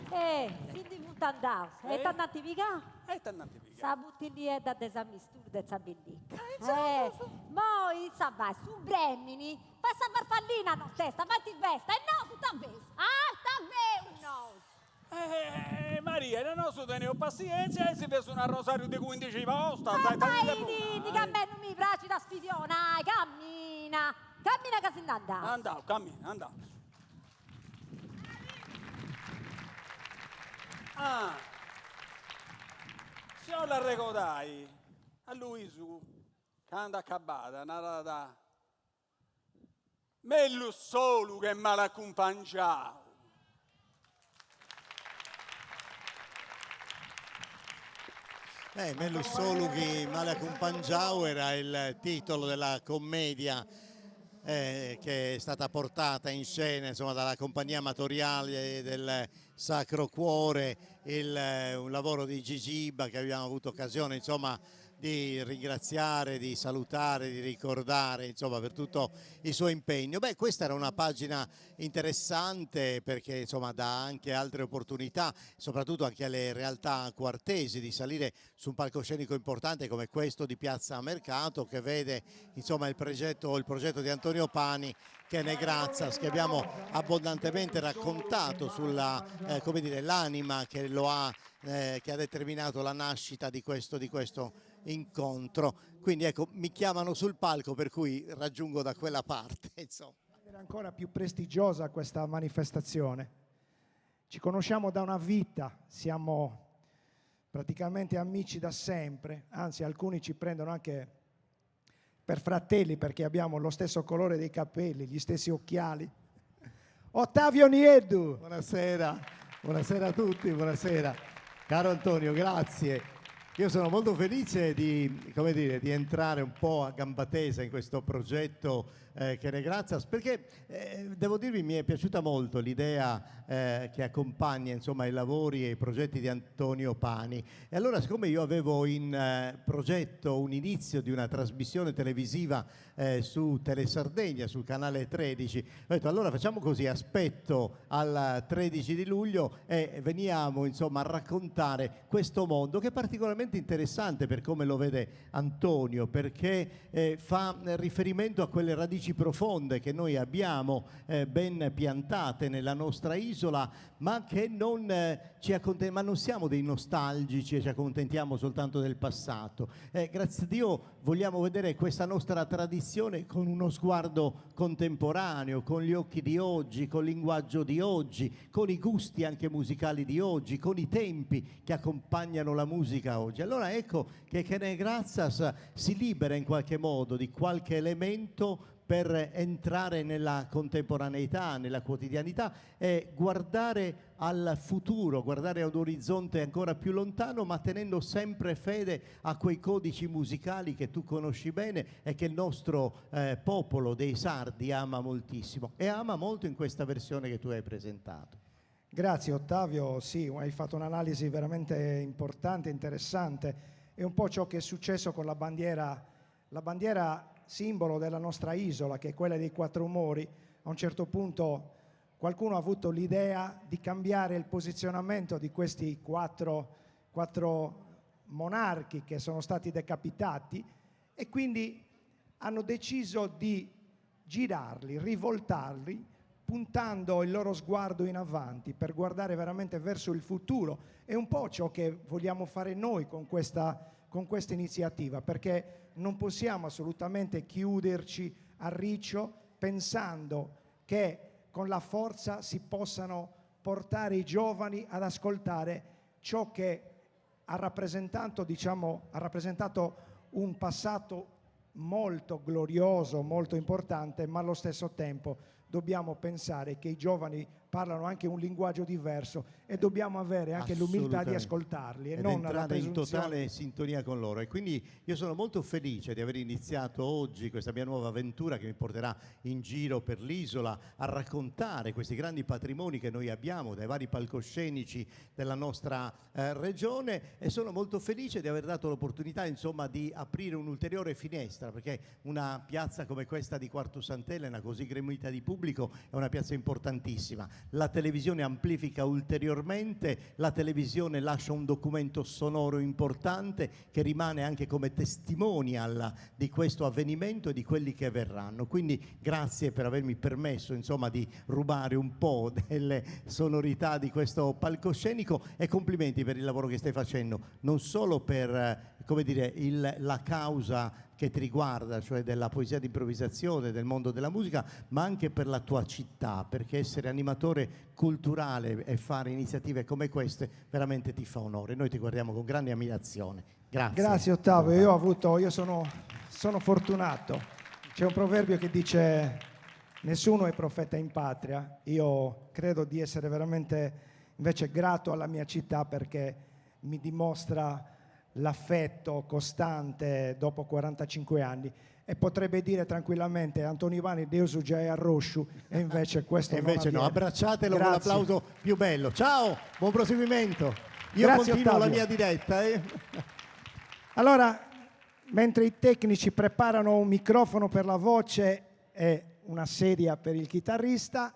Eh, si ndi funt andaus. E ita nd'ant pigau? E ita nd'ant pigau? Sa buttilliedda de s'amisturu de tzia Billica. Eh, moi, insa fai, su bremini, fai sa farfallina nottesta, faint festa, e nosu ita feus? Ah, ita feus nosu? Eh, Maria, e nosu teneus passienzia e si feus un'arrosariu de cuindixi postas. Ma baidindi, ca a mei non mi praxit a spidionai, cammina, cammina ca si nd'andaus. Andaus, cammina, andaus. Ah, si 'ollu arregodai a Luisu candu acabada narat mellus solu che male acumpangiau. Eh, mellus solu chi male acumpangiau era il titolo della commedia eh, che è stata portata in scena insomma, dalla compagnia amatoriale del Sacro Cuore, il, eh, un lavoro di Gigi Ibba che abbiamo avuto occasione insomma, di ringraziare, di salutare, di ricordare insomma, per tutto il suo impegno. Beh, questa era una pagina interessante perché insomma, dà anche altre opportunità, soprattutto anche alle realtà quartesi, di salire su un palcoscenico importante come questo di Piazza Mercato che vede insomma, il, progetto, il progetto di Antonio Pani Chene Gratzas che abbiamo abbondantemente raccontato sulla eh, come dire, l'anima che, lo ha, eh, che ha determinato la nascita di questo, di questo incontro. Quindi ecco, mi chiamano sul palco per cui raggiungo da quella parte. Insomma. Era ancora più prestigiosa questa manifestazione. Ci conosciamo da una vita, siamo praticamente amici da sempre, anzi alcuni ci prendono anche per fratelli perché abbiamo lo stesso colore dei capelli, gli stessi occhiali. Ottavio Nieddu! Buonasera, buonasera a tutti, buonasera. Caro Antonio, grazie. Io sono molto felice di, come dire, di entrare un po' a gamba tesa in questo progetto eh, Chene Gratzas, perché eh, devo dirvi mi è piaciuta molto l'idea eh, che accompagna insomma, i lavori e i progetti di Antonio Pani. E allora siccome io avevo in eh, progetto un inizio di una trasmissione televisiva eh, su Telesardegna, sul canale 13, ho detto allora facciamo così, aspetto al 13 di luglio e veniamo insomma a raccontare questo mondo che è particolarmente veramente interessante per come lo vede Antonio, perché eh, fa riferimento a quelle radici profonde che noi abbiamo eh, ben piantate nella nostra isola, ma che non, eh, ci acconten- ma non siamo dei nostalgici e ci accontentiamo soltanto del passato. Eh, grazie a Dio vogliamo vedere questa nostra tradizione con uno sguardo contemporaneo, con gli occhi di oggi, col linguaggio di oggi, con i gusti anche musicali di oggi, con i tempi che accompagnano la musica oggi. Allora ecco che Chene Grazzas si libera in qualche modo di qualche elemento per entrare nella contemporaneità, nella quotidianità e guardare al futuro, guardare ad un orizzonte ancora più lontano, ma tenendo sempre fede a quei codici musicali che tu conosci bene e che il nostro eh, popolo dei sardi ama moltissimo e ama molto in questa versione che tu hai presentato. Grazie Ottavio, sì, hai fatto un'analisi veramente importante, interessante. È un po' ciò che è successo con la bandiera, la bandiera simbolo della nostra isola, che è quella dei quattro mori. A un certo punto qualcuno ha avuto l'idea di cambiare il posizionamento di questi quattro, quattro monarchi che sono stati decapitati e quindi hanno deciso di girarli, rivoltarli, puntando il loro sguardo in avanti per guardare veramente verso il futuro. È un po' ciò che vogliamo fare noi con questa, con questa iniziativa, perché non possiamo assolutamente chiuderci a riccio pensando che con la forza si possano portare i giovani ad ascoltare ciò che ha rappresentato, diciamo, ha rappresentato un passato molto glorioso, molto importante, ma allo stesso tempo dobbiamo pensare che i giovani parlano anche un linguaggio diverso e dobbiamo avere anche l'umiltà di ascoltarli e Ed non la entrare in presunzione. totale sintonia con loro. E quindi io sono molto felice di aver iniziato oggi questa mia nuova avventura che mi porterà in giro per l'isola a raccontare questi grandi patrimoni che noi abbiamo dai vari palcoscenici della nostra eh, regione e sono molto felice di aver dato l'opportunità insomma di aprire un'ulteriore finestra perché una piazza come questa di Quartu Sant'Elena così gremita di pubblico è una piazza importantissima. La televisione amplifica ulteriormente, la televisione lascia un documento sonoro importante che rimane anche come testimonial di questo avvenimento e di quelli che verranno. Quindi grazie per avermi permesso insomma di rubare un po' delle sonorità di questo palcoscenico e complimenti per il lavoro che stai facendo, non solo per eh, come dire, il, la causa che ti riguarda, cioè della poesia di improvvisazione, del mondo della musica, ma anche per la tua città, perché essere animatore culturale e fare iniziative come queste veramente ti fa onore. Noi ti guardiamo con grande ammirazione. Grazie. Grazie Ottavio, io ho avuto, io sono, sono fortunato. C'è un proverbio che dice nessuno è profeta in patria. Io credo di essere veramente invece grato alla mia città perché mi dimostra l'affetto costante dopo 45 anni e potrebbe dire tranquillamente Antonio Ivani Deus già è arrosciu e invece questo E invece non no, avviene. abbracciatelo con Grazie. l'applauso più bello. Ciao, buon proseguimento. Io Grazie, continuo la Ottavio. mia diretta. Eh. Allora, mentre i tecnici preparano un microfono per la voce e una sedia per il chitarrista,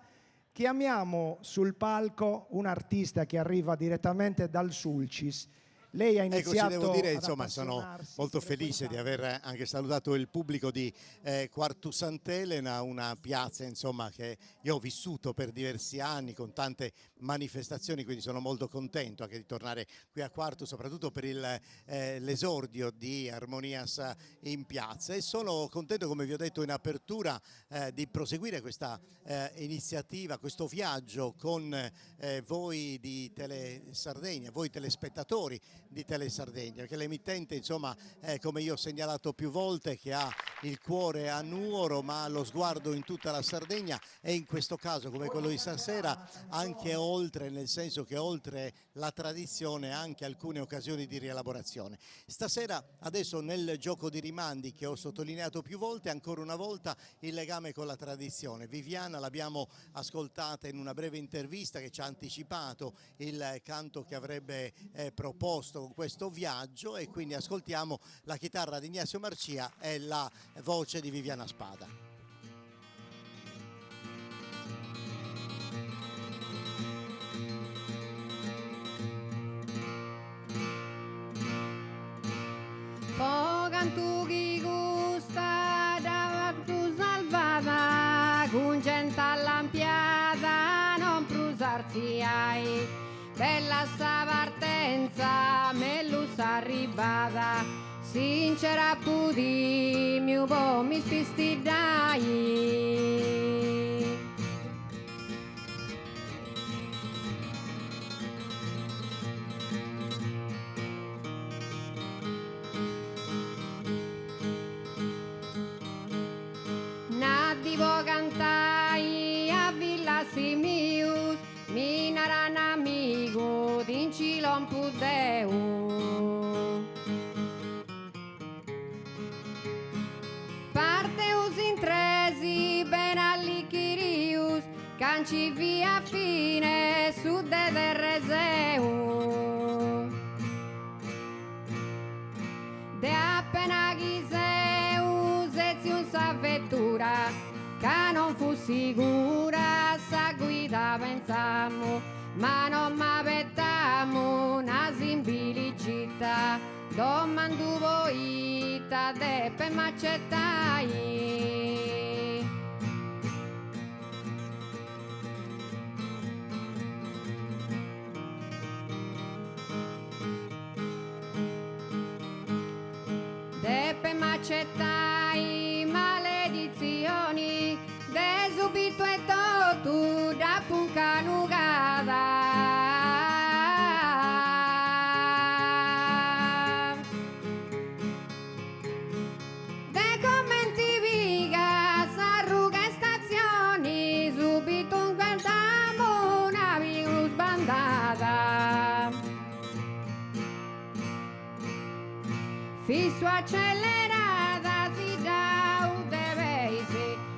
chiamiamo sul palco un artista che arriva direttamente dal Sulcis. Lei ha Ecco, ci iniziato devo dire, ad insomma, sono appassionarsi molto felice di aver anche salutato il pubblico di eh, Quartu Sant'Elena, una piazza, insomma, che io ho vissuto per diversi anni con tante manifestazioni, quindi sono molto contento anche di tornare qui a Quartu, soprattutto per il, eh, l'esordio di Armonias in piazza. E sono contento, come vi ho detto in apertura, eh, di proseguire questa eh, iniziativa, questo viaggio con eh, voi di Tele Sardegna, voi telespettatori di Tele Sardegna, perché l'emittente, insomma, eh, come io ho segnalato più volte, che ha il cuore a Nuoro, ma ha lo sguardo in tutta la Sardegna e in questo caso, come quello di stasera, anche oltre, nel senso che oltre la tradizione anche alcune occasioni di rielaborazione. Stasera, adesso nel gioco di rimandi che ho sottolineato più volte, ancora una volta il legame con la tradizione. Viviana l'abbiamo ascoltata in una breve intervista che ci ha anticipato il canto che avrebbe eh, proposto con questo viaggio e quindi ascoltiamo la chitarra di Ignazio Marcia e la voce di Viviana Spada. Mala sa partenza, mellus s'arribada, sincera apu timiu po mi spistiddai. Nadi po cantai a Villasimius, mi narat un'amigu, ti nci lompu deu. Parteus in tresi bene allichirius, ca nci fiat fine su de terreseu. De appena chi seu setziu in sa vettura, ca non fut sigura sa guida pentzamu, ma non m'abetamu una simbili gita, domandu poita depemu accetai. Depemu accetai maleditzioni de subitu e totu dd'apu incanugada. De comenti piga s'arruga 'e statzioni subitu inguardamu una pius sbandada. Fissu accelerada siddau de peis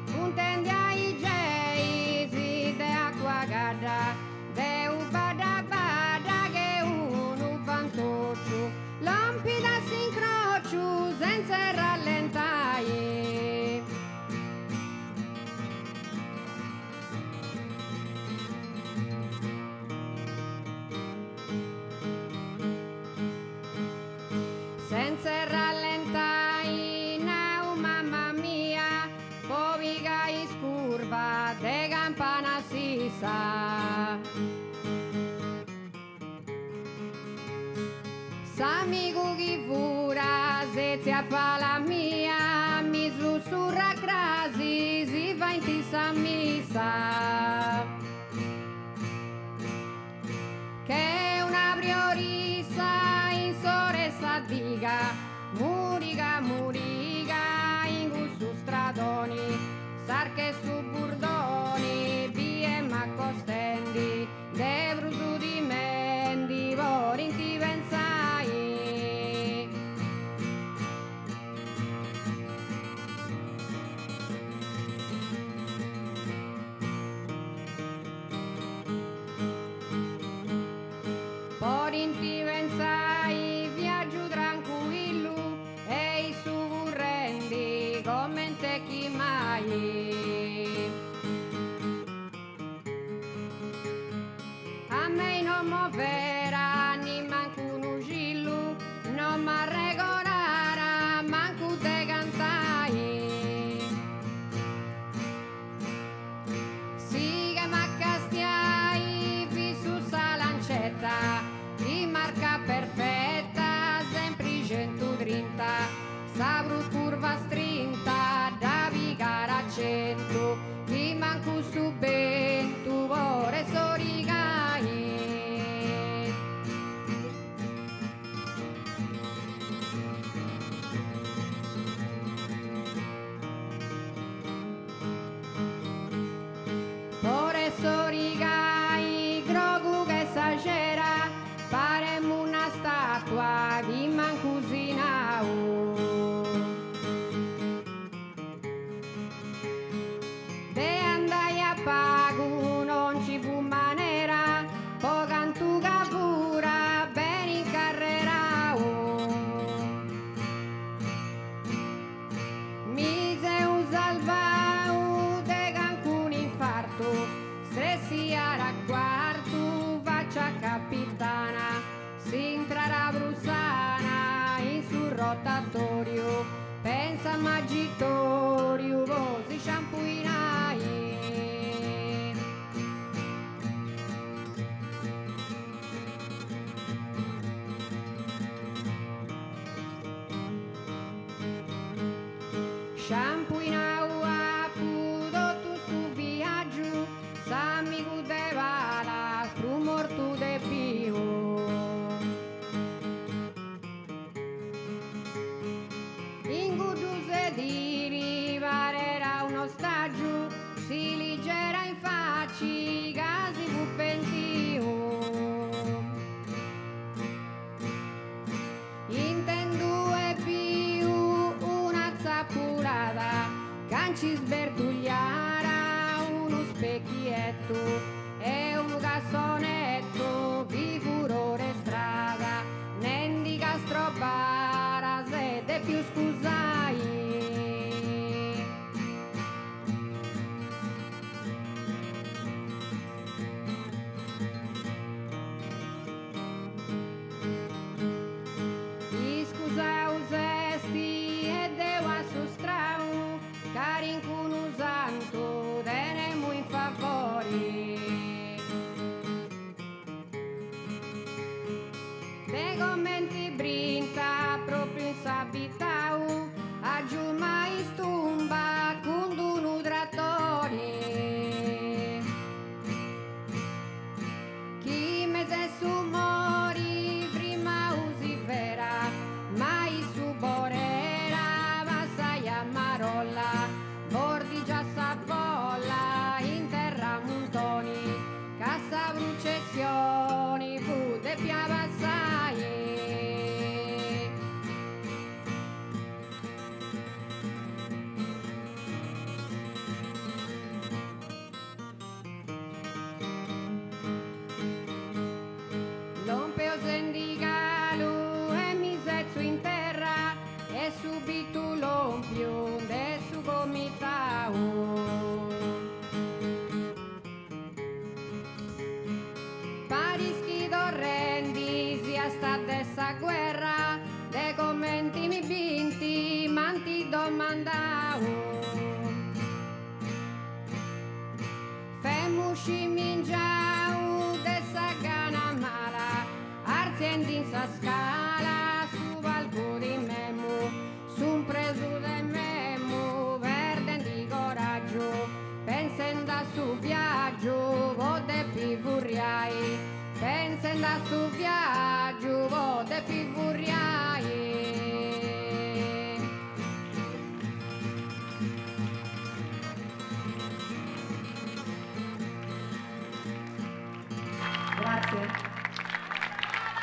puntendi a is geis de acua cadda Deu badda badda che unu fantociu Lompit a s'incrociu senza 'e rallentai. Senza 'e rallentai nau mamma mia po pigai is curvas de Campana Sissa. S'amigu chi fura setziu a pala mia mi sussurrat crasi si faint sa missa. Che una priorissa in s'or'e sa diga, muriga muriga in cussu stradoni, s'arch'e su burdoni biemu acostendi, de prus timendi podint pentzai. Podint pentzai viaggiu trancuillu e issu currendi comente chi mai. A mei non movera nimancu unu cillu, non m'arregorara mancu de cantai. Sighemu a castiai fissu sa lancetta chi marcat perfetta sempri centutrinta sa prus curva strinta dda pigara a centu chi mancu su bentu podet sorigai. Podet sorigai grogu che sa cera, paremu una statua chi mancu si nau. De andai a pagu non nci fut manera, po cantu ca fura beni incarrerau. Mi seu salvau de cancunu infartu, stresiara a Cuartu, faccia a capitana, s'intrara prus sana in su rotatoriu, pensa m'agitoriu po si sciampuinai. Sciampuinau apu totu su viaggiu, s'amigu de palas prus mortu de biu. In cuddu sedili parera un'ostaggiu, si ligera in faci ca si fut pentiu. Intendu e biu una tzapulada ca nci sbertugliara unu specchiettu e unu cassonettu chi fut or'e strada nendi ca strobara s'est depiu scusai. Iscusau s'est e deu assustrau, carincunu santu tenemu in favori. De comenti brinta propriu in s'abitau, agiumai stumba cun d'unu tratori. Chi mes'e su mori frimau si fera, ma issu borera passai a marolla, bordigia sa folla in terra muntoni, ca sa prucessioni fut depia passai. Lompeus endi galu e mi setzu in terra e subitu lompiu nd'est su comitau. Paris chi torrendi siasta de sa guerra, de comenti mi binti m'anti domandau. Femu scimingiau de sa gana mala, artziendi in sa scala su palcu timemu, sumpresu de memu, perdendi coraggiu, pensendi a su viaggiu po depi furriai, pensendi a su viaggiu po depi furriai.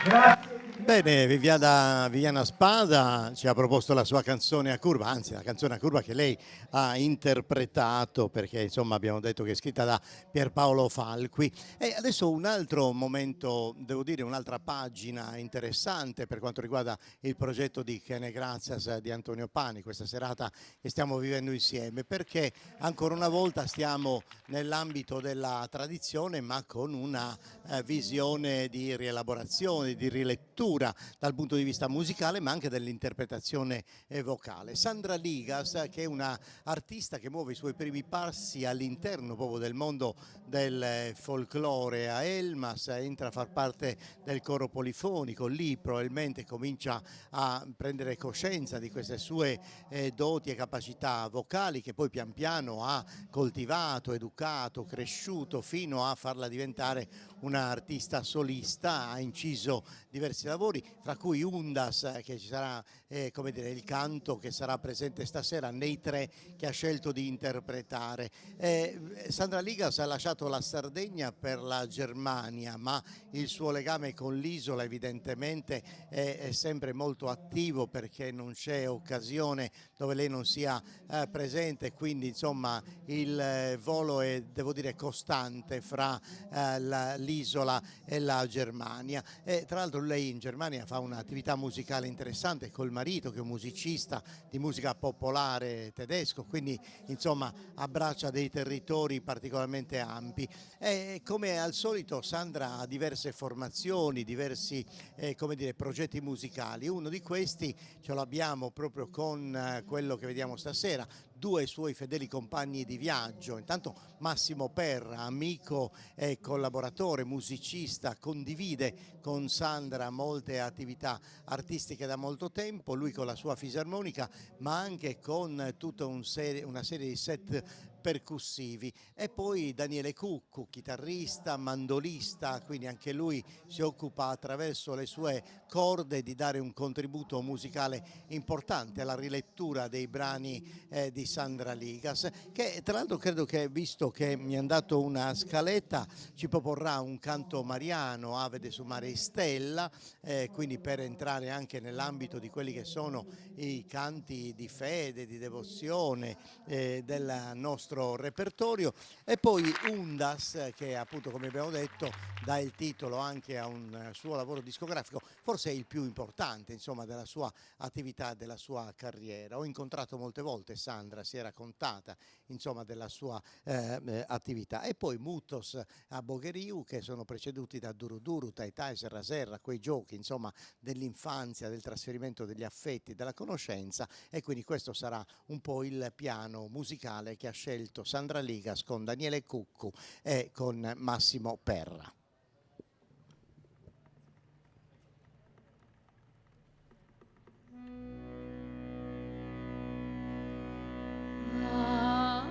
Grazie. Bene, Viviana, Viviana Spada ci ha proposto la sua canzone a curva, anzi la canzone a curva che lei ha interpretato perché insomma abbiamo detto che è scritta da Pierpaolo Falqui. E adesso un altro momento, devo dire un'altra pagina interessante per quanto riguarda il progetto di Chene Gràtzias di Antonio Pani, questa serata che stiamo vivendo insieme, perché ancora una volta stiamo nell'ambito della tradizione ma con una eh, visione di rielaborazione, di rilettura dal punto di vista musicale ma anche dell'interpretazione eh, vocale. Sandra Ligas, che è una artista che muove i suoi primi passi all'interno proprio del mondo del eh, folklore a Elmas, entra a far parte del coro polifonico, lì probabilmente comincia a prendere coscienza di queste sue eh, doti e capacità vocali che poi pian piano ha coltivato, educato, cresciuto fino a farla diventare una artista solista, ha inciso diversi lavori, fra cui Undas, eh, che ci sarà eh, come dire, il canto che sarà presente stasera nei tre che ha scelto di interpretare. Eh, Sandra Ligas ha lasciato la Sardegna per la Germania, ma il suo legame con l'isola evidentemente è, è sempre molto attivo perché non c'è occasione dove lei non sia eh, presente, quindi insomma il eh, volo è, devo dire, costante fra eh, l'isola e la Germania. E, tra l'altro lei in Germania fa un'attività musicale interessante col marito che è un musicista di musica popolare tedesco, quindi insomma abbraccia dei territori particolarmente ampi. E come al solito Sandra ha diverse formazioni, diversi eh, come dire, progetti musicali. Uno di questi ce l'abbiamo proprio con eh, quello che vediamo stasera, due suoi fedeli compagni di viaggio. Intanto Massimo Perra, amico e collaboratore, musicista, condivide con Sandra molte. molte attività artistiche da molto tempo, lui con la sua fisarmonica ma anche con tutta un serie, una serie di set percussivi. E poi Daniele Cuccu, chitarrista, mandolista, quindi anche lui si occupa attraverso le sue corde di dare un contributo musicale importante alla rilettura dei brani eh, di Sandra Ligas, che tra l'altro credo che, visto che mi hanno dato una scaletta, ci proporrà un canto mariano, Ave de su Mare Stella, eh, quindi per entrare anche nell'ambito di quelli che sono i canti di fede, di devozione eh, del nostro repertorio. E poi Undas, che appunto come abbiamo detto dà il titolo anche a un suo lavoro discografico, forse il più importante insomma, della sua attività, della sua carriera. Ho incontrato molte volte Sandra, si è raccontata insomma, della sua eh, eh attività. E poi Mutos a Bogheriu, che sono preceduti da Duru Duru, Tai Tai, Serra Serra, quei giochi insomma, dell'infanzia, del trasferimento degli affetti, della conoscenza e quindi questo sarà un po' il piano musicale che ha scelto Sandra Ligas con Daniele Cuccu e con Massimo Perra.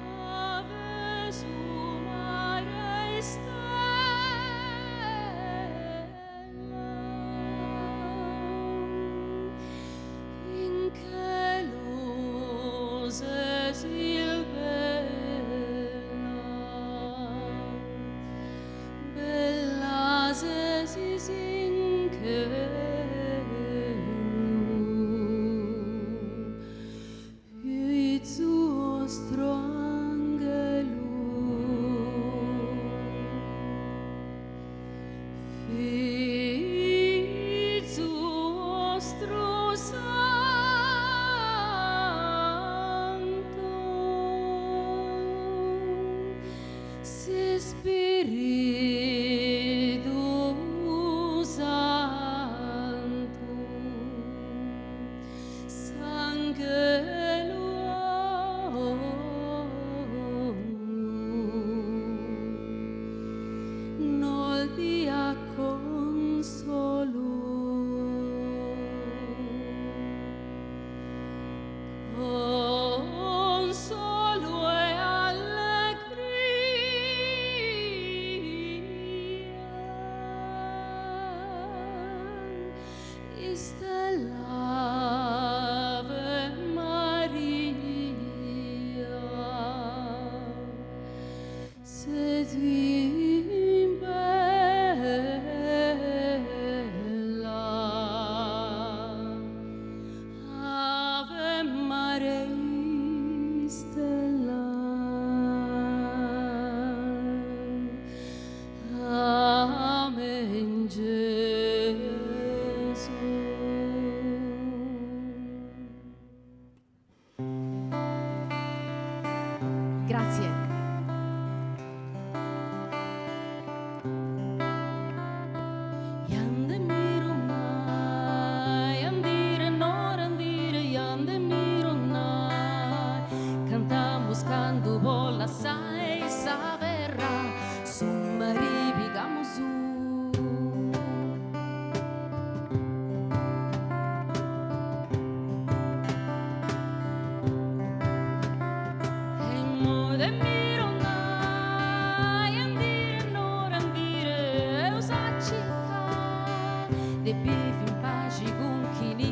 Ave su mare stella in chelu ses il bella bella ses in chelu Fizu 'ostru anghelu Fizu 'ostru santu S'Ispiridu Santu S'anghelu 'onu Nos diat consolu Consolu e allegria Istella Ave Maria Ses in bella Ave Maria Stella Amen Gesù. Grazie. Yande mironai, andire nor andire, yande mironai. Cantamos candu bola sai sa verra, su mari pigamus su. E mironai, andire nor andire, eus a circai de bivi in paxi cun chini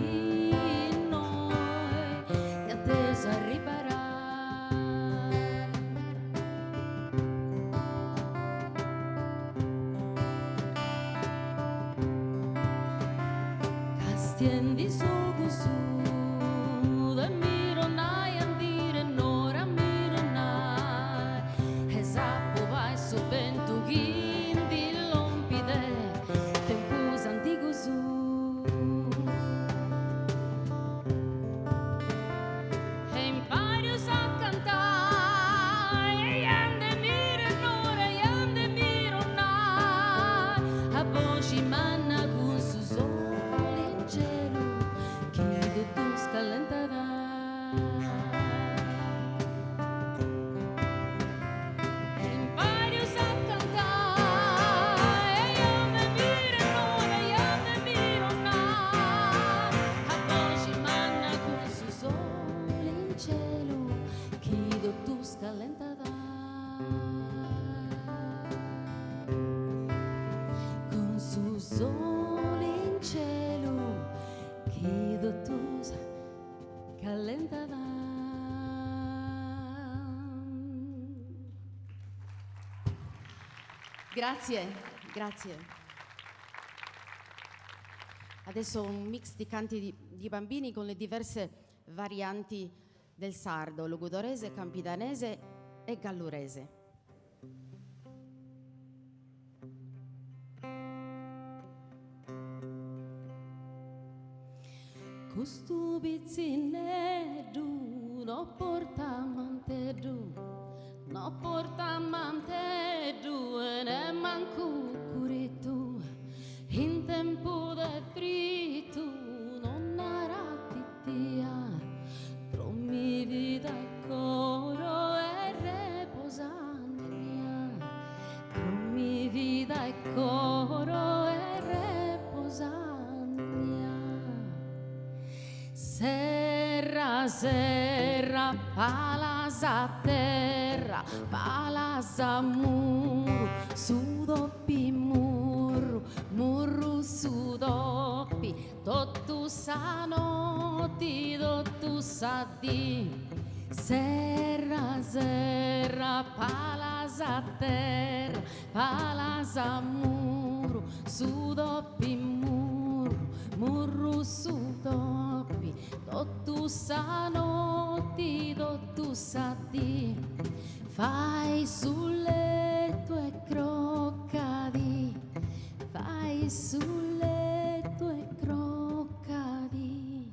innoi de atesu arribarat. Castiendi s'ogu suu de mironai andire nora mironai e s'apubai su bentu chi ndi lompit de tempus antigus. E imparius a cantai e ande mire nora e ande mironai a boxi manna cun su soli in celu chi ddu Grazie, grazie. Adesso un mix di canti di bambini con le diverse varianti del sardo, logudorese, campidanese e gallurese. Custu pitzinneddu no portat manteddu, no portat manteddu e nemmancu curittu, in tempus de frittu non narat titia, drommi vida 'e coro e reposa anninnia, drommi vida 'e coro e reposa anninnia. Serra, serra, palas a terra, palas a muru, su topi murru, murru su topi, totu sa noti, totu sa dì. Serra, serra, palas a terra, palas a muru, su topi murru, murru su topi, totu sa noti, totu sa dì. Fai su letu e crocadì, fai su letu e crocadì.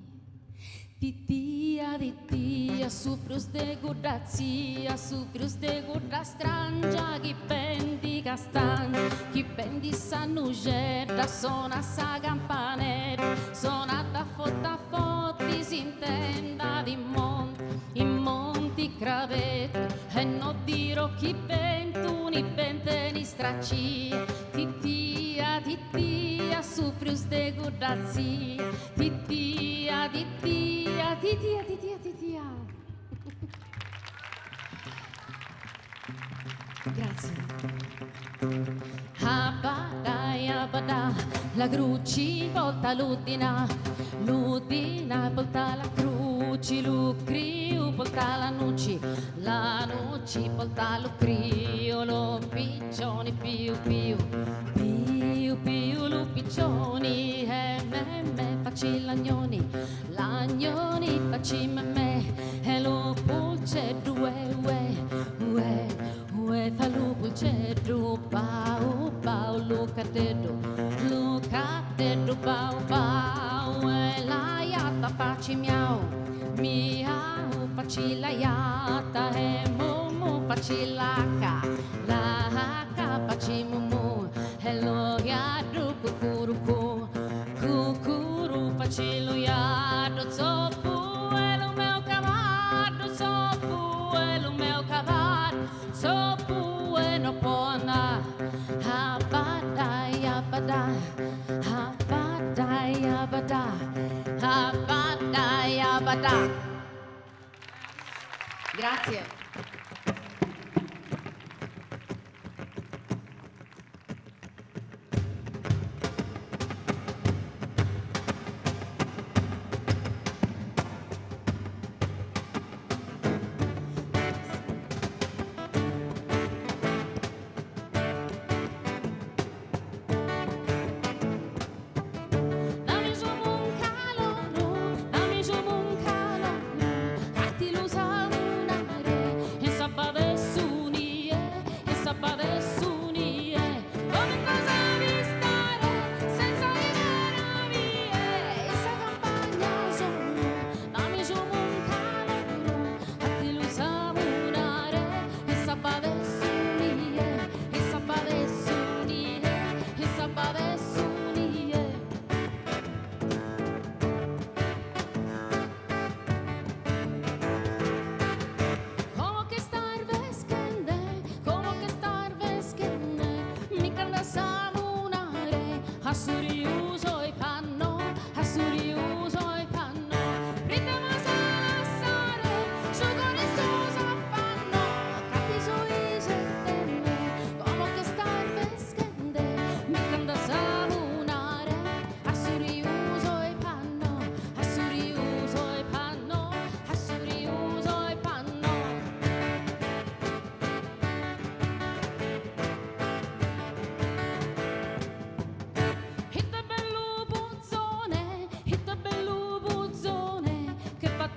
Titia, titia, su prus de cudda tzia, su prus de cudda strangia chi bendit castagna, chi bendit sa nuxedda, sonat sa campanedda, sonat a forti a forti, s'intendat in monti, in monti Crabettu, e no dirò chi bentu, ni bent'e ni stracia, titia, titia, su prus de cudda tzia, Titia, titia, titia, titia, titia. Grazie. Abadai, abadà, la cruci porta ludina, ludina porta la cruci, lu criu porta la nuci, la nuci porta lu criu, lu piccioni piu piu, piu piu lu piccioni e me me faci l'agnoni, l'agnoni faci me me e lu pulceddu ue ue ue ue fa lu pulceddu bau bau lu caddeddu, lu caddeddu bau bau e la jatta faci miau, miau faci la jatta e mu mu faci l'aca, l'aca faci mu mu e lu jaddu cucurucù, cucuru faci lu jaddu zoppu è lu meu cavaddu, zoppu è lu meu cavaddu, zoppu e no po andà, abadai abadà, abadai abadà, abadai abadà. Grazie. Dami su muncaloru, dami su muncaloru, ca ti lu samunare.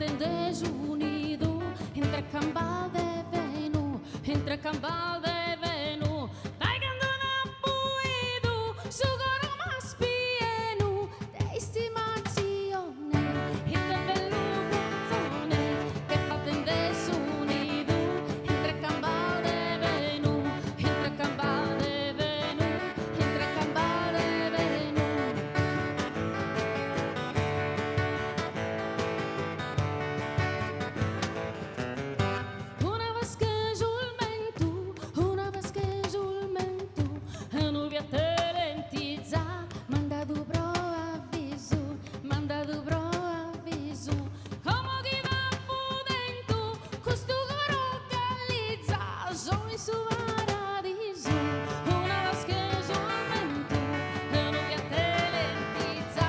fatende su nidu intre cambas de fenu, intre cambas de fenu. Dae cando t'apo 'idu su coro m'as pienu de istimatzione, ite bellu puzone ch'est fatende su nidu intre cambas de fenu, intre cambas de fenu, intre cambas de fenu. Una fasca 'e giurmentu, una fasca 'e giurmentu, unu piattu 'e lentiza, m'an dadu pro avvisu, m'an dadu pro avvisu. Como chi t'apo tentu, custu coro ch'alliza, so in su paradisu. Una fasca 'e giurmentu, unu piattu 'e lentiza,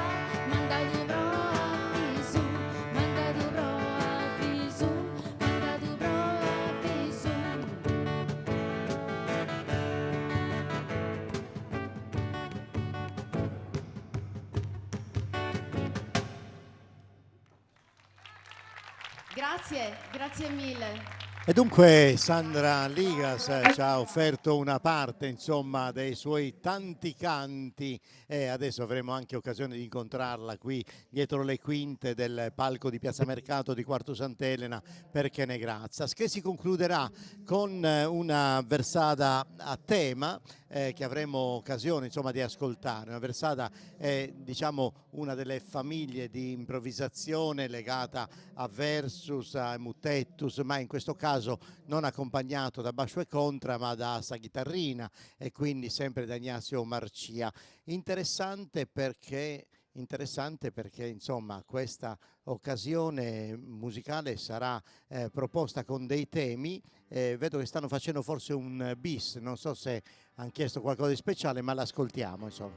m'an dadu pro avvisu, m'an dadu pro avvisu, m'an dadu pro avvisu. Grazie, grazie mille. E dunque Sandra Ligas ci ha offerto una parte, insomma, dei suoi tanti canti e adesso avremo anche occasione di incontrarla qui dietro le quinte del palco di Piazza Mercato di Quartu Sant'Elena per Chene Gratzas, che si concluderà con una versada a tema che avremo occasione, insomma, di ascoltare. Una versada è, diciamo, una delle famiglie di improvvisazione legata a versus, a mutettus, ma in questo caso non accompagnato da basciu e contra, ma da sa chitarrina e quindi sempre da Ignazio Marcia. Interessante perché, interessante perché insomma, questa occasione musicale sarà proposta con dei temi. Vedo che stanno facendo forse un bis, non so se han chiesto qualcosa di speciale, ma l'ascoltiamo insomma.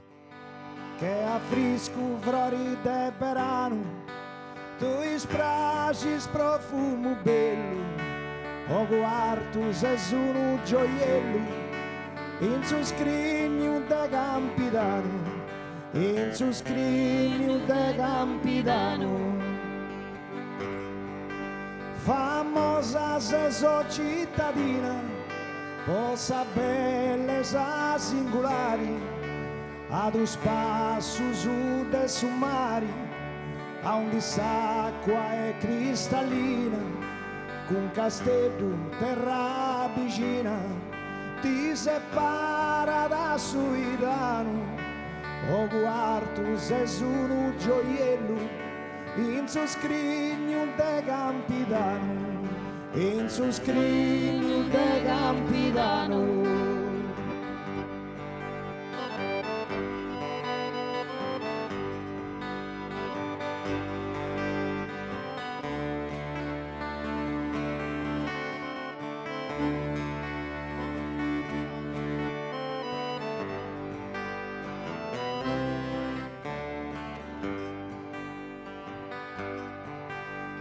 Che a friscu frori de beranu Tui spraxis profumu bellu O Cuartu ses unu gioiellu In su scrignu de Campidanu In su scrignu de Campidanu Famosa ses o cittadina Po sa bellesa singulari A dus passus de su mari Aundi s'acua est cristallina Cun Casteddu terra bixina Ti separat su 'Idanu O Cuartu ses unu gioiellu In su scrignu de Campidanu In su scrignu de Campidanu.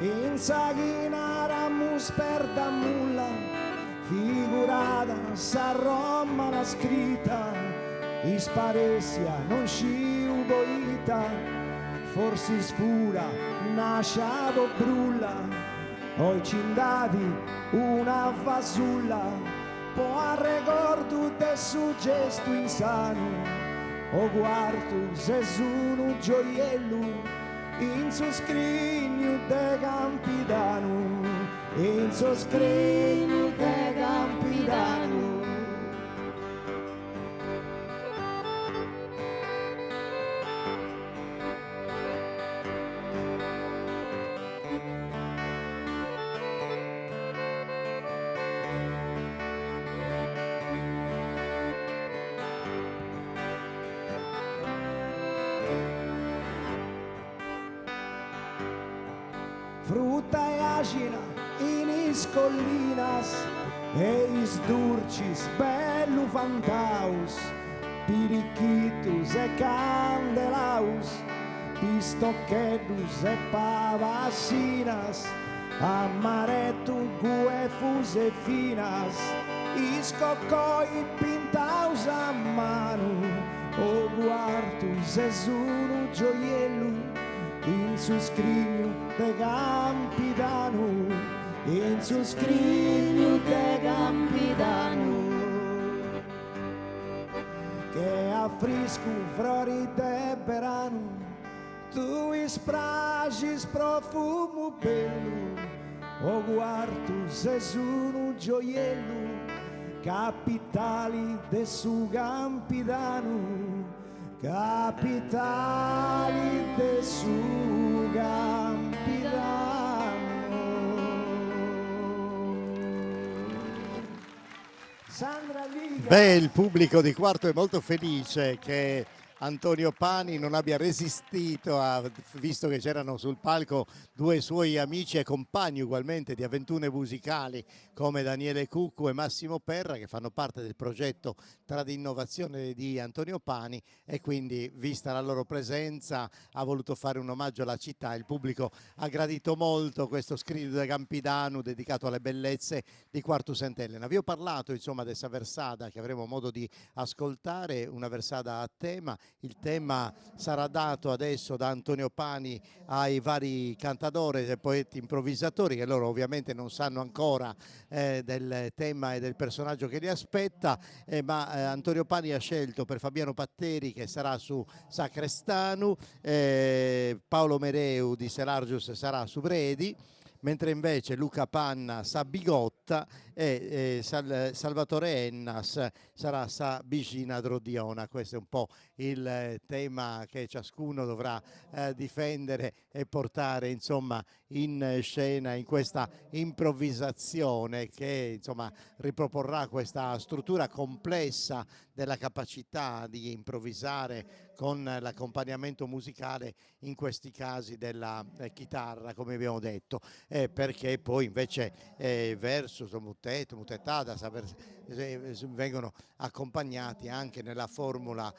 In sa chi naramus perda mulla figurada sa romana scrita isparessia non sciu poita forsis fura nascia po brulla oi ci nd'at una fasulla po arregordu de su gestu insanu O Cuartu ses unu gioiellu in su scrignu de Campidanu in su scrignu de Campidanu. Fruta e àxina in is collinas e is durcis bellu fantaus, pirichitus e candelaus, pistocheddus e pabassinas, amaretu, guefus e finas is cocoi pintaus a manu, o Cuartu ses unu gioiellu. In su scrignu de Campidanu, in su scrignu de Campidanu. Che a friscu frori de beranu, tui spraxis profumu bellu, o Cuartu ses unu gioiellu, capitali de su Campidanu. Capitali de su Campidanu. Sandra Liga. Beh, il pubblico di Quartu è molto felice che Antonio Pani non abbia resistito, a, visto che c'erano sul palco due suoi amici e compagni ugualmente di avventure musicali come Daniele Cuccu e Massimo Perra che fanno parte del progetto Tradinnovazione di Antonio Pani e quindi vista la loro presenza ha voluto fare un omaggio alla città. Il pubblico ha gradito molto questo Scrignu de Campidanu dedicato alle bellezze di Quartu Sant'Elena. Vi ho parlato insomma de sa versada che avremo modo di ascoltare, una versada a tema. Il tema sarà dato adesso da Antonio Pani ai vari cantadores e poeti improvvisatori che loro ovviamente non sanno ancora del tema e del personaggio che li aspetta, ma Antonio Pani ha scelto per Fabiano Patteri che sarà su Sacrestanu, Paolo Mereu di Selargius sarà su Predi, mentre invece Luca Panna sa Bigotta e Salvatore Ennas sarà sa Bixina Drodiona. Questo è un po' il tema che ciascuno dovrà difendere e portare insomma in scena in questa improvvisazione che insomma riproporrà questa struttura complessa della capacità di improvvisare con l'accompagnamento musicale in questi casi della chitarra come abbiamo detto, perché poi invece versus, mutetu, mutetada, vengono accompagnati anche nella formula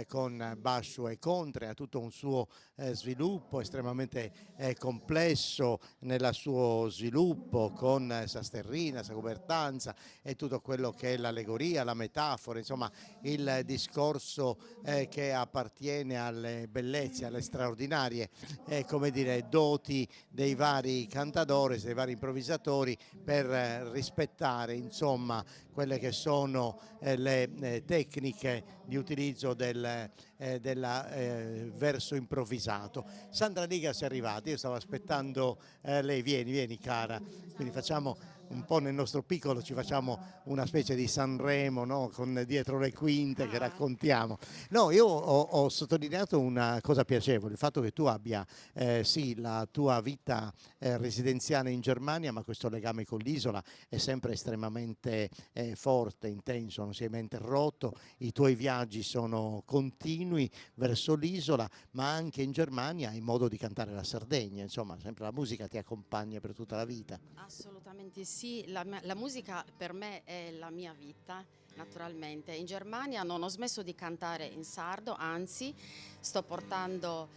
con basciu e contra, ha tutto un suo sviluppo estremamente complesso nel suo sviluppo con sa sterrina, sa cubertanza e tutto quello che è l'allegoria, la metafora, insomma il discorso che appartiene alle bellezze, alle straordinarie come dire, doti dei vari cantadores, dei vari improvvisatori per rispettare insomma quelle che sono le tecniche di utilizzo del verso improvvisato. Sandra Ligas è arrivata, io stavo aspettando lei, vieni, vieni cara, quindi facciamo un po' nel nostro piccolo, ci facciamo una specie di Sanremo, no? Con dietro le quinte che raccontiamo. No, io ho sottolineato una cosa piacevole, il fatto che tu abbia sì la tua vita residenziale in Germania, ma questo legame con l'isola è sempre estremamente forte, intenso, non si è mai interrotto, i tuoi viaggi sono continui verso l'isola, ma anche in Germania hai modo di cantare la Sardegna, insomma, sempre la musica ti accompagna per tutta la vita. Assolutamente sì. Sì, la musica per me è la mia vita, naturalmente. In Germania non ho smesso di cantare in sardo, anzi sto portando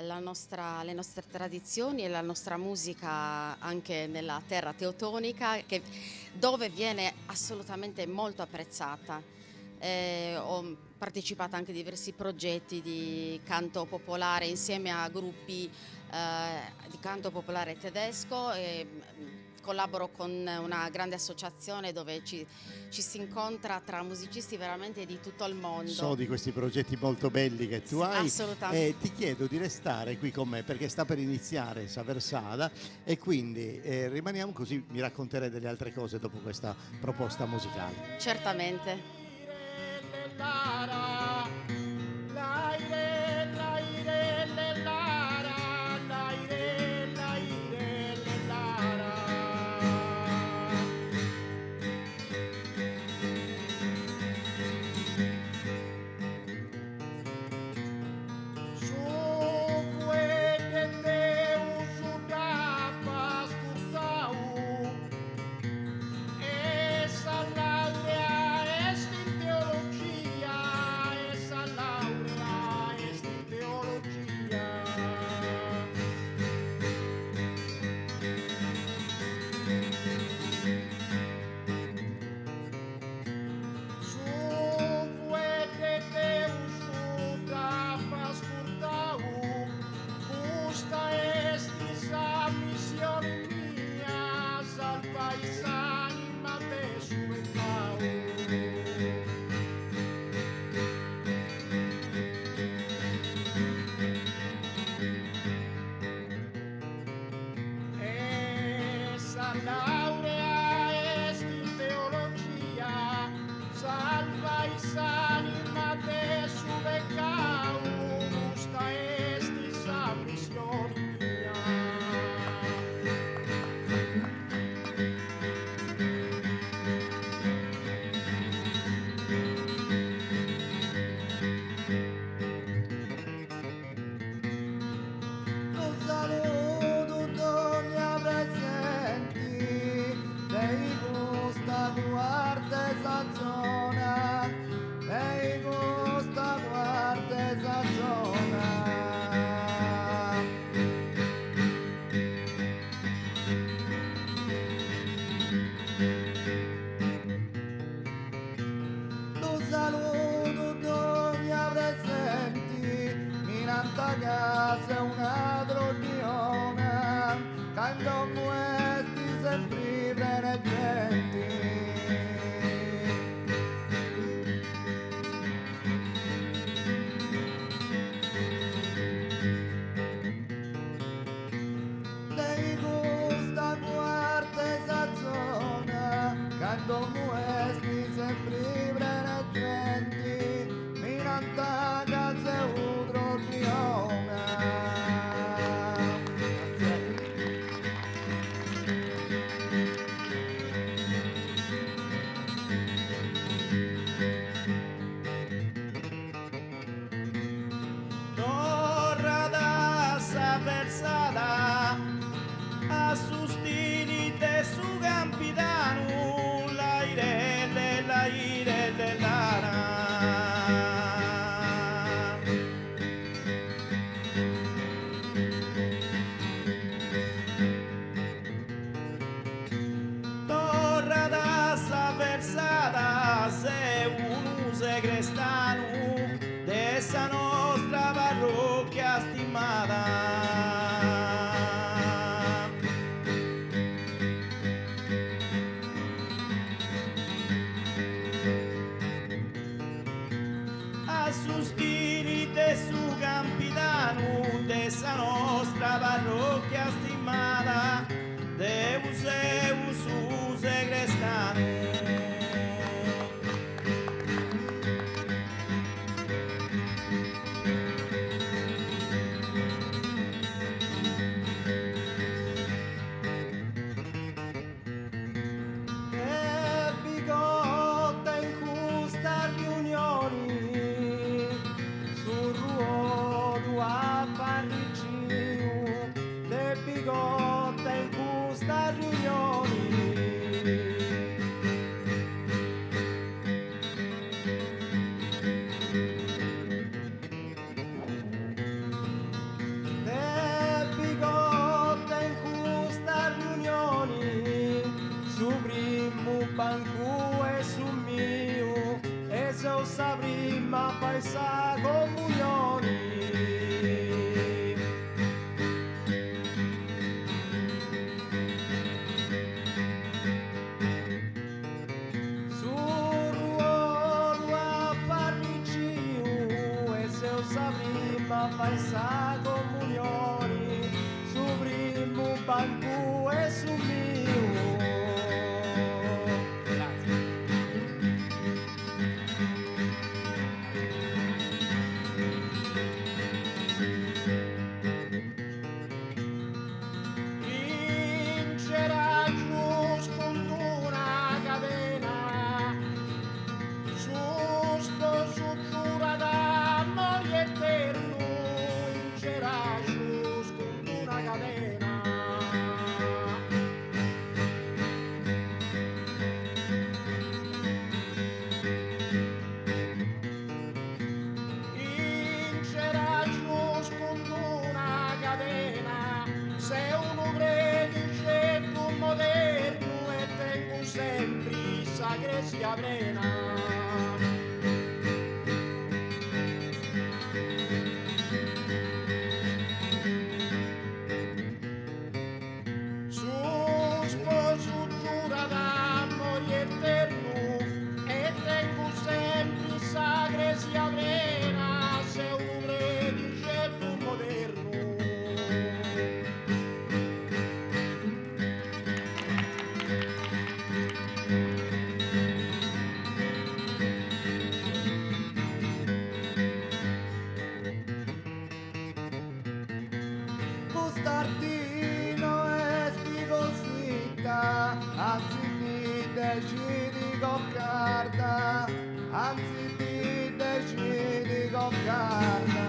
le nostre tradizioni e la nostra musica anche nella terra teutonica, dove viene assolutamente molto apprezzata. Ho partecipato anche a diversi progetti di canto popolare insieme a gruppi di canto popolare tedesco e collaboro con una grande associazione dove ci si incontra tra musicisti veramente di tutto il mondo. So di questi progetti molto belli che tu hai. Assolutamente. E ti chiedo di restare qui con me perché sta per iniziare sa versada e quindi rimaniamo così, mi racconterai delle altre cose dopo questa proposta musicale. Certamente. s'anima de su peccau. E sa laurea est in teologia, salvai s'anima de su peccau, custa est sa missioni mia. Lu saludu dogna presenti de custa parte 'e sa zona, de custa parte 'e sa zona. Lu saludu dogna presenti, mi nant ca seu una troddiona, ca in domu est sempri prena 'e genti. De custa parte 'e sa zona, ca in domu est sempri prena 'e genti, mi nant ca seu troddiona. Torrada sa versada a su stili de su Campidanu la irelle la irelle la la. Torrada sa versada seu unu segrestanu de sa nostra parrocchia stimada. A su stili de su Campidanu de sa nostra parrocchia stimada deu seu su segrestanu. De bigotta in custa riunioni su ruolu ap'arriciu de bigotta in custa riunioni. De bigotta in custa riunioni su primu bancu est su miu e seu sa prima a fai sa comunioni. Su ruolu ap'arriciu e seu sa prima a fai sa comunioni, su primu bancu est su miu. In Ceraxus cun d'una cadena su sposu giurat amori eternu in Ceraxus cun d'una cadena. In Ceraxus cun d'una cadena seu unu predixeddu modernu e tengu sempri sa cresia prena. Su sposu giurat decidi coccarda, anzi ti decidi coccarda.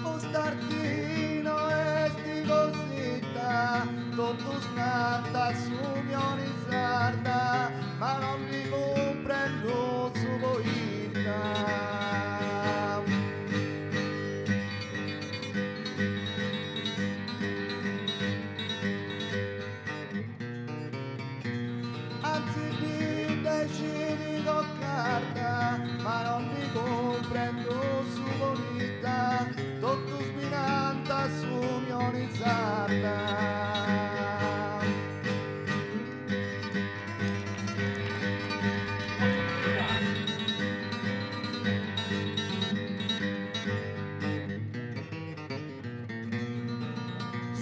Cust'arti no est cosita, totus nant s'Unioni Sarda, ma non ndi cumprendo su poita. Anzi ddi decidi coccarda, ma non ndi cumprendo su poita, totus mi nant s'Unioni Sarda.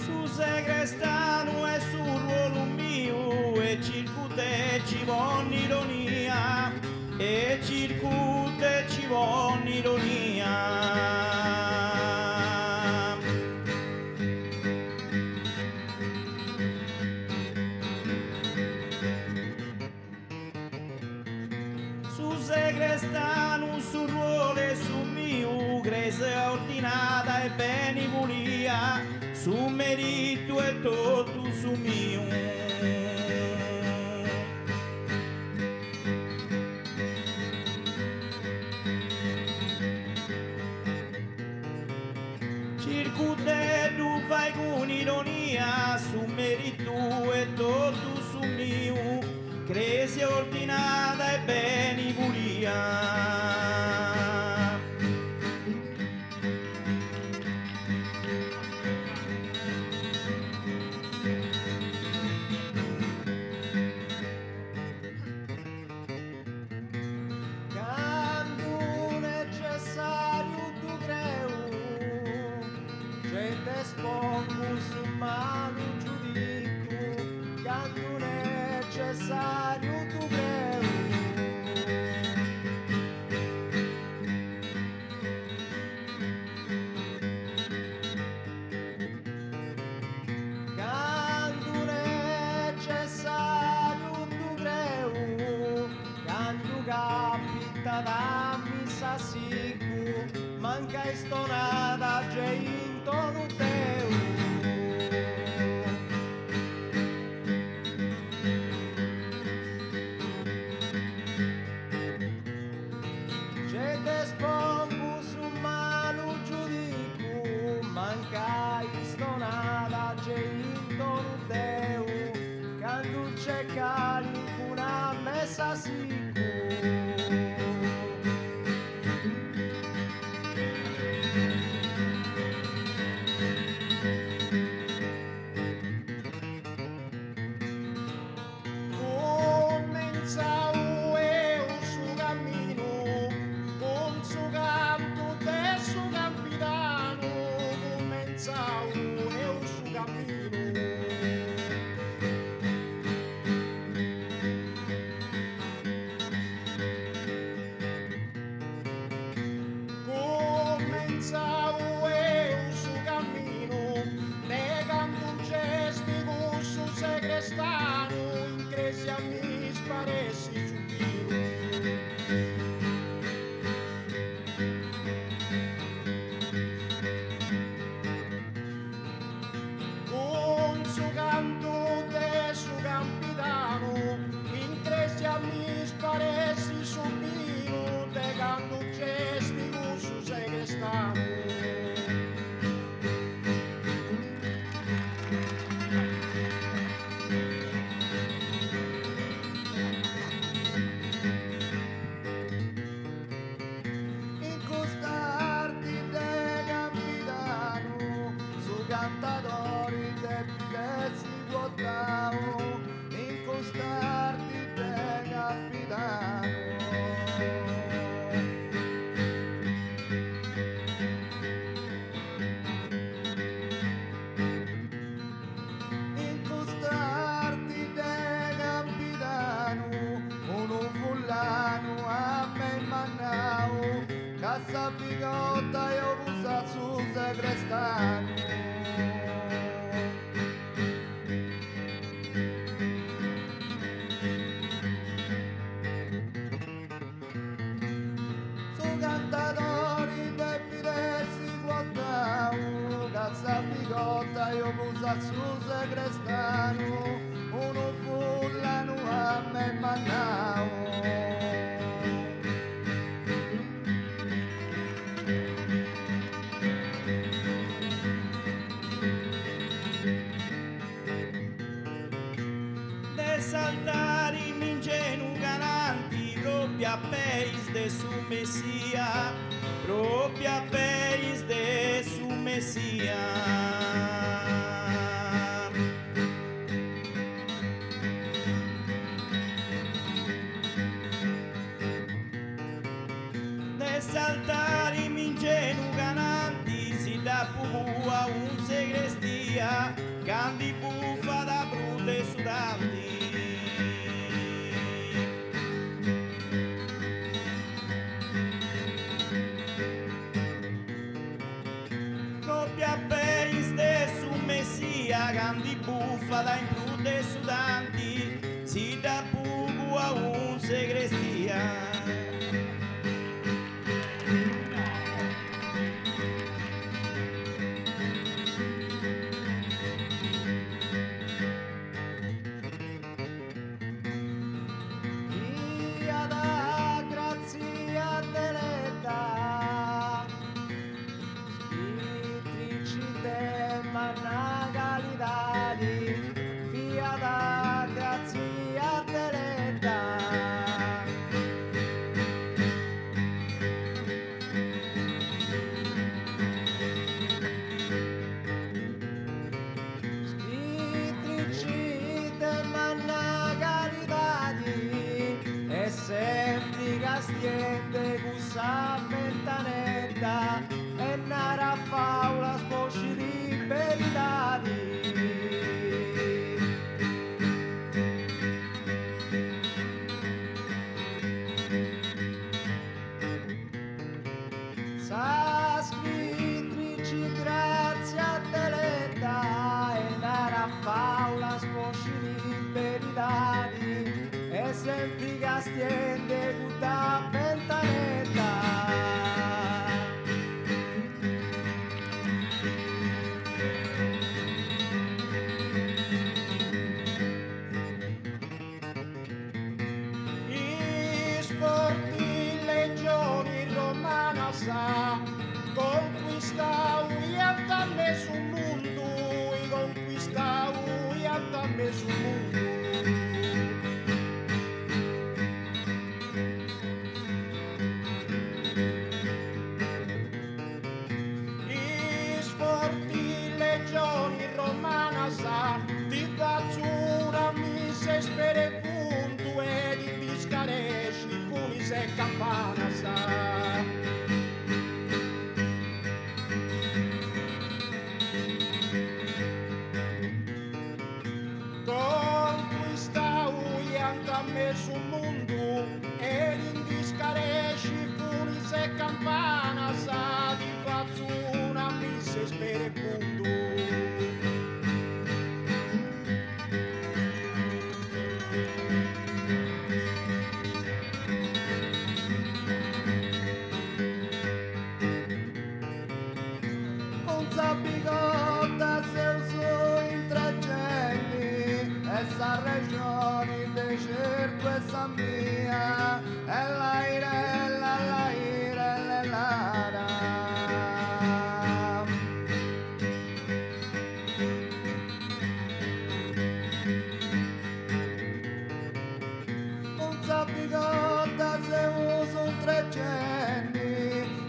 Su segrestanu est su ruolu miu e circu de ci ponni ironia e circu de ci ponni ironia. Su segrestanu su ruolu est su miu, cresia ordinada e beni pulia, su meritu est totu su miu. Circu de ddu fai cun ironia, su meritu est totu su miu, cresia ordinada e beni pulia. sa bigotta eo cun su segrestanu. Su cantadori depit essi guotau, ca sa bigotta eo cun su segrestanu, unu fullanu a me mannau. De s'altari m'ingenugu ananti propriu a peis de su Messia, propriu a peis de su Messia. De s'altari m'ingenugu ananti si dd'apu cuau in segrestia, ca ndi bufat prus de su tanti. Propriu a peis de su Messia ca ndi bufat in prus de su tanti, si dd'apu cuau in segrestia. Fiat Grazia Deledda, scrittrici de manna calidadi, fiat Grazia Deledda. Scrittrici de manna calidadi e sempri castiende cussa ventanedda e narat faulas po sciri beridadi. Sa scrittrici Grazia Deledda e narat faulas po sciri beridadi e sempri castiende cudda ventanedda. Is forti legioni romanas conquistau iant mesu mundu, conquistau iant mesu mundu. Is forti legioni romanas ti fatzu una missa isperefundu e ti ndi scaresci funis e campanas. Conquistau iant mesu mundu e ti ndi scaresci funis e campanas, ti fatzu una missa isperefundu. Cun sa bigotta seus in tregenni e sa rexoni de certu est sa mia e la ire la la ire le la ra. Cun sa bigotta seus in tregenni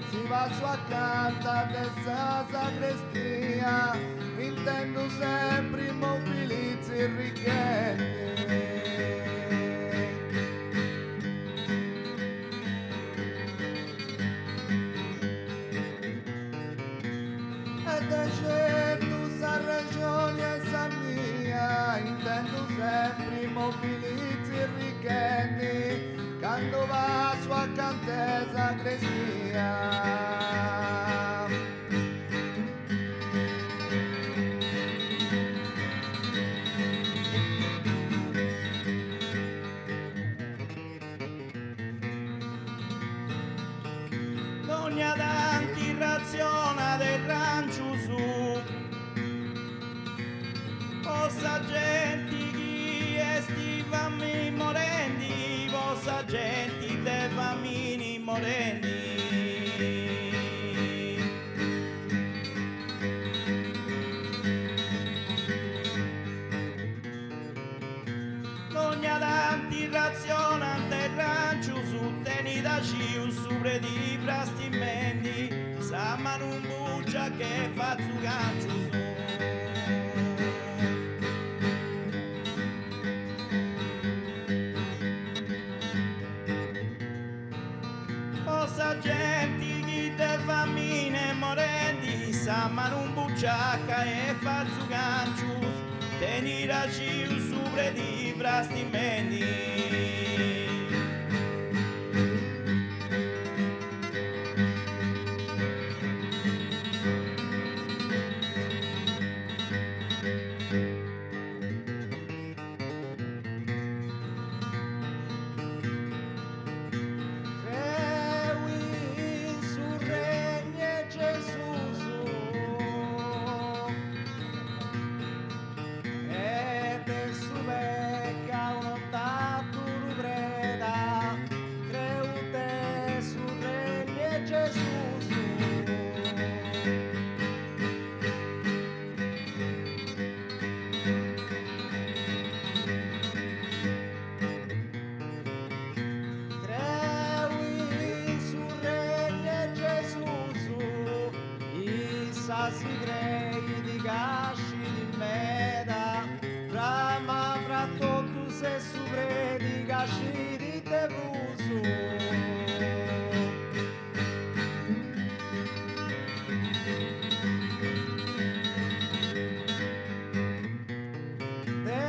si passu acanta de sa sagrestia intendo sempre mobilizi ricchendi. E de certu sa rexoni est sa mia, intendo sempre mobilizi ricchendi, cando passo acant'e sagrestia. raziona de rancius Po sa genti chi est famini morendi Po sa genti de famini morendi. Dogna tanti razionant e rancius tenit axiu su predi frastimendi sa manu in buciaca e fatzu cancius. Po sa genti chi de famine est morendi sa manu in buciaca e fatzu cancius tenit axiu su predi frastimendi. Creu in su regnu 'e Gesusu E de su pecau non nd'aturu preda Creu de su regnu 'e Gesusu. Creu in su regnu 'e Gesusu, issa si creit ca scit meda, fra ma fra totus est su predi ca scit de prus. De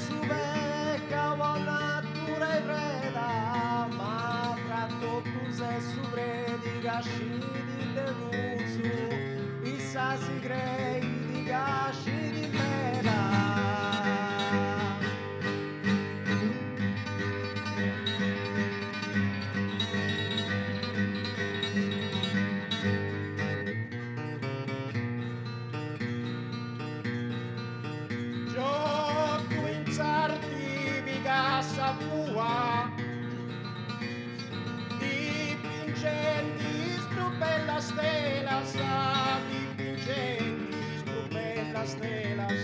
su pecau po natura 'e preda, ma fra totus est su predi ca scit de prus, issa si creit ca scit meda. Giotu in sardi piga sa fua Dipingendi is prus bellas telas Dipingendi is prus bellas telas.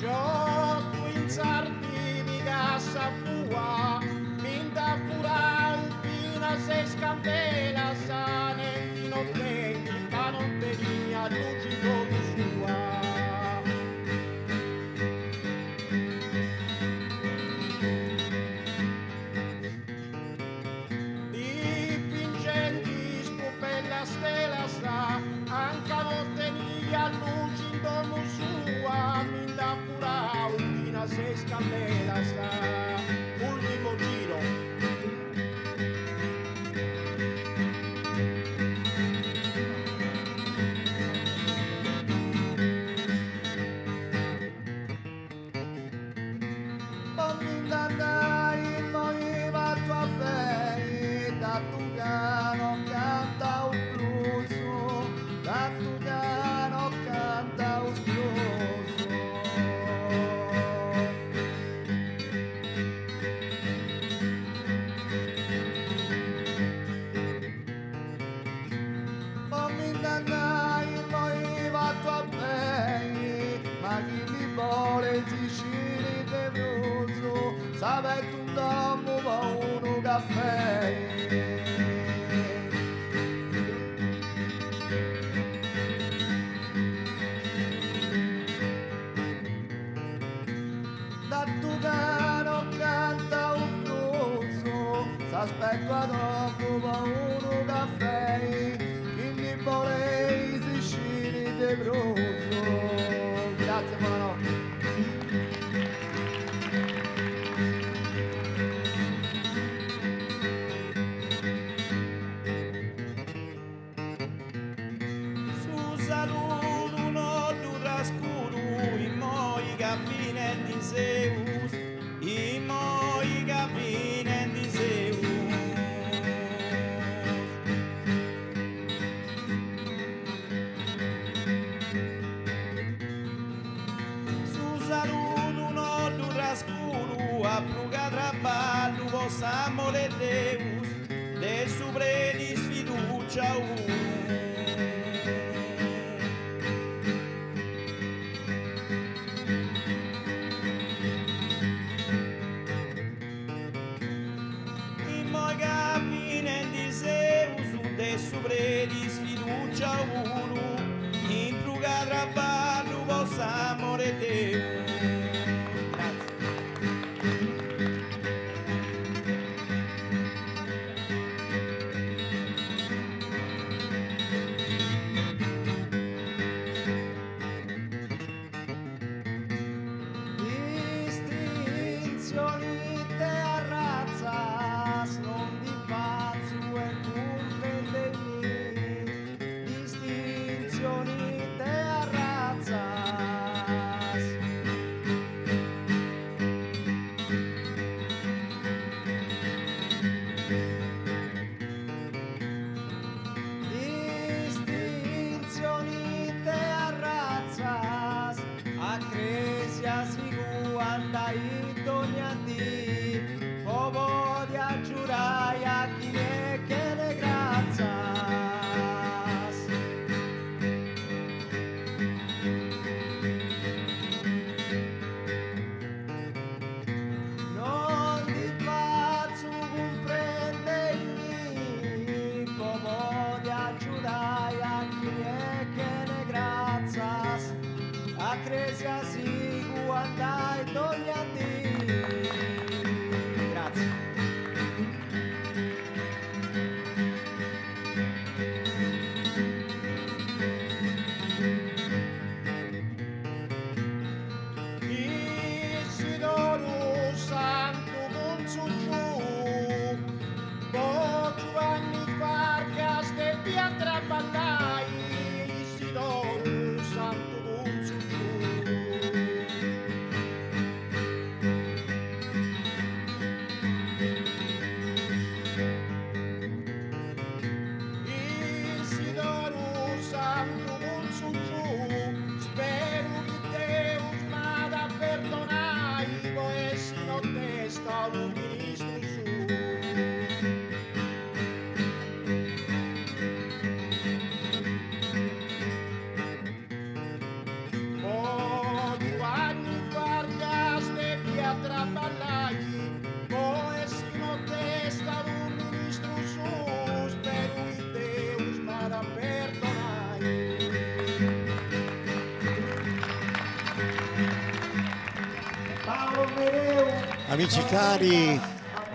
Giotu in s'arti piga sa fua, mi nd'at furau finas is candelas, nendi no tengiu ca non teniat luxi in domu sua. Dipingendi is prus bellas telas, anca no teniat luxi in domu sua, mi nd'at furau finas is candelas. Ultimo giro. Po mi nd'andai immoi fatu a pei, datu ca no cantaus prus, datu ca no cantaus prus. Po mi nd'andai immoi fatu a pei, ma chi ndi bolis sciri de prus, s'abetu in domu po unu cafei. Datu ca no cantaus prus, s'aspetu a domu po unu cafei, chi ndi boleis sciri de prus. Grazie, buonanotte. Su saludu no ddu trascuru immoi ca finendi in seus, immoi ca finendi seus. Su saludu no ddu trascuru a prus ca traballu po s'amore 'e Deus de su predi sfiduciau puru. Immoi ca finendi seus de su predi sfiduciau puru in prus ca traballu po s'amore 'e Deus. Distinzioni de arratzas non ndi fatzu e cumprendei-mi Distinzioni de arratzas. Distinzioni de arratzas a cresia sigu andai dogna dì po podi agiurai a chini est chene gratzas. Non ndi fatzu cumprendei-mi po podi agiudai a chini est chene gratzas a cresia sigu andai dogna dì. Grazie. Isidoru Santu cun su giù, po Giuanni Fargas depiat traballai, Isidoru Santu cun su giù. Isidoru Santu cun su giù, speru chi Deus m'at a perdonai po essi nottesta unu ministru suu. Po Giuanni Fargas depiat traballai po essi nottesta unu ministru suu, speru chi Deus m'at a perdonai. Paolo Mereu. Amici cari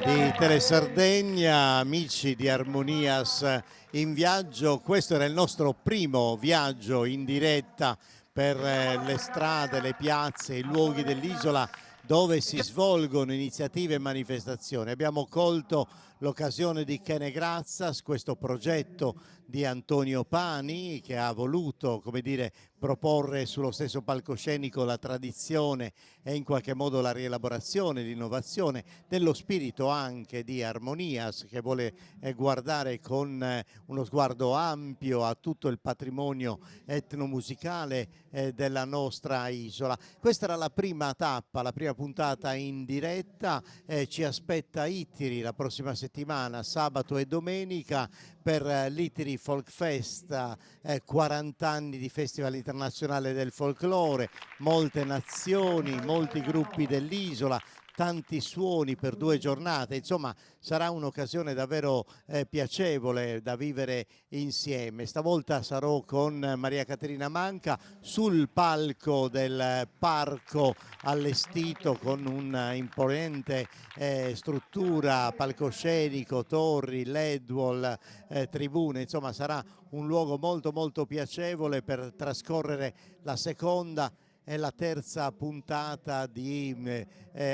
di Telesardegna, amici di Armonias in viaggio, questo era il nostro primo viaggio in diretta per le strade, le piazze, i luoghi dell'isola dove si svolgono iniziative e manifestazioni. Abbiamo colto l'occasione di Chene Grazzas, questo progetto di Antonio Pani che ha voluto, come dire, proporre sullo stesso palcoscenico la tradizione e in qualche modo la rielaborazione, l'innovazione dello spirito anche di Armonias che vuole guardare con uno sguardo ampio a tutto il patrimonio etnomusicale della nostra isola. Questa era la prima tappa, la prima puntata in diretta, ci aspetta Ittiri la prossima settimana, sabato e domenica, per l'Ittiri Folk Fest, 40 anni di Festival Internazionale del Folklore, molte nazioni, molti gruppi dell'isola, tanti suoni per due giornate, insomma sarà un'occasione davvero piacevole da vivere insieme. Stavolta sarò con Maria Caterina Manca sul palco del parco allestito con un'imponente struttura, palcoscenico, torri, led wall, tribune, insomma sarà un luogo molto molto piacevole per trascorrere la seconda. è la terza puntata di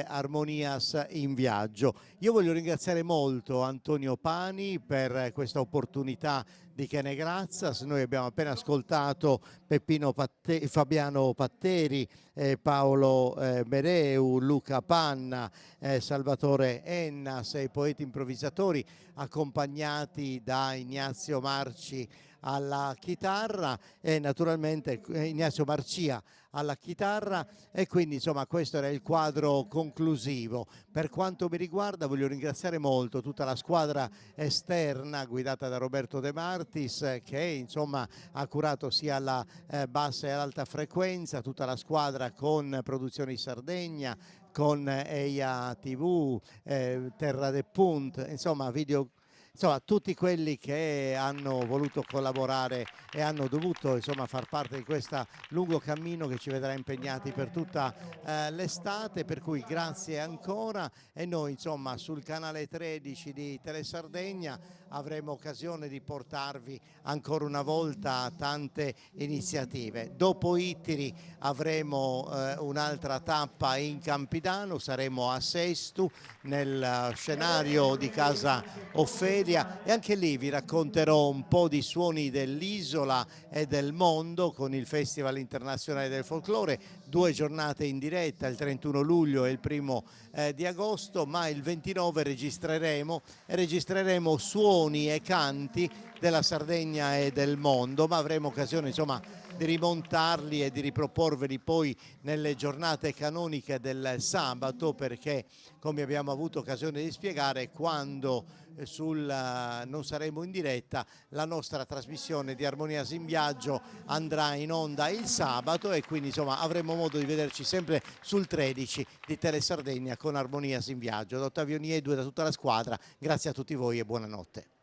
Armonias in Viaggio. Io voglio ringraziare molto Antonio Pani per questa opportunità di Chene Grazzas, noi abbiamo appena ascoltato Peppino Patte- Fabiano Patteri, eh, Paolo eh, Mereu, Luca Panna, eh, Salvatore Enna, sei poeti improvvisatori accompagnati da Ignazio Marci alla chitarra e naturalmente eh, Ignazio Marcia alla chitarra e quindi insomma questo era il quadro conclusivo. Per quanto mi riguarda voglio ringraziare molto tutta la squadra esterna guidata da Roberto De Martis che insomma ha curato sia la eh, bassa e l'alta frequenza, tutta la squadra con Produzioni Sardegna, con Eia TV, eh, Terra de Punt, insomma video insomma, tutti quelli che hanno voluto collaborare e hanno dovuto insomma, far parte di questo lungo cammino che ci vedrà impegnati per tutta eh, l'estate, per cui grazie ancora e noi insomma, sul canale 13 di Telesardegna avremo occasione di portarvi ancora una volta tante iniziative. Dopo Ittiri avremo eh, un'altra tappa in Campidano, saremo a Sestu nel eh, scenario di casa Ofelia e anche lì vi racconterò un po' di suoni dell'isola e del mondo con il Festival Internazionale del Folklore, due giornate in diretta, il 31 luglio e il primo eh, di agosto, ma il 29 registreremo e registreremo suoni e canti della Sardegna e del mondo, ma avremo occasione insomma di rimontarli e di riproporveli poi nelle giornate canoniche del sabato perché come abbiamo avuto occasione di spiegare quando eh, sul, eh, non saremo in diretta la nostra trasmissione di Armonias in Viaggio andrà in onda il sabato e quindi insomma avremo modo di vederci sempre sul 13 di Telesardegna con Armonias in Viaggio. Da Ottavio Nieddu e da tutta la squadra, grazie a tutti voi e buonanotte.